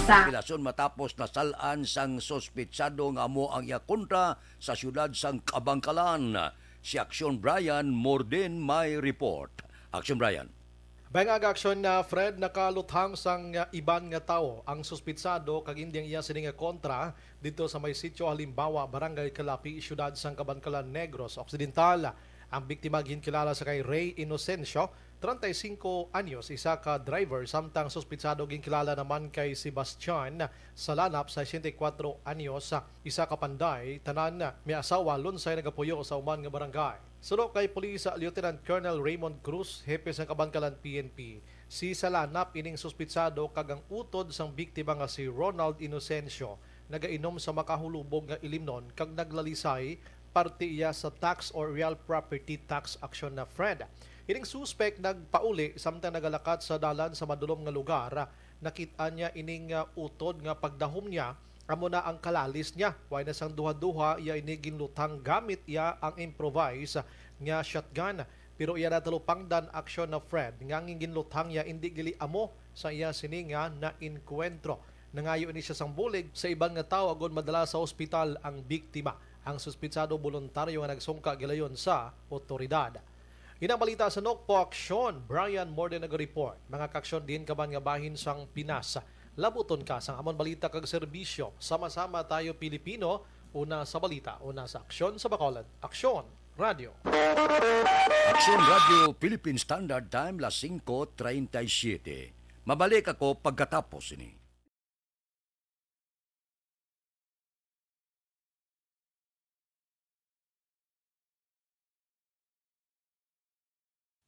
sa Relasyon matapos nasal-an sang suspitsado nga amo ang iya kontra sa siyudad sang Kabankalan. Si Action Brian Morden may report. Action Brian. Bayang aga, Action na Fred, nakaluthang sang ah, iban nga tawo ang suspitsado kag indi ang iya sini nga kontra didto sa may sitio Halimbawa, Barangay Calapi, siyudad sang Kabankalan, Negros Occidental. Ang biktima ginkilala sa kay Ray Inocencio, treinta y cinco anyos, isa ka driver, samtang suspitsado ginkilala naman kay Sebastian Salanap, sesenta y kuwatro anyos, isa ka panday, tanan may asawa, lunsay nagapuyo sa uman nga barangay. Suno kay Police Lieutenant Colonel Raymond Cruz, hepe sang Kabankalan P N P, si Salanap ining suspitsado kag ang utod sang biktima nga si Ronald Inocencio nagainom sa makahulubog nga ilimnon kag naglalisay parte iya sa tax or real property tax action na Fred. Ining suspek nagpauli samtang nagalakat sa dalan sa madulom nga lugar. Nakit-an niya ining ah, utod nga pagdahom niya amo na ang kalalis niya. Way na sang duha-duha iya ini ginluthang gamit iya ang improvise nga shotgun. Pero iya natalupangdan aksyon na Fred nga ang ginluthang niya indi gali amo sa iya sini nga nainkuwentro. Nangayo ini siya sang bulig sa iban nga tawo agod madala sa ospital ang biktima. Ang suspitsado boluntaryo nga nagsungka gilayon sa otoridad. Inang balita sa Nokpo Aksyon, Brian Morden nag-report. Mga kaaksyon, diin ka man nga bahin sang Pinas, labuton ka sang amon balita kag serbisyo. Sama-sama tayo Pilipino, una sa balita, una sa aksyon sa Bacolod. Aksyon Radio. Aksyon Radio Philippine Standard Time, las singko treinta y siete. Mabalik ako pagkatapos ini.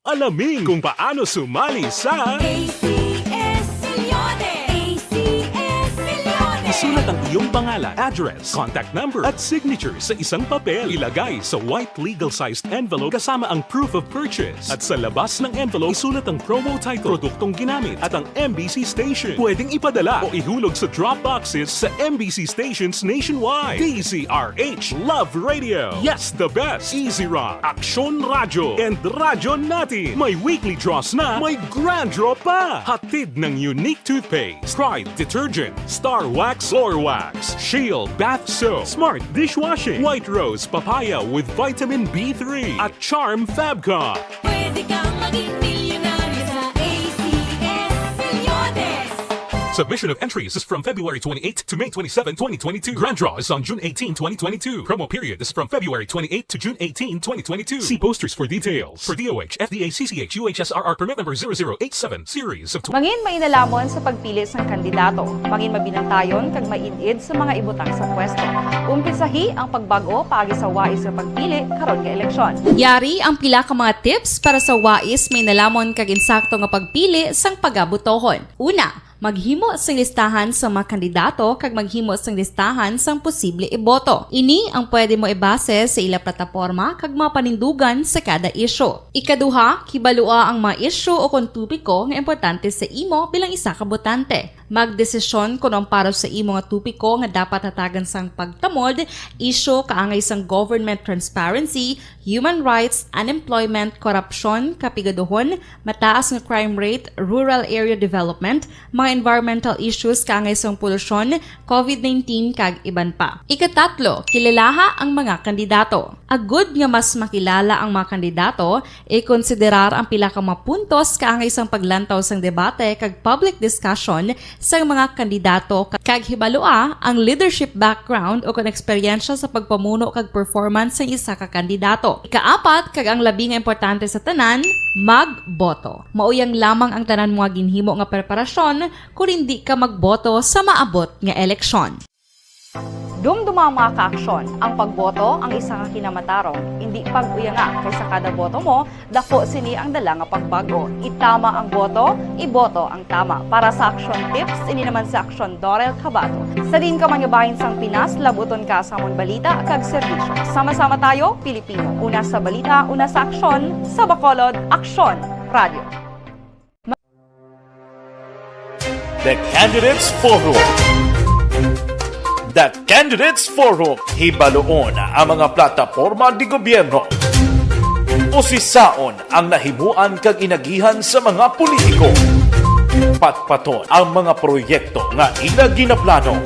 Alamin kung paano sumali sa A C S Milyones! A C S Milyones! Isulat ang iyong pangalan, address, contact number, at signature sa isang papel. Ilagay sa white legal-sized envelope kasama ang proof of purchase. At sa labas ng envelope, isulat ang promo title, produktong ginamit, at ang M B C station. Pwedeng ipadala o ihulog sa drop boxes sa M B C stations nationwide. D Z R H Love Radio. Yes, the best. Easy Rock, Aksyon Radyo, and Radyo Natin. May weekly draws na, may grand draw pa. Hatid ng Unique Toothpaste, Pride Detergent, Star Wax Floor Wax, Shield Bath Soap, Smart Dishwashing, White Rose Papaya with Vitamin B three, at Charm Fabcon. Pwede kang maging milyonaryo sa A C S Milyones! Submission of entries is from February twenty-eighth to May twenty-seven, twenty twenty-two. Grand draw is on June eighteen, twenty twenty-two. Promo period is from February twenty-eighth to June eighteen, twenty twenty-two. See posters for details. For D O H, F D A, C C H, U H S R R permit number zero zero eight seven, series of tw- Mangin mainalamon sa pagpili sang kandidato. Mangin mabinantayon kag maid-id sa mga ibutang sa pwesto. Umpisahi ang pagbag-o paagi sa wais nga pagpili karon nga eleksyon. Yari ang pila ka mga tips para sa wais mainalamon kag insakto nga pagpili sang pagabotohon. Una, maghimo sing listahan sang mga kandidato kag maghimo sing listahan sang posible iboto. Ini ang pwede mo ibase sa ila plataporma kag mga panindugan sa kada isyu. Ikaduha, kibalua ang mga isyu o kon topiko nga importante sa imo bilang isa ka botante. Magdesisyon kon ang para sa imo nga topiko nga dapat hatagan sang pagtamod, isyu kaangay sang government transparency, human rights, unemployment, korupsyon, kapigaduhon, mataas nga crime rate, rural area development, mga environmental issues kaangay sang polusyon, covid nineteen, kag iban pa. Ikatatlo, kilalaha ang mga kandidato. Agud nga mas makilala ang mga kandidato, ikonsiderar ang pila ka mga puntos kaangay sang paglantaw sang debate kag public discussion sang mga kandidato, kag hibalua ang leadership background o kon eksperyensya sa pagpamuno kag performance sang isa ka kandidato. Ikaapat, kag ang labi nga importante sa tanan, magboto. Mao yang lamang ang tanan mo nga ginhimo nga preparasyon kon hindi ka magboto sa maabot nga eleksyon. Dumduma, mga kaaksyon, ang pagboto ang isa ka kinamatarong. Indi pag-uyanga, kay sa kada boto mo, daku sini ang dala nga pagbago. Itama ang boto, iboto ang tama. Para sa Aksyon Tips, ini naman si Aksyon Dorel Cabato. Sa diin ka man nga bahin sang Pinas, labuton ka sa amon balita kag serbisyo. Sama-sama tayo, Pilipino. Una sa balita, una sa aksyon, sa Bacolod, Aksyon Radio. The Candidates Forum. The Candidates Forum, hibaluon ang mga plataporma de gobyerno. Usisaon ang nahimuan kag inagihan sa mga politiko. Patpaton ang mga proyekto nga ila ginaplano.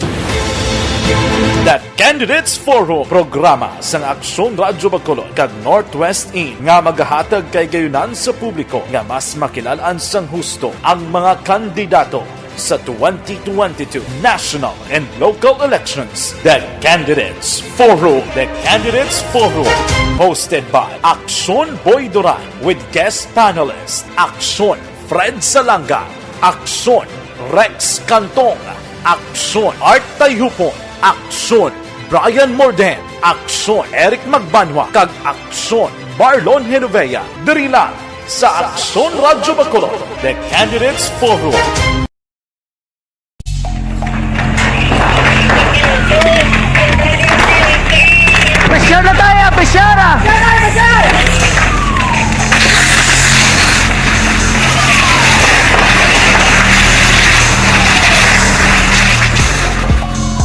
The Candidates Forum, programa sang Aksyon Radyo Bacolod kag Northwest In nga magahatag kahigayunan sa publiko nga mas makilal-an sang husto ang mga kandidato sa twenty twenty-two national and local elections. The Candidates Forum. The Candidates Forum, hosted by Aksyon Boy Duran with guest panelist Aksyon Fred Salanga, Aksyon Rex Cantong, Aksyon Art Tayhupon, Aksyon Brian Morden, Aksyon Eric Magbanwa, kag Aksyon Marlon Genovea. Diri lang sa Aksyon Radyo Bacolod, The Candidates Forum. Pressure na tayo! Pressure na!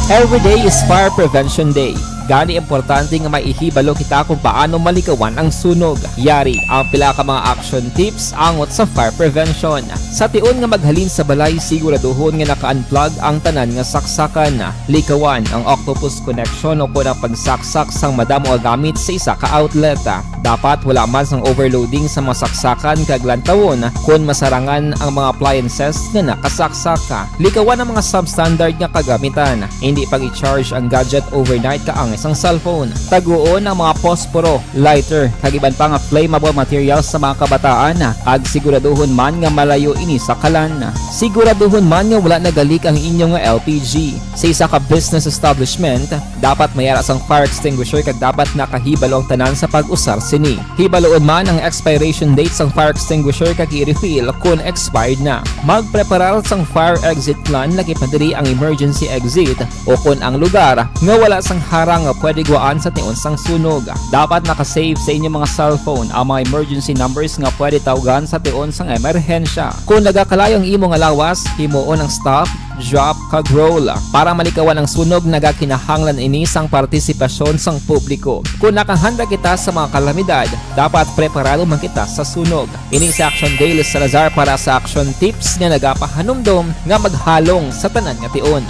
Every day is Fire Prevention Day. Gani, importante nga may ihibalo kita kung paano malikawan ang sunog. Yari ang pila ka mga action tips angot sa fire prevention. Sa tion nga maghalin sa balay, siguraduhon nga naka-unplug ang tanan nga saksakan. Likawan ang octopus connection o kon ang pagsaksak sang madamo nga gamit sa isa ka outlet. Dapat wala man sang overloading sa mga saksakan kag lantawon kon masarangan ang mga appliances nga nakasaksak. Likawan ang mga substandard nga kagamitan. Indi pag-i-charge ang gadget overnight kaangay sang cellphone. Taguon ang mga posporo, lighter, kag iban pa nga flammable materials sa mga kabataan, kag siguraduhon man nga malayo ini sa kalan. Siguraduhon man nga wala nagalik ang inyo nga L P G. Sa isa ka business establishment, dapat may ara sang fire extinguisher kag dapat nakahibalo ang tanan sa pag-usar sini. Hibaluon man ang expiration date sang fire extinguisher kag i-refill kon expired na. Magpreparar sang fire exit plan, lakip na diri ang emergency exit o kon ang lugar nga wala sang harang nga pwede gwaan sa tion sang sunog. Dapat naka-save sa inyo mga cellphone ang mga emergency numbers nga pwede tawgan sa tion sang emerhensya. Kon nagakalayo ang imo nga lawas, himuon ang stop, drop, kag roll. Para malikawan ang sunog, nagakinahanglan ini sang partisipasyon sang publiko. Kon nakahanda kita sa mga kalamidad, dapat preparado man kita sa sunog. Ini si Action Dale Salazar para sa Action Tips nga nagapahanumdom nga maghalong sa tanan nga tion.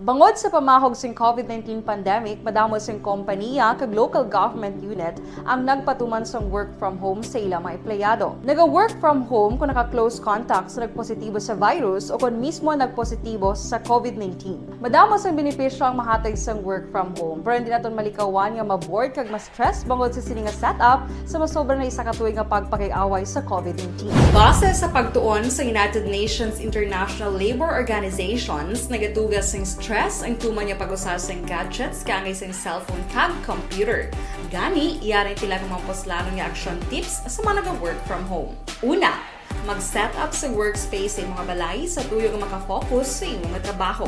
Bangod sa pamahog sing covid nineteen pandemic, madamo sing kompaniya kag local government unit ang nagpatuman sang work from home sa ila mga empleyado. Naga-work from home kung naka-close contact sa nagpositibo sa virus o kung mismo nagpositibo sa covid nineteen. Madamo sang benepisyo ang mahatag sang work from home, pero hindi naton malikawan nga ma-bored kag ma-stress bangod sa sini nga setup sa masobra na isa ka tuig nga pagpakig-away sa covid nineteen. Base sa pagtuon sa United Nations International Labour Organizations, nagatuga sing stress ang tuman nga pag-usa sing gadgets kaangay sing cellphone kag computer. Gani, yari ang pila ka mga puslanon nga action tips sa mga naga-work from home. Una, mag-set up sa workspace sa imong balay sa tuyo nga maka-focus sa imong trabaho.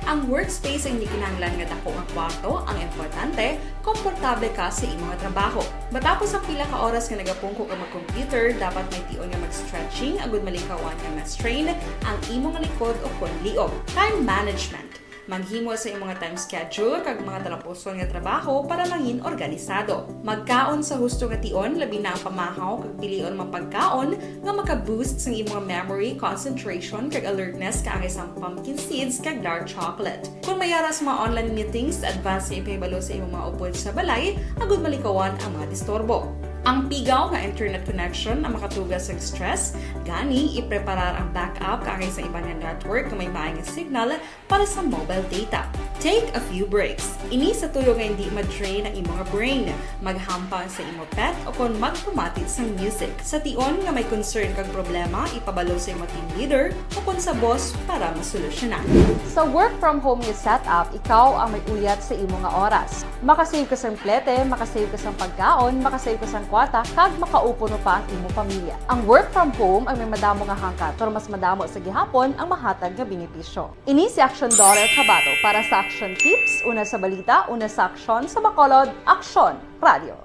Ang workspace ang hindi kinahanglan nga dako nga kwarto, ang importante, komportable ka sa imo nga trabaho. Matapos ang pila ka oras nga nagapungko ka mag-computer, dapat may tion nga mag-stretching agud malikawan nga ma-strain ang imo nga likod o kon liog. Time management. Maghimo sa imo nga time schedule kag mga talapuson nga trabaho para mangin organisado. Magkaon sa husto nga tion, labi na ang pamahaw kag pilion mga pagkaon nga maka-boost sang imo nga memory, concentration, kag alertness kaangay sang pumpkin seeds kag dark chocolate. Kon may ara sa mga online meetings, advance nga ipahibalo sa imo mga upod sa balay agud malikawan ang mga disturbo. Ang pigaw nga internet connection ang makatuga sang stress, gani ipreparar ang backup kaangay sa iban nga network nga may maayo nga signal para sa mobile data. Take a few breaks. Ini sa tuyo nga hindi ma-drain ang imo nga brain. Maghampang sa imo pet o kon magpamati sang music. Sa tion nga may concern kag problema, ipabalo sa imo team leader o kon sa boss para masolusyonan. Sa work from home nga setup, ikaw ang may uyat sa imo nga oras. Makasave ka sang plete, makasave ka sang pagkaon, makasave ka sang kwarta, kag makaupuno pa ang imo pamilya. Ang work from home ang may madamo nga hangkat, pero mas madamo sa gihapon ang mahatag nga benepisyo. Ini si Aksyon Dorer Cabato para sa Aksyon Tips, una sa balita, una sa aksyon, sa Bacolod, Aksyon Radio.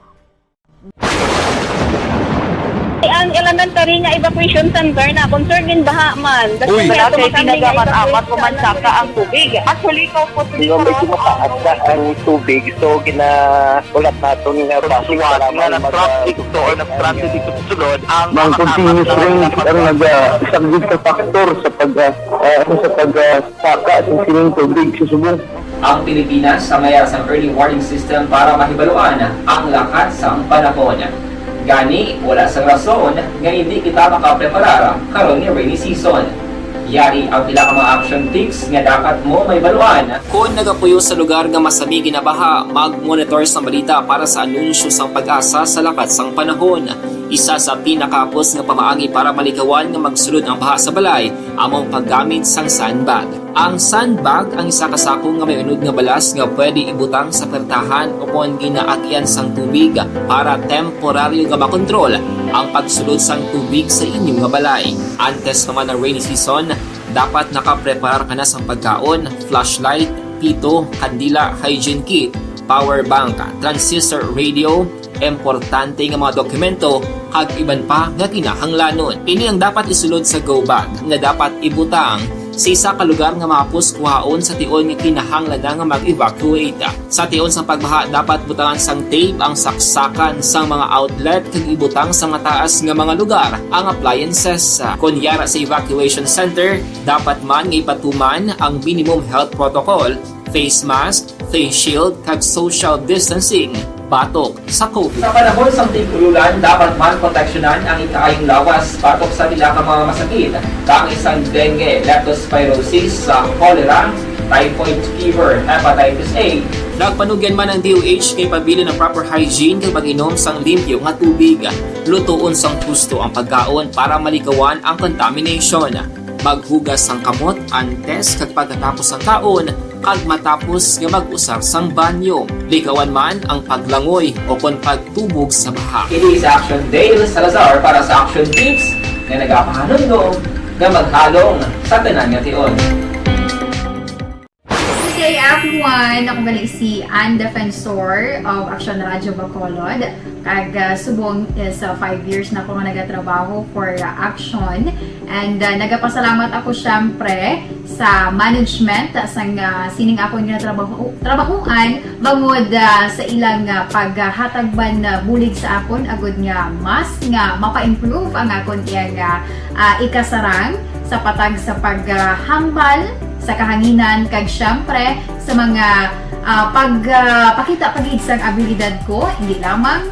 Ang elementary nga evacuation center na concerned in baha man. Uy. Wala kay pinagamat-amat human saka ang tubig. Actually, ikaw po, di ba, may tumataas na ang tubig, so ginahulat naton nga basi nga na-traffic to or na-stranded dito sa sulod ang mga continuous rain ang nagasaglit sa factor sa pag, ah, ah, ano, sa pag, ah, saka sa sining tubig sa subong. Ang Pilipinas sa mayara sang early warning system para mahibaluan ang lakat sang panahon. Gani, wala sang rason nga hindi kita makapreparar karon nga rainy season. Yari ang pila ka mga action tips nga dapat mo mahibaluan. Kon nagapuyo sa lugar nga masami ginabaha, mag-monitor sang balita para sa anunsyo sang PAGASA sa lakat sang panahon. Isa sa pinakahapos nga pamaagi para malikawan nga magsulod ang baha sa balay amo ang paggamit sang sandbag. Ang sandbag ang isa ka sako nga may unod nga balas nga pwede ibutang sa pertahan o kon ginaagyan sang tubig para temporaryo nga makontrol ang pagsulod sang tubig sa inyo nga balay. Antes pa man ang rainy season, dapat nakapreparar ka na sang pagkaon, flashlight, pito, kandila, hygiene kit, power bank, transistor radio, importante nga mga dokumento, kag iban pa nga kinahanglanon. Ini ang dapat isulod sa go bag nga dapat ibutang sa isa ka lugar nga mahapos kuhaon sa tion nga kinahanglan na nga mag-evacuate. Sa tion sang pagbaha, dapat butangan sang tape ang saksakan sang mga outlet kag ibutang sa mataas nga mga lugar ang appliances. Kon yara sa evacuation center, dapat man nga ipatuman ang minimum health protocol, face mask, face shield, kag social distancing batok sa COVID. Sa panahon sang tig-ululan, dapat man proteksyonan ang ikaayong lawas batok sa pila ka mga masakit, kaangay sang dengue, leptospirosis, sa cholera, typhoid fever, hepatitis A. Nagpanugyan man ang D O H nga ipabilin ang proper hygiene kag pag-inom sang limpyo nga tubig. Lutoon sang husto ang pagkaon para malikawan ang contamination. Maghugas sang kamot antes kag pagkatapos sang kaon, kag matapos nga mag-usar sang banyo. Likawan man ang paglangoy o kon pagtubog sa baha. Ini si Action Dale Salazar para sa Action Tips nga nagapahanumdom nga maghalong sa tanan nga tion. Good day, everyone! Ako gali si Ann Defensor of Action Radio Bacolod. Kag, ah, subong is, ah, five years na ako nga nagatrabaho for, ah, Action. And, ah, nagapasalamat ako, syempre, sa management, ah, sang, ah, sining akon nga trabaho, trabahuan, bangod, ah, sa ilang, ah, paghatag man, ah, bulig sa akon, agud nga mas nga mapa-improve ang akon iyang, ah, ah, ikasarang sa patag sa paghambal sa kahanginan, kag, syempre, sa mga, ah, pag, ah, pakita pa gid sang abilidad ko, hindi lamang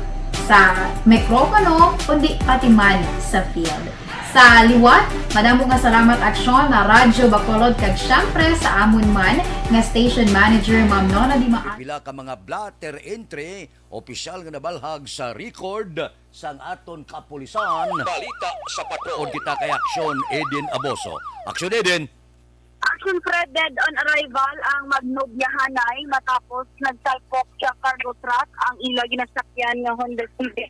sa mikropono, kundi pati man sa field. Sa liwat, madamo nga salamat, Aksyon, na Radyo Bacolod, kag, syempre, sa amon man nga station manager, Ma'am Nona Di Maas. Pila ka mga blotter entry, opisyal nga nabalhag sa record sang aton kapulisan. Balita sa Patrol. Pod kita kay Aksyon Eden Aboso. Aksyon Eden. Action Fred, dead on arrival ang magnobiyahanay matapos nagtalpok sa cargo truck ang ila ginasakyan nga Honda Civic.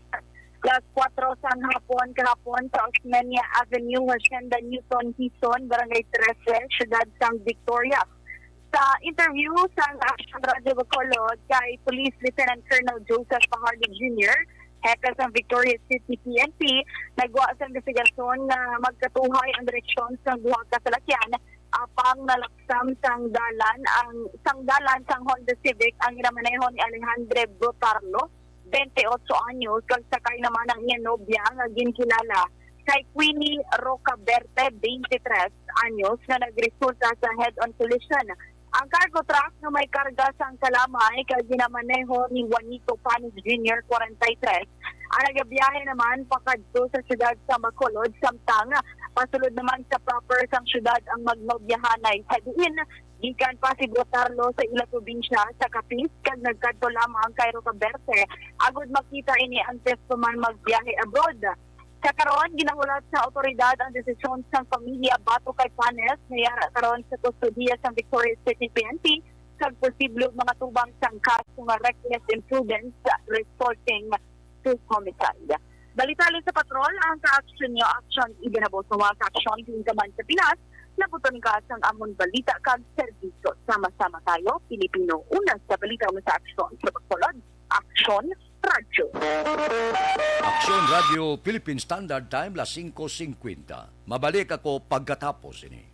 Alas kuwatro sang hapon kahapon sa Osmeña Avenue, Hacienda Newton, Quezon, Barangay trese, Siyudad sang Victoria. Sa interview sang Action Radio Bacolod kay Police Lieutenant Colonel Joseph Fajardo Junior, hepe sang Victorias City P N P, nagwa sa investigasyon nga magkatuhay ang direksyon sang duha ka salakyan, apang nalaksam sang dalan ang sang dalan sang Honda Civic ang ginamaneho ni Alejandre Brotarlo, twenty-eight anyos, kag sakay naman ang iya nobya nga ginkilala kay Queenie Rocaberte, twenty-three anyos, nga nagresulta sa head-on collision. Ang cargo truck nga may karga sang kalamay kag ginamaneho ni Juanito Panis Junior, forty-three, ang nagabiyahe naman pakadto sa siyudad sa Bacolod, samtang pasulod naman sa proper sang siyudad ang magnobyahanay. Sa diin, gikan pa si Brotarlo sa ila probinsya sa Capiz kag nagkadto lamang kay Rocaberte agud makita ini antes pa man magbiyahe abroad. Sa karon, ginahulat sa awtoridad ang desisyon sang pamilya batok kay Panes nga yara karon sa kustodiya sang Victorias City P N P kag posible mga tubang sang kaso nga reckless imprudence resulting to homicide. Balita halin sa patrol, ang ka-action nyo, action, iginabos mo sa action, din ka man sa Pinas, labuton ka sang amon balita kag serbisyo. Sama-sama tayo, Pilipino, una sa balita, una sa action, sa Bacolod, Action Radyo. Action Radio Philippine Standard Time, las singko singkwenta. Mabalik ako pagkatapos ini.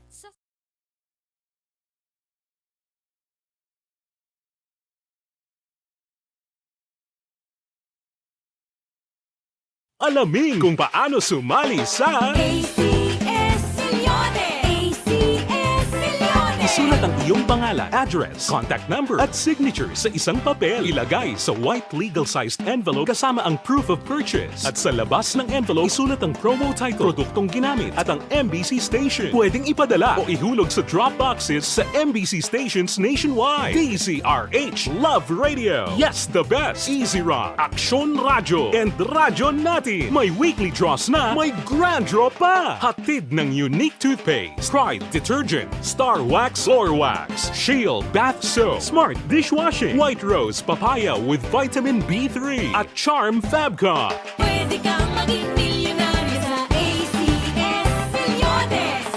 Alamin kung paano sumali sa A C S Milyones! A C S Milyones! Isulat ang iyong pangalan, address, contact number, at signature sa isang papel. Ilagay sa white legal-sized envelope kasama ang proof of purchase. At sa labas ng envelope, isulat ang promo title, produktong ginamit, at ang M B C station. Pwedeng ipadala o ihulog sa drop boxes sa M B C stations nationwide. D Z R H, Love Radio. Yes, the best. Easy Rock, Action Radio, and Radyo Natin. May weekly draws na, may grand draw pa. Hatid ng Unique Toothpaste, Pride Detergent, Star Wax Floor Wax, Shield Bath Soap, Smart Dishwashing, White Rose Papaya with Vitamin B three, at Charm Fab Cup. Pwede kang maging milyonaryo sa A C S Milyones.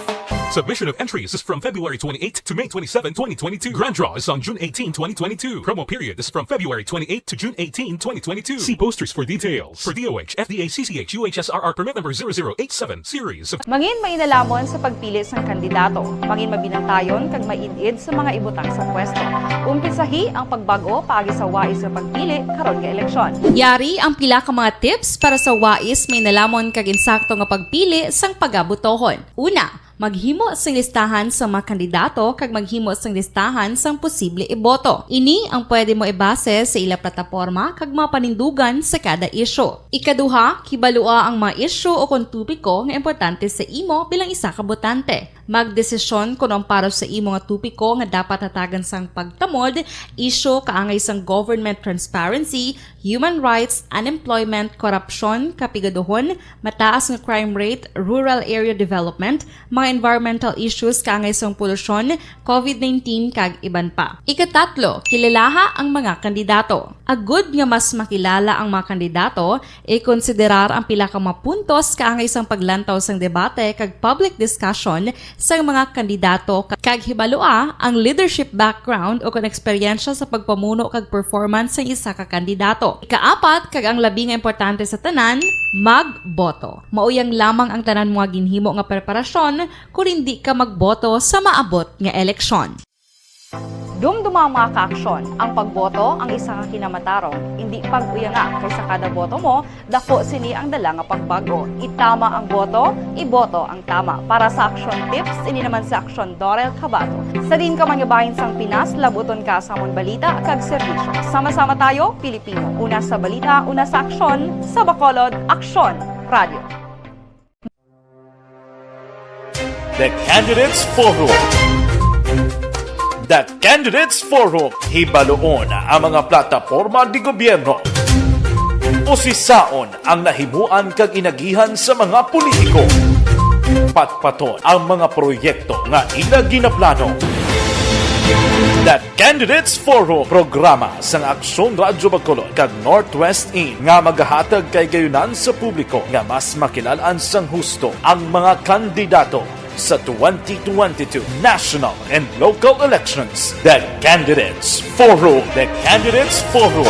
Submission of entries is from February twenty-eight to May twenty-seven, twenty twenty-two. Grand draw is on June eighteen, twenty twenty-two. Promo period is from February twenty-eight to June eighteen, twenty twenty-two. See posters for details. For D O H, F D A, C C H, U H S R R permit number zero zero eight seven series of Mangin mainalhamon sa pagpili sang kandidato. Mangin mabinantayon kag maid-id sa mga ibutang sa pwesto. Umpisahi ang pagbag-o paagi sa wais nga pagpili karon nga eleksyon. Yari ang pila ka mga tips para sa wais, mainalhamon kag insakto nga pagpili sang pagabotohon. Una, maghimo sing listahan sa mga kandidato kag maghimo sing listahan sang posible iboto. Ini ang pwede mo ibase sa ila plataporma kag mga panindugan sa kada isyu. Ikaduha, kibalua ang mga isyu o kon topiko nga importante sa imo bilang isa ka botante. Magdesisyon kon ang para sa imo nga topiko nga dapat hatagan sang pagtamod, isyu kaangay sang government transparency, human rights, unemployment, korupsyon, kapigaduhon, mataas nga crime rate, rural area development, mga environmental issues kaangay sang polusyon, covid nineteen, kag iban pa. Ikatatlo, kilalaha ang mga kandidato. Agud nga mas makilala ang mga kandidato, ikonsiderar ang pila ka mga puntos kaangay sang paglantaw sang debate kag public discussion sang mga kandidato, ka-, kag hibalua ang leadership background o kon eksperyensya sa pagpamuno kag performance sang isa ka kandidato. Ikaapat, kag ang labi nga importante sa tanan, magboto. Mao yang lamang ang tanan mo nga ginhimo nga preparasyon kon indi ka magboto sa maabot nga eleksyon. Dumduma, mga kaaksyon, ang pagboto ang isa ka kinamatarong. Indi pag-uyanga, kay sa kada boto mo, dako sini ang dala nga pagbag-o. Itama ang boto, iboto ang tama. Para sa action tips, ini naman si Action Dorel Cabato. Sa diin ka man nga bahin sang Pinas, labuton ka sa amon balita kag serbisyo. Sama-sama tayo, Pilipino. Una sa balita, una sa aksyon, sa Bacolod, Aksyon Radio. The Candidates Forum. The Candidates Forum, hibaluon ang mga plataporma de gobierno. Usisaon ang nahimuan kag inagihan sa mga politiko. Patpaton ang mga proyekto nga ila ginaplano. The Candidates Forum, programa sang Aksyon Radyo Bacolod kag Northwest In nga magahatag kay gayunan sa publiko nga mas makilal-an sang husto ang mga kandidato. Sa twenty twenty-two national and local elections, The Candidates Forum. The Candidates Forum,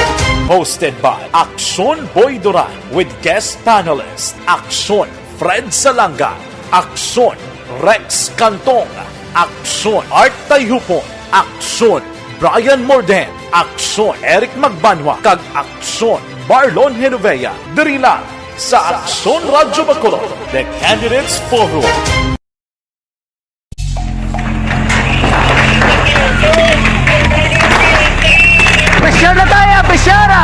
hosted by Aksyon Boy Duran with guest panelist Aksyon Fred Salanga, Aksyon Rex Cantong, Aksyon Art Tayhupon, Aksyon Brian Morden, Aksyon Eric Magbanwa, kag Aksyon Marlon Genovea. Diri lang sa Aksyon Radyo Bacolod, The Candidates Forum. Pisyar na tayo! Pisyar na!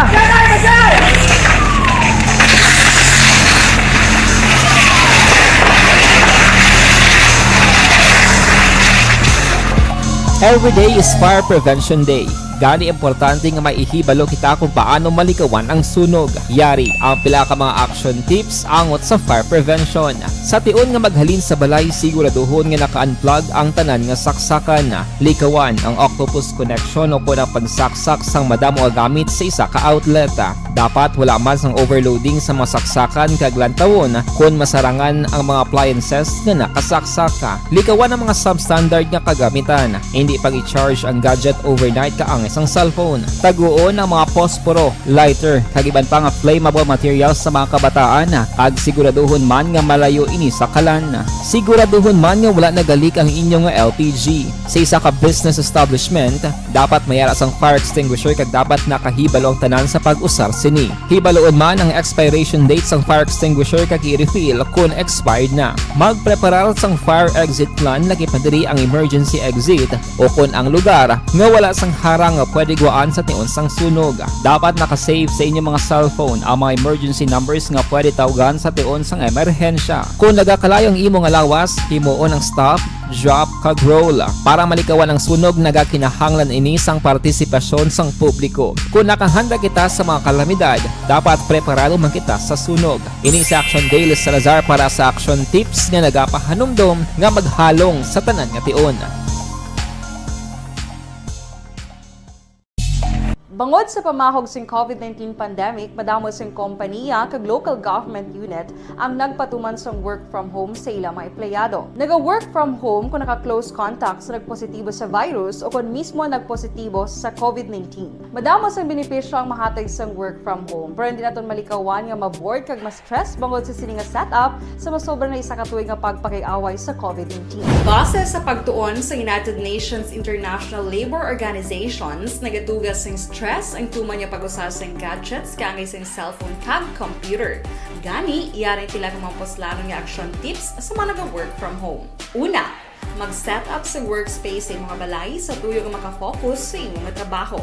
Every day is Fire Prevention Day. Gani importante nga may ihibalo kita kung paano malikawan ang sunog. Yari ang pila ka mga action tips angot sa fire prevention. Sa tion nga maghalin sa balay, siguraduhon nga naka-unplug ang tanan nga saksakan. Likawan ang octopus connection o kon ang pagsaksak sang madamo nga gamit sa isa ka outlet. Dapat wala man sang overloading sa mga saksakan kag lantawon kon masarangan ang mga appliances nga nakasaksak. Likawan ang mga substandard nga kagamitan. Hindi pag-i-charge ang gadget overnight kaangay sang cellphone. Taguon ang mga posporo, lighter, kag iban pa nga flammable materials sa mga kabataan, kag siguraduhon man nga malayo ini sa kalan. Siguraduhon man nga wala nagalik ang inyo nga L P G. Sa isa ka business establishment, dapat may ara sang fire extinguisher kag dapat nakahibalo ang tanan sa pag-usar sini. Hibaluon man ang expiration date sang fire extinguisher kag i-refill kon expired na. Magpreparar sang fire exit plan, laki pa diri ang emergency exit o kon ang lugar nga wala sang harang nga pwede gwaan sa tion sang sunog. Dapat naka-save sa inyo mga cellphone ang mga emergency numbers nga pwede tawgan sa tion sang emerhensya. Kon nagakalayo ang imo nga lawas, himuon ang stop, drop, kag roll. Para malikawan ang sunog, nagakinahanglan ini sang partisipasyon sang publiko. Kon nakahanda kita sa mga kalamidad, dapat preparado man kita sa sunog. Ini si Action Dale Salazar para sa Action Tips nga nagapahanumdom nga maghalong sa tanan nga tion. Bangod sa pamahog sing COVID nineteen pandemic, madamo sing kompaniya kag local government unit ang nagpatuman sang work from home sa ila mga empleyado. Naga-work from home kung naka-close contact sa nagpositibo sa virus o kon mismo nagpositibo sa COVID nineteen. Madamo sang benepisyo ang mahatag sang work from home, pero hindi naton malikawan nga ma-bored kag ma-stress bangod sa sini nga setup sa masobra na isa ka tuig nga pagpakig-away sa COVID nineteen. Base sa pagtuon sa United Nations International Labour Organizations, nagatuga sing stress ang tuman nga pag-usa sing gadgets kaangay sing cellphone kag computer. Gani, yari ang pila ka mga puslanon nga action tips sa mga naga-work from home. Una, mag-set up sa workspace sa imong balay sa tuyo nga maka-focus sa imong trabaho.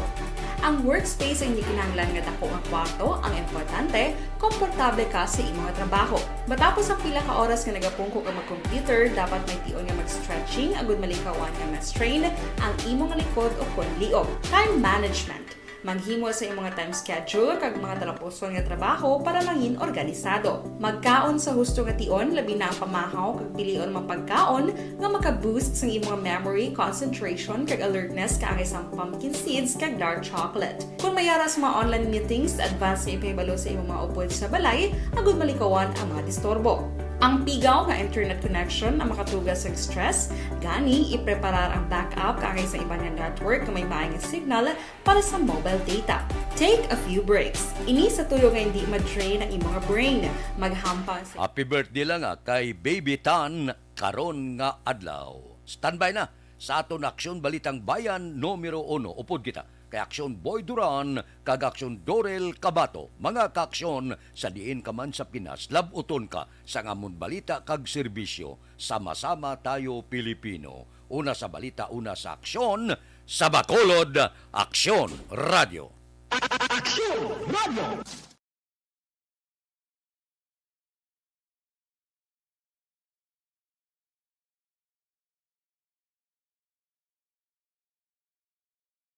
Ang workspace hindi kinahanglan nga dako nga kwarto, ang importante, komportable ka sa imong trabaho. Matapos ang pila ka oras nga nagapungko ka mag-computer, dapat may tion nga mag-stretching agud malikawan nga ma-strain ang imong likod o kon liog. Time management. Maghimo sa imong time schedule kag mga talapuson nga trabaho para mangin organisado. Magkaon sa husto nga tion, labi na ang pamahaw kag pilion mga pagkaon nga maka-boost sang imong memory, concentration, kag alertness kaangay sang pumpkin seeds kag dark chocolate. Kon may ara sa mga online meetings, advance nga ipahibalo sa imong mga upod sa balay agud malikawan ang mga disturbo. Ang pigaw nga internet connection ang makatuga sa stress, gani ipreparar ang backup kaangay sa iban nga network nga may maayong signal para sa mobile data. Take a few breaks. Ini sa tuyo nga hindi ma-drain ang imong brain. Maghampang sa Happy birthday lang ah, kay Baby Tan karon nga adlaw. Standby na sa aton Aksyon Balitang Bayan numero uno. Upod kita kay Aksyon Boy Duran kag Aksyon Dorel Cabato, mga kaaksyon sa diin ka man sa Pinas, lab-uton ka sang amon balita kag serbisyo. Sama-sama tayo Pilipino. Una sa balita, una sa aksyon, sa Bacolod, Aksyon Radio. Aksyon Radio.